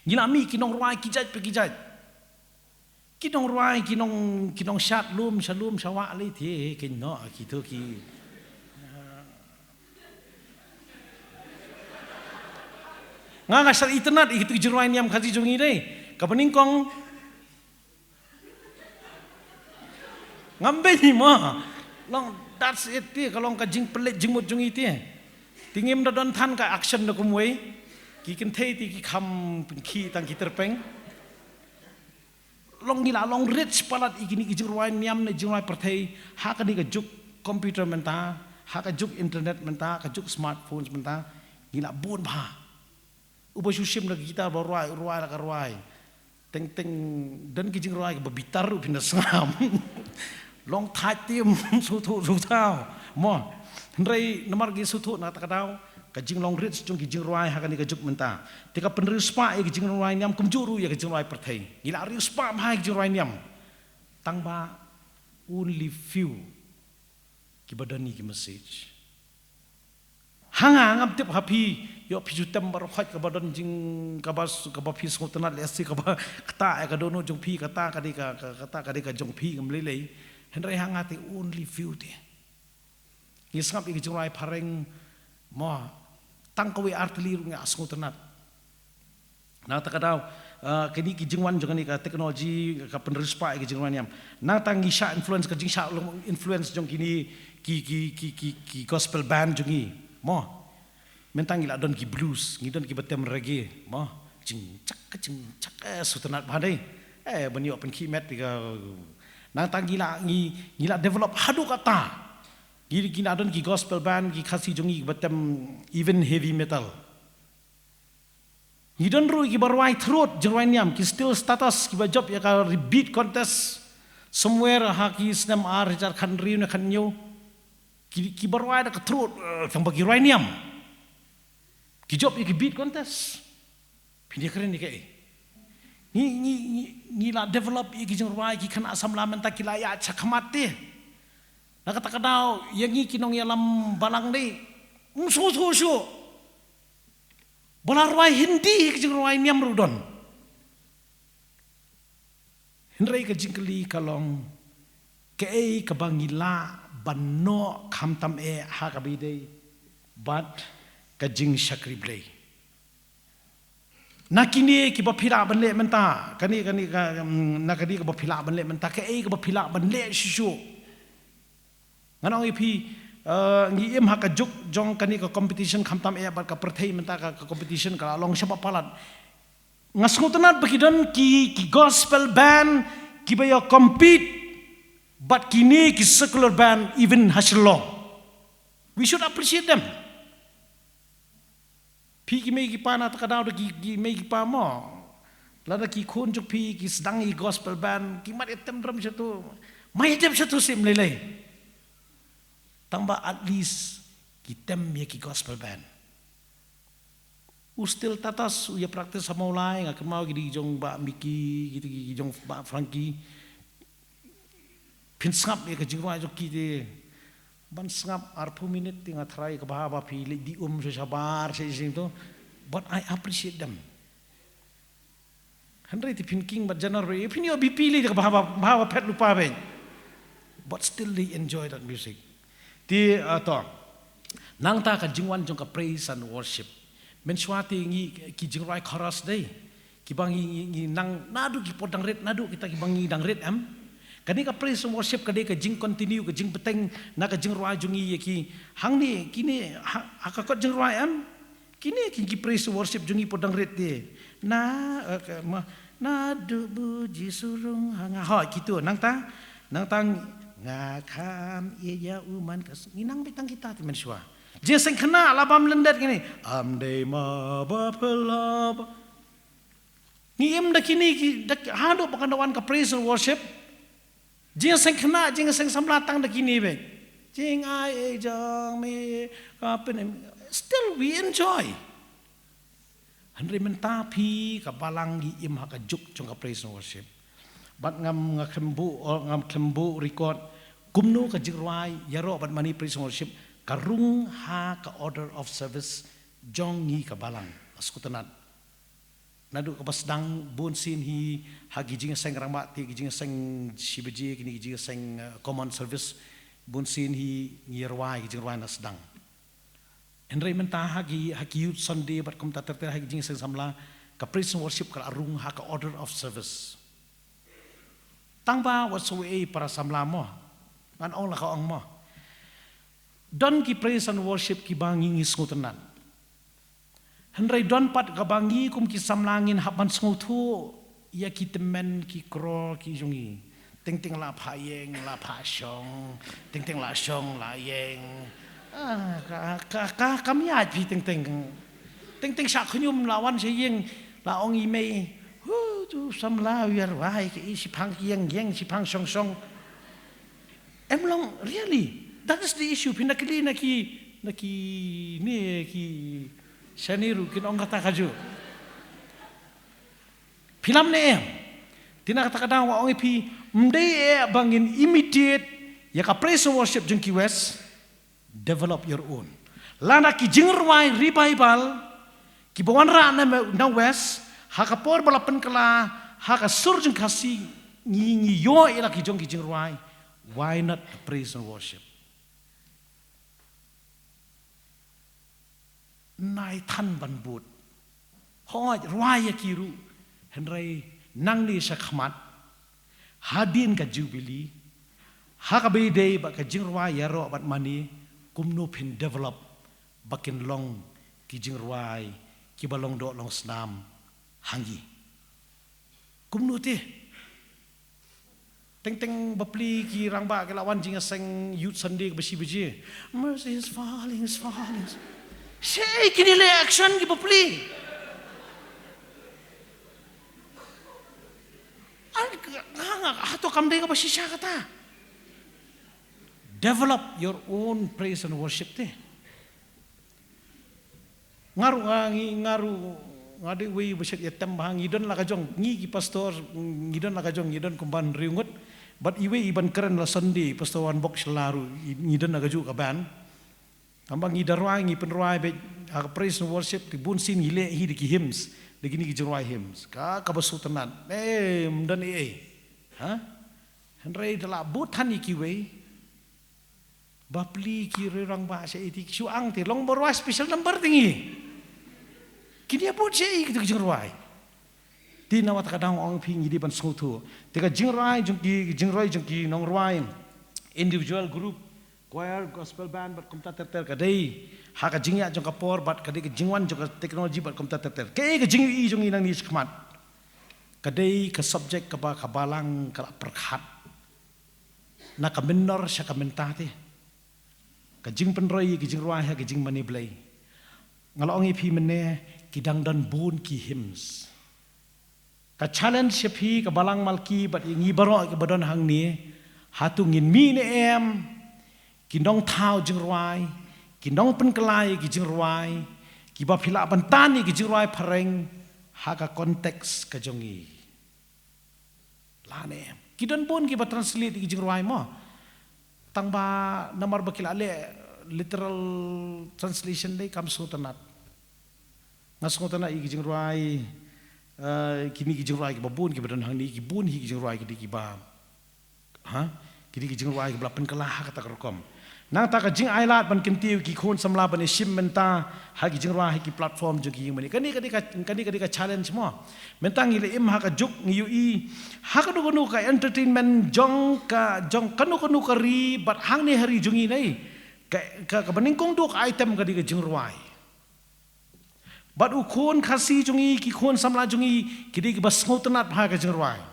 Ngi la mih ki nongrwai ki jait pa ki jait. Ki nongrwai, ki nong, ki nongshad lum sha lum sha wah lei te, keiñ noh kito ki. Nga, nga shah itynnat ïa kito ki jingrwai niam Khasi jong ngi dei. Kaba nyngkong. Ngam beiñ mo. Long, that's it te, ka long ka jingpynleit jingmut jong ngi te. Te ngim da don than ka action da kumwei. Ki kynthei te ki kham pynkhih tang ki tyrpeng. Long ngi la long rich palat ïa kine ki jingrwai niam ne jingrwai pyrthei, ha kane ka juk computer mynta, ha ka juk internet mynta, ka juk smartphones mynta, ngi la bun bha. Uba shu shim da ka guitar ba rwai, rwai la ka rwai. Teng teng don ki jingrwai ba bitar ruh phin da sngap. Long thait tim, sngewthuh sngewthaw. Mo, hynrei namar ki sngewthuh na kata ka daw, Ka jinglong rit jong ki jingrwai ha kane ka juk mynta. Te ka pynriewspah ïa ki jingrwai niam kumjuh ruh ïa ki jingrwai pyrthei. Ngi la riewspah bha ïa ki jingrwai niam. Tang ba only few kiba don ïa ki message. Ha nga ngam tip ha phi, ïoh phi ju tem baroh khoit kaba don jing kaba s-, kaba phi sngewtynnat lehse kaba kata ïa ka dohnud jong phi, kata ka dei ka, ka, kata ka dei ka jong phi ngam lei lei. Hynrei ha nga te only few te. Ngi sngap ïa ki jingrwai phareng mo, tang kawei ar tylli ruh nga sngewtynnat. Nangta ka daw, eh, kine ki jingwan jong kane ka technology ka pynriewspah ïa ki jingrwai niam. Nangta ngi shah influence, ka jingshah long influence jong kine ki, ki, ki, ki, ki gospel band jong ngi mo. Mynta ngi la don ki blues, ngi don kiba tem reggae mo. Jing chak ka jing chak, eh, sngewtynnat bha dei. Eh, ban ïoh pynkhih met ïa ka. Nangta ngi la, ngi, ngi la develop haduh katta. Ngi, ngi la don ki gospel band, ki Khasi jong ngi kiba tem even heavy metal. Ngi don ruh kiba rwai throat, jingrwai niam, ki Steel Status, kiba jop ïa ka Beat Contest somewhere ha ki snem ar hajar khathynriew ne khathynñiew. Ki, kiba rwai da ka throat, eh, tang ba ki rwai niam. Ki jop ïa ki Beat Contest. Phin ïa kren ïa kaei? Ngi, ngi, ngi, ngi la develop ïa ki jingrwai, ki khynnah samla mynta ki la ïaid shakhmat te. Na kata ka daw, ïa ngi ki nongïalam balang dei, ym sngewthuh shuh. Ba la rwai Hindi, ki jingrwai niam ruh don. Hynrei ka jingkylli ka long, kaei kaba ngi lah ban noh khamtam eh ha kaba ïadei bad ka jingshakri Blei. Na kine kiba phi lah ban leh mynta, kane, kane ka, mm, na kane kaba phi lah ban leh mynta, kaei kaba phi lah ban leh shuh shuh. Ngan ong ïa phi, eh, ngi im ha ka juk jong kane ka competition khamtam eh bad ka pyrthei mynta ka, ka competition ka la long shaphang palat. Nga sngewtynnat ba ki don ki, ki gospel band kiba ïa compete bad kine ki secular band even ha Shillong. We should appreciate them. Phi ki mei ki pa na kata ka daw da ki, ki mei ki pa mo. Lada ki khun jong phi ki sdang ïa gospel band, ki mat ïa tem drum shatu. Mai tem shatu sim lei lei. Tang ba at least ki tem ïa ki gospel band. U Steel Status u ïa practice ha Mawlai, nga kynmaw ki dei jong Bah Mickey, ki dei ki jong Bah Frankie. Phin sngap ïa ka jingrwai jong ki te. Ban sngap arphew minit te nga tharai kaba haba phi leit dih um sha shabar sha jingto. But I appreciate them. Hynrei te phin king bad janar re, phin ïoh B P lei te kaba haba, haba phet lypa beit. But still they enjoy that music. Te, ah, to. Nangta ka jingwan jong ka praise and worship. Mynshuwa te ngi ki jingrwai chorus dei. Kiba ngi, ngi, ngi nang naduh ki por dang rit, naduh kita kiba ngi dang rit em. Kane ka praise and worship ka dei ka jing continue, ka jingbteng na ka jingrwai jong ngi ïa ki. Hangne, kine, ha, ha ka kot jingrwai em. Kine ki, ki praise and worship jong ngi por dang rit te. Na, eh, ka, ma, naduh bu Jisu rung ha nga. Ho, kitu, nangta, nangta nga kham ïa u man ka s-, ngi nang beit tang kita te mynshuwa. Jingseng khynnah la bam lyndet kine. Am dei ma ba pela ba. Ngi im da kine ki, da, haduh ba kan da wan ka praise and worship. Jingseng khynnah, jingseng samla tang da kine beit. Jingai ei jong me ka pyn-, still we enjoy. Hynrei mynta phi ka balang ngi im ha ka juk jong ka praise and worship. Bad ngam, nga khlem buh, oh, ngam khlem buh record. Kumno ka jingrwai ïaroh bad mane praise and worship ka rung ha ka order of service jong ngi ka balang. Sngewtynnat. Naduh kaba sdang bun sien hi ha ki jingïaseng rangbah te, ki jingïaseng shibaje, kine ki jingïaseng, eh, common service, bun sien hi ngi rwai ki jingrwai na sdang. Hynrei mynta ha ki, ha ki Youth Sunday bad kumta ter ter ha ki jingïaseng samla, ka praise and worship ka la rung ha ka order of service. Tang ba wat sngewthuh para samla mo. Ngan ong la ka ong mo. Don ki praise and worship kiba ngi ngi sngewtynnat. Hynrei don pat kaba ngi kum ki samla ngin hap ban sngewthuh ïa ki tymmen ki kro ki jong ngi. Teng teng la phah ïeng, la phah shong, teng teng la shong, la ïeng. Ah, ka, ka, ka, kam ïaid phi teng teng. Teng teng shah khñium la wan sha ïing, la ong i mei. Hu, tu samla u ïa rwai ka i shiphang ïeng ïeng, shiphang shong shong. Em long, really? That is the issue. Phin da kylli na ki Na ki ne ki shane ruh kin ong kata kajuh. Phi lam ne em? Te na kata ka daw nga ong ïa phi, ym dei eh ba ngin imitate ïa ka praise and worship jong ki West. Develop your own. Lada ki jingrwai revival kiba wanrah na, na West, ha ka por ba la pynkylla ha ka sur jong Khasi, ngi, ngi ïoh ïa la ki jong ki jingrwai. Why not praise and worship? Nai than ban bud. Hooid, rwai ïa ki ruh. Hynrei nangne shakhmat, hadien ka Jubilee, ha kaba ïadei bad ka jingrwai ïaroh bad mane, kumno phin develop ba kin long ki jingrwai kiba long doh long snam ha ngi. Kumno te? Teng teng bapli ki rangbah ki la wan jingïaseng Youth Sunday kaba shi baje. Mercy is falling, is falling. Shaei kine leh action ki bapli? An ka, nga, nga, hato kam dei kaba shisha kata? Develop your own praise and worship te. Nga ruh nga, ngi, nga ruh nga dei uwei ba shet ïa tem ba ngi don la ka jong, ngi ki pastor, ngi don la ka jong, ngi don kumban riewngud. Bad iwei i ban kren la Sunday, Pastor Wan Bok Shala ruh, i, ngi don la ka juh ka band. Tangba ngi da rwai, ngi pynrwai bad ha ka praise and worship, te bun sien ngi leh hi da ki hymns, da kine ki jingrwai hymns. Ka, kaba sngewtynnat. Eh, ym don ei ei. Ha? Hynrei da la bud than ïa kiwei. Bapli ki roi rangbah sha iti ki shu ang te long ba rwai special number te ngi. Kine bud sha i kitu ki jingrwai. Te na kata ka daw ong phi ngi dei ban sngewthuh. Te ka jingrwai jong ki, jingrwai jong ki nongrwai, individual, group, choir, gospel band bad kumta ter ter ka dei ha ka jingïaid jong ka por bad ka dei ka jingwan jong ka technology bad kumta ter ter. Kaei ka jingïohi jong ngi nangne shakhmat? Ka dei ka subject kaba ka balang ka la pyrkhat na ka mynnor sha ka mynta te. Ka jingpynroi ïa ki jingrwai ha ki jingmane Blei. Nga la ong ïa phi mynne, ki dang don bun ki hymns. Ka challenge ïa phi ka balang Malki bad ïa ngi baroh kiba don hangne, hato ngin mih ne em ki nongthaw jingrwai, ki nongpynkylla ïa ki jingrwai, kiba phi lah ban tan ïa ki jingrwai phareng ha ka context ka jong ngi? La ne em? Ki don bun kiba translate ïa ki jingrwai mo. Tangba namar ba ki la leh literal translation dei kam sngewtynnat. Nga sngewtynnat ïa ki jingrwai, eh, kine ki jingrwai kiba bun kiba don hangne, ki bun hi ki jingrwai ki dei kiba, ha? Ki dei ki jingrwai kiba la pynkylla ha kata ka rukom. Nangta ka jingailad ban kyntiew ki khun samla ban ïashim bynta ha ki jingrwai ha ki platform jong ki ïing mane. Kane ka dei ka, kane ka dei ka challenge mo. Mynta ngi la im ha ka juk ngi ïohi ha kano kano ka entertainment jong ka, jong kano kano ka ri bad hangne ha ri jong ngi nei. Ka, ka, kaba nyngkong duh ka item ka dei ka jingrwai. Bad u khun Khasi jong ngi, ki khun samla jong ngi, ki dei kiba sngewtynnat bha ka jingrwai.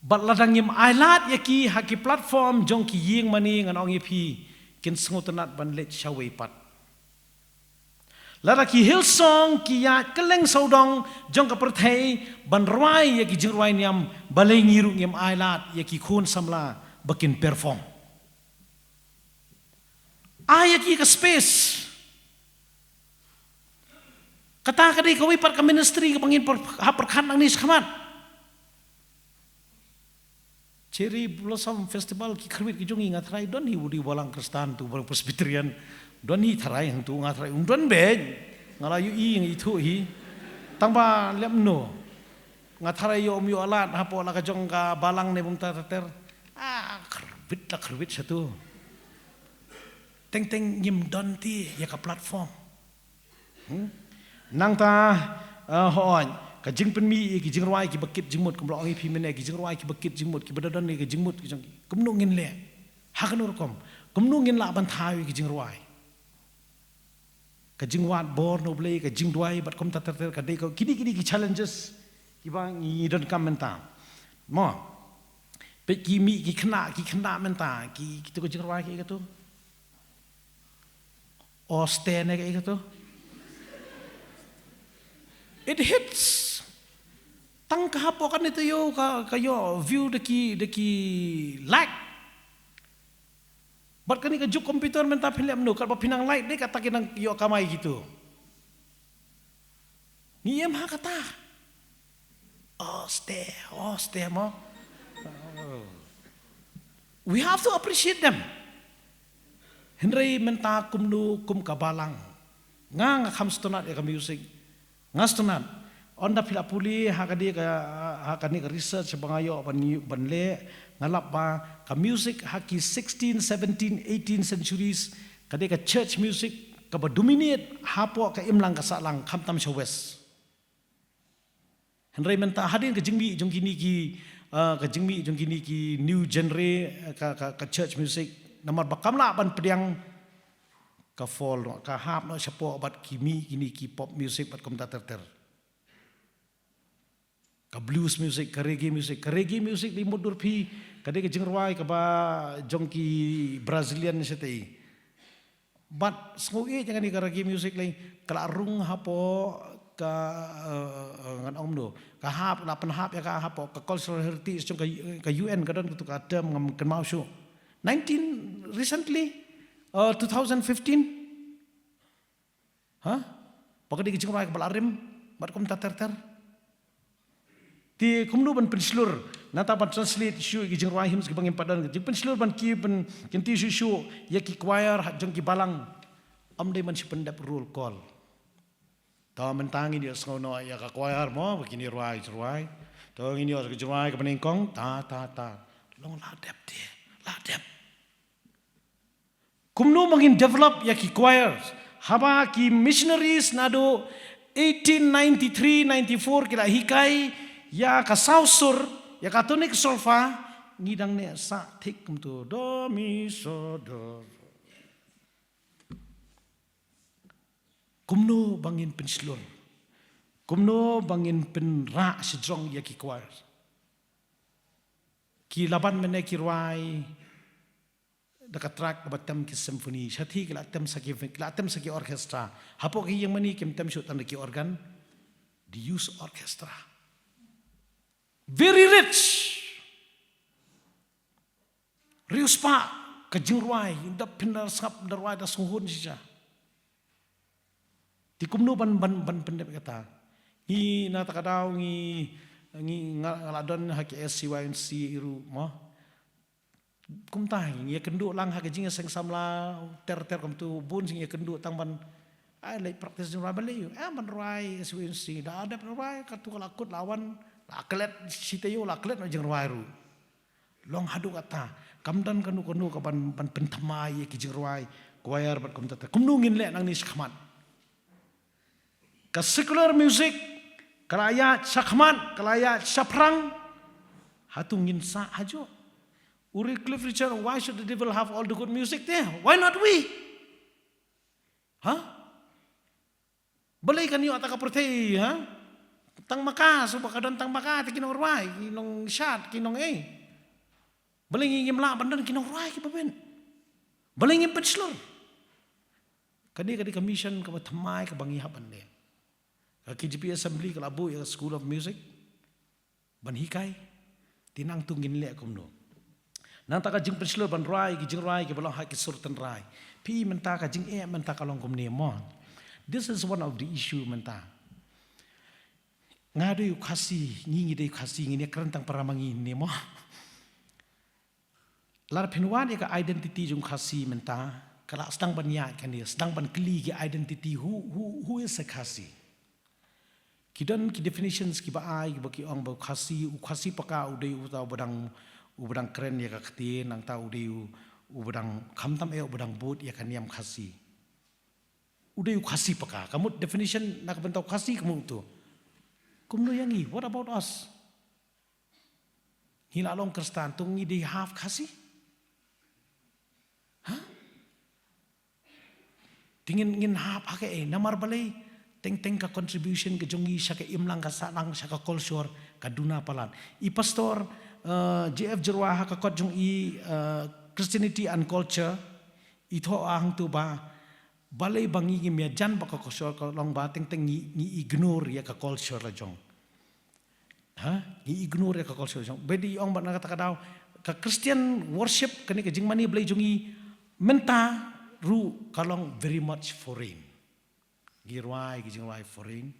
Bad lada ngim ailad ïa ki ha ki platform jong ki ïing mane, ngan ong ïa phi, kin sngewtynnat ban leit shawei pat. Lada ki Hillsong ki ïaid kylleng sawdong jong ka pyrthei ban rwai ïa ki jingrwai niam, balei ngi ruh ngim ailad ïa ki khun samla ba kin perform? Ai ïa ki ka space. Kata ka dei kawei pat ka ministry kaba ngin pyrkhat nangne shakhmat. Cherry Blossom Festival, ki khyrwit ki jong ngi, nga tharai don hi u dei u balang Khristan, tu balang Presbyterian. Don hi tharai hangtu, nga tharai um don beit. Nga la ïohi, nga ithuh hi. Tangba lem no. Nga tharai ïoh um ïoh lad hapoh la ka jong ka balang ne bym ter ter. Ah, khyrwit la khyrwit shatu. Teng teng ngim don te ïa ka platform. Hmm? Nangta, eh, hooid, ka jingpynmih ïa ki jingrwai kiba kit jingmut, kumba la ong ïa phi mynne, ki jingrwai kiba kit jingmut, kiba da don ïa ki jingmut ki jong ki. Kumno ngin leh? Ha kano rukom? Kumno ngin lah ban thaw ïa ki jingrwai? Ka jingwad bor na U Blei, ka jingduwai bad kumta ter ter, ka dei ka, kine kine ki challenges kiba ngi donkam mynta. Mo. Peit ki mih ki khynnah, ki khynnah mynta, ki, kitu ka jingrwai ki katu. Oste ne kaei katu? It hits. Tang ka hapoh kane taïew ka, ka ïoh view da ki, da ki lakh. Bad kane ka juk computer mynta phin leh kumno, katba phin nang light dei kata ki nang ïoh kamai kito. Ngi im ha kata. Oste, oste mo. We have to appreciate them. Hynrei mynta kumno kum ka balang. Nga nga kham sngewtynnat ïa ka music. Nga sngewtynnat. Ynda phi la pule ha kane ka, ha kane ka research ba nga ïoh ban, ban leh, nga lap ba ka music ha ki sixteen, seventeen, eighteen centuries, ka dei ka church music kaba dominate hapoh ka imlang ka sahlang, khamtam sha West. Hynrei mynta hadien ka jingmih jong kine ki, ah, ka jingmih jong kine ki new genre, eh, ka, ka, ka church music, namar ba kam lah ban pdiang, ka fall noh, ka hap noh shapoh bad ki mih kine ki pop music bad kumta ter ter. Ka blues music, ka reggae music, ka reggae music dei mutdur phi, ka dei ka jingrwai kaba jong ki Brazilian shatei. Bad sngew ïeit ïa kane ka reggae music lei, ka la rung hapoh ka, eh, eh, ngan ong kumno, ka hap, la pynhap ïa ka hapoh ka cultural heritage jong ka, ka U N, ka don katu ka term ngam kynmaw shuh. Nineteen, recently, eh, two thousand fifteen. Ha? Ba ka dei ka jingrwai kaba la rim bad kumta ter ter. Te kumno ban pynshlur, nangta ban translate shuh ki jingrwai hymns kiba ngim pat don, jingpynshlur ban ki, ban kyntiew shuh shuh ïa ki choir ha jong ki balang. Ym dei ban shu pyndep roll call. To mynta ngin ïoh sngew noh ïa ka choir mo, ba kine rwai jingrwai. To ngin ïoh ka jingrwai kaba nyngkong, ta ta ta. Long la dep te, la dep. Kumno ba ngin develop ïa ki choirs? Haba ki missionaries naduh eighteen ninety-three ninety-four ki la hikai ïa ka saw sur, ïa ka tonic solfa, ngi dang neh sah thik kumto, do mi so do. Kumno ba ngin pynshlur? Kumno ba ngin pynrah shajrong ïa ki choirs? Ki la ban mynne ki rwai da ka track kaba tem ki symphony, shathie ki la tem sa ki, ki la tem sa ki orchestra. Hapoh ki ïing mane kim tem shuh tang da ki organ, they use orchestra. Very rich. Riewspah ka jingrwai, da pynda sngap da rwai da sngewhun shisha. Te kumno ban, ban, ban pyndep kata? Ngi na kata ka daw ngi, ngi nga, nga la don ha ki S C Y N C ruh mo. Kumta ngi ïakynduh lang ha ka jingïaseng samla ter ter kumto, bun jingïakynduh tang ban, ai, leit practice jingrwai balei, eh, ban rwai S C Y N C, da dep rwai, katu ka la kut la wan, la klet shi taïew, la klet noh jingrwai ruh. Long haduh kata, kam don kano kano ka ban, ban pynthymmai ïa ki jingrwai choir bad kumta ter. Kumno ngin leh nangne shakhmat? Ka secular music ka la ïaid shakhmat, ka la ïaid shaphrang. Hato ngin sah hajuh? U Cliff Richard, "Why should the devil have all the good music there? Why not we?" Ha? Balei kan ïoh kata ka pyrthei, ha? Tang ma ka, shuh ba ka don tang ma ka te ki nongrwai, ki nongshad, ki nongei. Balei ngi ngim lah ban don ki nongrwai kiba bit? Balei ngim pynshlur? Kane ka dei ka mission kaba thymmai kaba ngi hap ban leh. Ka K J P Assembly ka la buh ïa ka School of Music ban hikai. Te nangta ngin leh kumno? Nangta ka jingpynshlur ban rwai ki jingrwai kiba long ha ki sur tynrai. Phi mynta ka jingeh mynta ka long kumne mo. This is one of the issue mynta. Nga dei u Khasi, ngi ngi dei u Khasi, ngin ïakren tang para ma ngi ne mo. Lada phin wad ïa ka identity jong u Khasi mynta, ka la sdang ban ïaid kane, sdang ban kylli ki identity, who, who, who is a Khasi? Ki don ki definitions kiba ai, kiba ki ong ba u Khasi, u Khasi paka u dei uta uba dang, uba dang kren ïa ka ktien, nangta u dei u, uba dang khamtam eh uba dang bud ïa ka niam Khasi. U dei u Khasi paka, ka mut definition na ka bynta u Khasi ka mut uto. Kumno ïa ngi, what about us? Ngi la long Khristan, to ngi dei half Khasi? Ha? Te ngin, ngin hap ha kaei, namar balei, teng teng ka contribution ka jong ngi sha ka imlang ka sahlang sha ka culture ka duna palat. I Pastor, eh, J F Jyrwa ha ka kot jong i, eh, Christianity and Culture, i thoh hangto ba, balei ba ngi ngim ïajan bad ka culture ka long ba teng teng ngi, ngi ignore ïa ka culture la jong. Ha? Ngi ignore ïa ka culture jong. Bad i ong ba na kata ka daw, ka Christian worship, kane ka jingmane Blei jong ngi, Mynta ruh ka long very much foreign. Ngi rwai ki jingrwai foreign,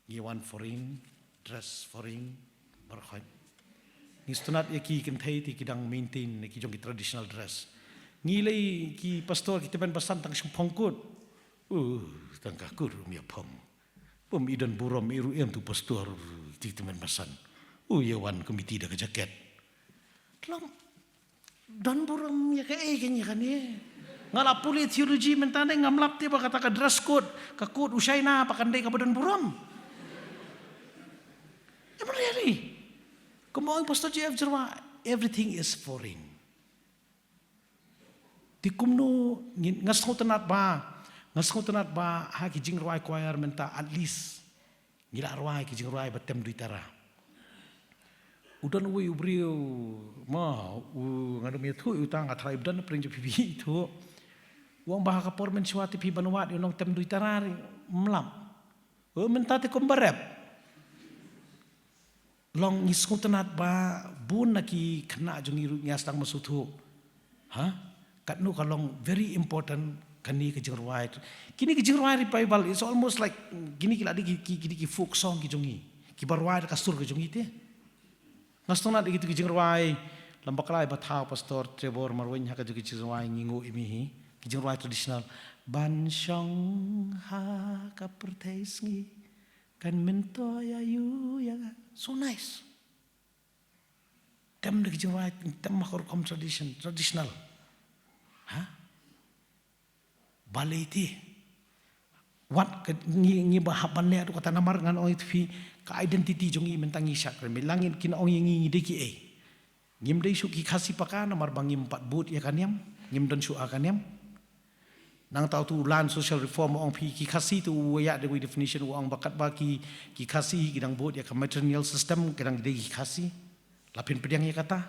ngi wan foreign, dress foreign, baroh khoit. Ngi sngewtynnat ïa ki kynthei te ki dang maintain ki jong ki traditional dress. Ngi lei ki pastor ki tymmen basan tang shong phong kut. Uh, tang ka kut ruh ym ïa phong. Bym i don burom i ruh em tu pastor, ti tymmen basan. Uh, ïa wan kumne da ka jaket. Tlong. Don burom ïa kaei kane kane. Nga la pule theology mynta ne ngam lap te ba kata ka dress code, ka code u China ba kan dei kaba don burom. Em really. Kumba ong Pastor J F Jyrwa, everything is foreign. Te kumno ngin, nga sngewtynnat ba, nga sngewtynnat ba ha ki jingrwai choir mynta at least ngi la rwai ki jingrwai ba tem duitara. U don uwei u briew, ma, u, ngan ym ïathuh ïa uta, nga tharai u don na pdeng jong phi phi ithuh. U ong ba ha ka por mynshuwa te phi ban wad ïa u nongtem duitara ym lap. U mynta te kumba rep. Long ngi sngewtynnat ba bun na ki khynnah jong ngi ruh ngi sdang ban sngewthuh. Ha? Katno ka long very important kane ka jingrwai. Kine ka jingrwai revival is almost like kine ki la dei ki, ki, kine ki folk song ki jong ngi. Kiba rwai da ka sur ka jong ngi te. Nga sngewtynnat ïa kitu ki jingrwai lem bakla ba thaw Pastor Trevor Marwein ha ka jong ki jingrwai ngi nguh ïa mi hi. Ki jingrwai traditional. Ban shong ha ka pyrthei sngi. Kan myntoi ïa u ïa nga. So nice. Tem da ki jingrwai, tem ha ka rukom tradition, traditional. Ha? Balei te. Wat ka ngi, ngi ba hap ban leh ruh kata namar ngan ong ïa phi ka identity jong ngi mynta ngi shakri. Mynta ngin kin ong ïa ngi ngi dei kiei. Ngim dei shuh ki Khasi paka namar ba ngim pat bud ïa ka niam, ngim don shuh ha ka niam. Nangta utu u land social reform u ong phi ki Khasi te u ïa dei wei definition u ong ba katba ki, ki Khasi ki dang bud ïa ka matrilineal system ki dang dei ki Khasi. La phin pdiang ïa kata.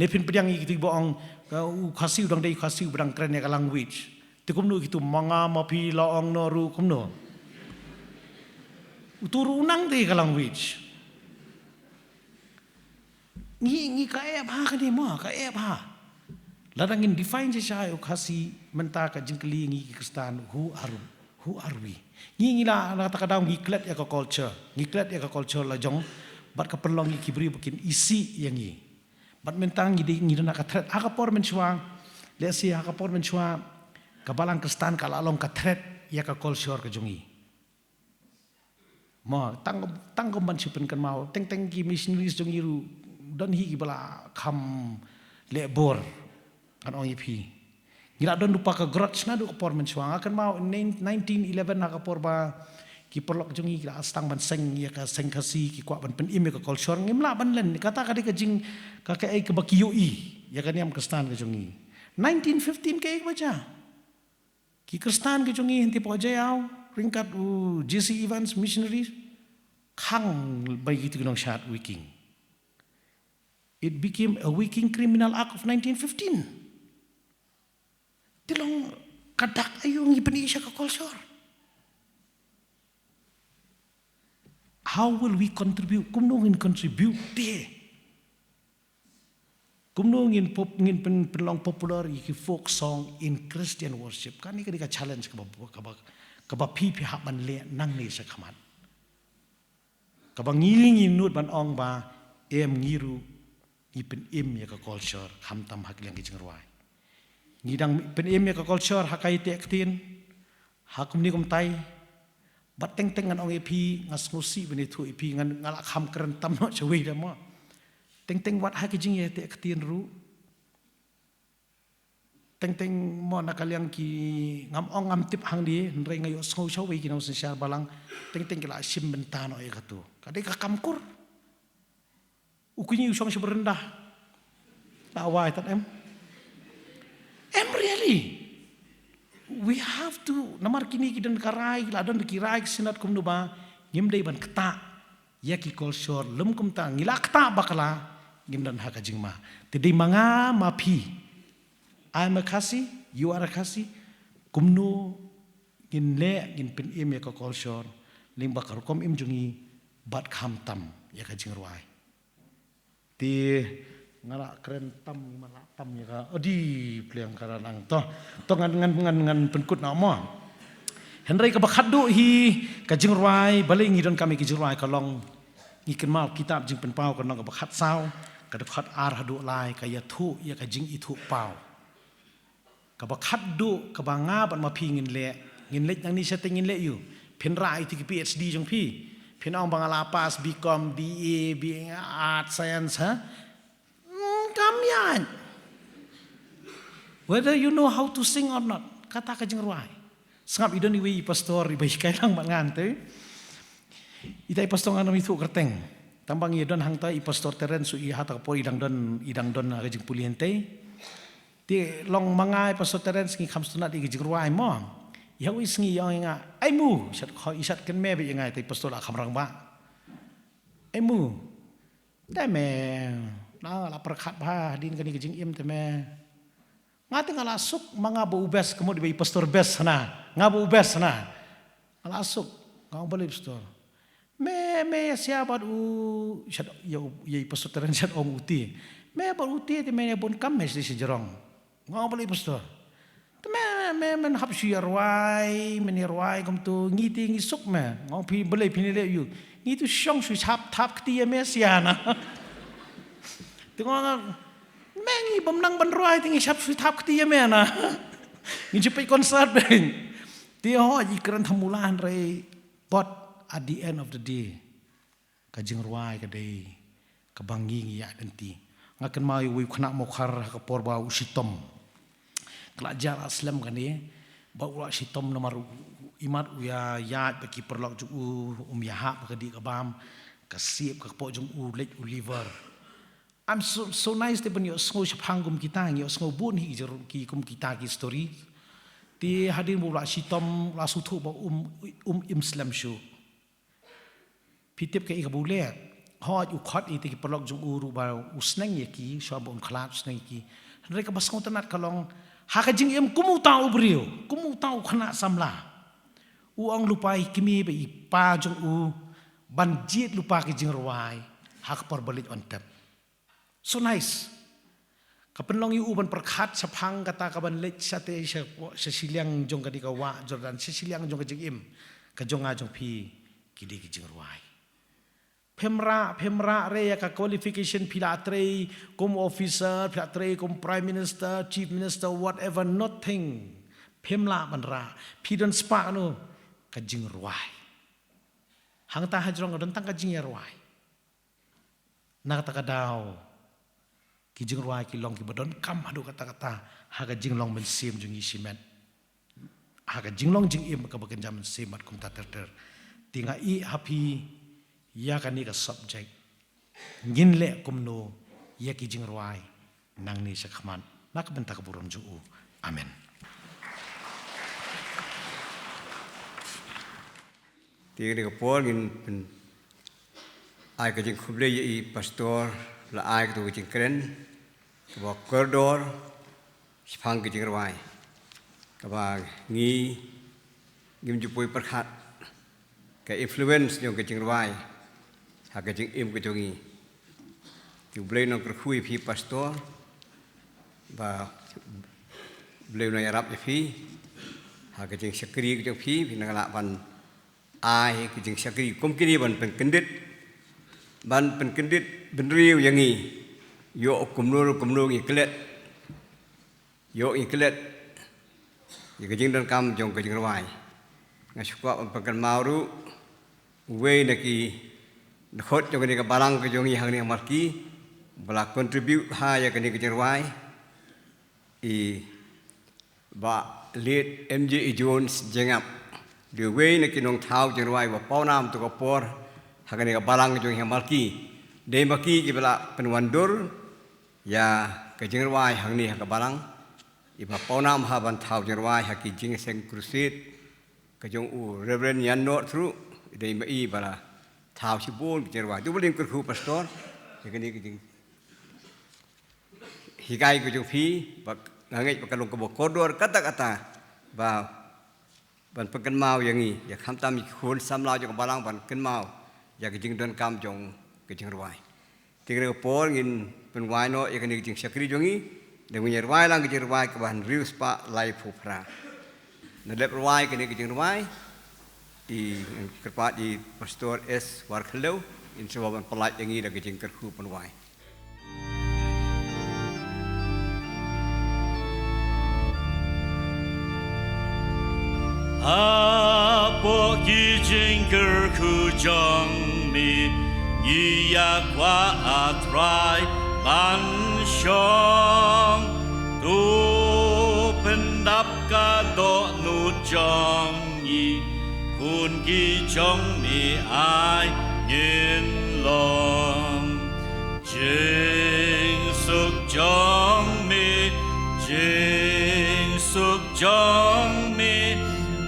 Ne phin pdiang ïa kitu ba ong ka u Khasi u dang dei Khasi u ba dang kren ïa ka language. Te kumno kitu ma nga ma phi la ong noh ruh kumno. Utu ruh u nang dei ka language. Ngi, ngi ka eh bha kane mo, ka eh bha. Lada ngin define shisha ïa u Khasi mynta ka jingkylli ngi ki Khristan, who are, who are we? Ngi, ngi la, la kata ka daw ngi klet ïa ka culture, ngi klet ïa ka culture la jong, bad ka pynlong ngi ki briew ba kin isih ïa ngi. Bad mynta ngi dei, ngi don ha ka threat, ha ka por mynshuwa, let's say ha ka por mynshuwa, ka balang Khristan ka la long ka threat ïa ka culture ka jong ngi. Mo, tang, tang kum ban shu pynkynmaw, teng teng ki missionaries jong ngi ruh, don hi kiba la kham leh bor, ngan ong ïa phi. Ngi la don ruh pa ka grudge naduh ka por mynshuwa, nga kynmaw in nine-, nineteen eleven ha ka por ba, ki paralok jong ngi ki la sdang ban seng ïa ka seng Khasi, ki kwah ban pynim ïa ka culture, ngim lah ban len, kata ka dei ka jing, ka kaei kaba ki ïohi, ïa ka niam Khristan ka jong ngi. Nineteen fifteen kaei kaba jia. Ki Khristan ki jong ngi hynti hapoh Jaïaw, ryngkat u J C Evans missionary, khang bai kitu ki nongshad Viking. It became a Viking criminal act of nineteen fifteen. Te long ka dak aïu ngi pyni sha ka culture. How will we contribute? Kumno ngin contribute te? Kumno ngin pop, ngin pyn, pynlong popular ïa ki folk song in Christian worship? Kane ka dei ka challenge kaba, kaba, kaba phi phi hap ban leh nangne shakhmat. Kaba ngi ngi nud ban ong ba em ngi ruh ngi pynim ïa ka culture khamtam ha ki liang ki jingrwai. Ngi dang pynim ïa ka culture ha ka ïateh ktien, ha kumne kumtai. Bad teng teng ngan ong ïa phi, nga sngewsih ban ïathuh ïa phi, ngan, nga la kham kren tam noh shawei da mo. Teng teng wat ha ki jingïateh ktien ruh. Teng teng mo na ka liang ki ngam ong ngam tip hangne, hynrei nga ïohsngew shawei ki nongsynshar balang, teng teng ki la shim bynta noh ïa katu. Ka dei ka kam kur. U kñi u shong sha baranda. La wai tad em. Em really. We have to, namar kine ki don ka rai, la don ki rai ki synod kumno ba, ngim dei ban ktah ïa ki culture, lym kumta, ngi la ktah bakla, ngim don ha ka jingma. Te dei ma nga ma phi. I'm a Khasi, you are a Khasi. Kumno ngin leh, ngin pynim ïa ka culture, lyngba ka rukom im jong ngi, bad khamtam ïa ka jingrwai. Te Nga la kren tam, ngi ma la tam ïa ka. Odi, pliang ka ranang. To, to ngan, ngan, ngan, ngan pynkut noh mo. Hynrei kaba khatduh hi ka jingrwai, balei ngi donkam ïa ka jingrwai ka long. Ngi kynmaw kitab Jingpynpaw ka lynnong kaba khatsaw, ka dkhot ar haduh lai, ka ïathuh ïa ka jingithuhpaw. Kaba khatduh, kaba nga bad ma phi ngin leh, ngin leit nangne shatei ngin leh ïa u. Phin rah ïa ki PhD jong phi. Phin ong ba nga la pass BCom, BA, BA Art Science, ha? Hmm, kam ïaid. Whether you know how to sing or not, kata ka jingrwai. Sngap i don iwei i pastor, iba hikai lang bad nga te. Ita i pastor ngan ym ithuh kyrteng. Tang ba ngi don hangta i Pastor Terence, i hata ka por i dang don, i dang don ha ka jingpule hangtei. Te long ma nga i Pastor Terence ngi kham sngewtynnat ïa ka jingrwai mo. Ïa u i sngi ïa ong ïa nga, "Ai mu, shat kho, i shat kynmaw beit ïa nga," te i pastor la kham rangbah. "Ai mu. Te me, na la pyrkhat bha hadien kane ka jingim te me." Nga te nga la suk, ma nga ba u best, ka mut ba i pastor best hana. Nga ba u best hana. Nga la suk, nga ong balei pastor. Me, me sia bad u, shat, ïa u, ïa i pastor Terence shat ong u te. Me bad u te, te me ïa bun kam me sha jrong. Nga ong balei pastor. Te me, me, men hap shu ïa rwai, men ïa rwai kumtu, ngi te ngi suk me. Nga ong phi balei phi ne leh ïa u. Ngi tu shong shu hap, hap kti ïa me sia na. Te nga ong, me ngi bym nang ban rwai, te ngi hap shu hap kti ïa me na. Ngi ju peit concert beit. Te ho, i kren thamula hynrei. But at the end of the day, ka jingrwai ka dei kaba ngi ngi ïa lynti. Nga kynmaw ïa uwei u khynnah Mawkhar ha ka por ba u shitom. Ka la jia la slem kane, ba u la shitom namar u, u, imat u ïa ïaid bad ki paralok jong u, um ïahap ka dih ka bam, ka sip ka kpoh jong u, leit u liver. I'm so, so nice te ban ïohsngew shaphang kum kita, ngi ïohsngew bun hi ki jor-, ki kum kita ki story. Te hadien ba u la shitom, u la sngewthuh ba um, um im slem shuh. Phi tip kaei kaba u leh. Hooid u khot ïa ki paralok jong u ruh ba u sneng ïa ki, shuwa ba un khlad u sneng ïa ki. Hynrei kaba sngewtynnat ka long, ha ka jingim kum uta u briew, kum uta u khynnah samla. U ong lypa ïa i kmie bad i pa jong u, ban jied lypa ka jingrwai, ha ka por ba leit wan tep. So nice. Ka pynlong ïa u ban pyrkhat shaphang kata ka ban leit shatei sha, sha shiliang jong kane ka wah Jordan, sha shiliang jong ka jingim, ka jong nga jong phi, ki dei ki jingrwai. Phim rah, phim rah re ïa ka qualification phi la trei kum officer, phi la trei kum prime minister, chief minister, whatever, nothing. Phim lah ban rah, phi don spah no, ka jingrwai. Hangta ha jrong ka don tang ka jingïarwai. Na kata ka daw, ki jingrwai ki long kiba donkam haduh katta katta, ha ka jinglong mynsiem jong ngi shimet. Ha ka jinglong jingim kaba kynja mynsiem bad kumta ter ter. Te nga ïeh ha phi, ïa kane ka subject. Ngin leh kumno, ïa ki jingrwai, nangne shakhmat. Na ka bynta ka burom jong u. Amen. Te kane ka por ngin pyn-, ai ka jingkhublei ïa i pastor, la ai kato ka jingkren, kaba kordor, shaphang ka jingrwai. Kaba ngi, ngim ju poi pyrkhat, ka influence jong ka jingrwai, ha ka jingim ka jong ngi. Te U Blei un kyrkhu ïa phi pastor, ba U Blei un ïarap ïa phi, ha ka jingshakri ka jong phi, phin nang lah ban ai ka jingshakri kum kine ban pynkyndit, ban pynkyndit bynriew ïa ngi, ïoh kumno kumno ngi klet, ïoh ngi klet, ïa ka jingdonkam jong ka jingrwai. Nga sngewkwah ban pynkynmaw ruh, uwei na ki dkhot jong kane ka balang ka jong ngi hangne ha Malki, ba la contribute ha ïa kane ka jingrwai, i Bah Late M J E Jones Jengap. Dei uwei na ki nongthaw jingrwai ba pawnam to ka por, ha kane ka balang jong ngi ha Malki. Dei ma ki kiba la pynwandur, ïa ka jingrwai hangne ha ka balang. Iba pawnam ha ban thaw jingrwai ha ki jingïaseng crusade. Ka jong u Reverend Yan North ruh, dei ma i ba la thaw shibun ka jingrwai. Te U Blei un kyrkhu pastor, ïa kane ka jing hikai ka jong phi, ba nga ngeit ba ka long kaba kordor katta katta, ba ban pynkynmaw ïa ngi, ïa khamtam ïa ki khun samla jong ka balang ban kynmaw, ïa ka jingdonkam jong ka jingrwai. Te kane ka por ngin pynwai noh ïa kane ka jingshakri jong ngi, da ngin ïa rwai lang ka jingrwai kaba hynriew spah laiphew phra. Nalep rwai kane ka jingrwai, i kyrpad i Pastor S Warkhallew, in sa wan pyllait ïa ngi da ka jingkyrkhu pynwai. Hapoh ki jingkyrkhu jong me, ngi ïa kwah A Trai ban shong. To pyndap ka dohnud jong ngi, khun ki jong me ai ngin long. Jingsuk jong me, jingsuk jong me,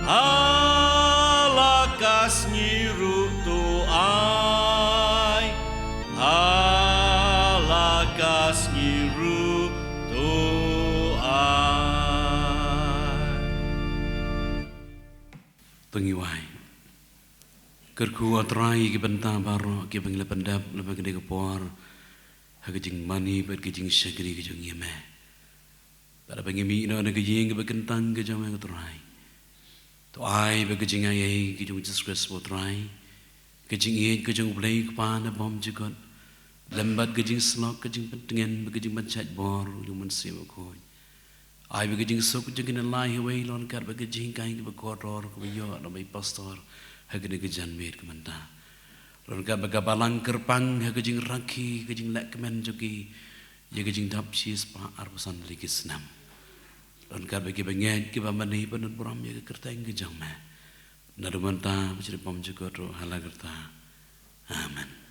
ha la ka sngi ruh to ai, ha la ka sngi ruh to ai. To ngin wai. Kyrkhu A Trai ki bynta baroh kiba ngi la pyndep lyngba kane ka por ha ka jingmane bad ka jingshakri ka jong ngi, ïa me. Bad haba ngi mih noh na ka ïing kaba kyntang ka jong me, A Trai, to ai ba ka jingaiei ka jong U Jisu Khrist, A Trai, ka jingïeit ka jong U Blei Kpa nabym jukut, lem bad ka jingslok, ka jingpyntngen bad ka jingpynshait bor jong U Mynsiem Bakhuid, ai ba ka jingsuk jong ngi na lai ha wei, ryngkat bad ka jinghikai kaba kordor kaba ïoh na u Pastor ha kane ka janmiet ka mynta. Ryngkat bad ka balang kyrpang ha ka jingrakhe, ka jinglehkmen jong ki ïa ka jingdap shispah arphew san tylli ki snem. Ryngkat bad kiba ngeit kiba mane ban burom ïa ka kyrteng ka jong me, naduh mynta bad sha bymjukut ruh, ha la karta. Amen.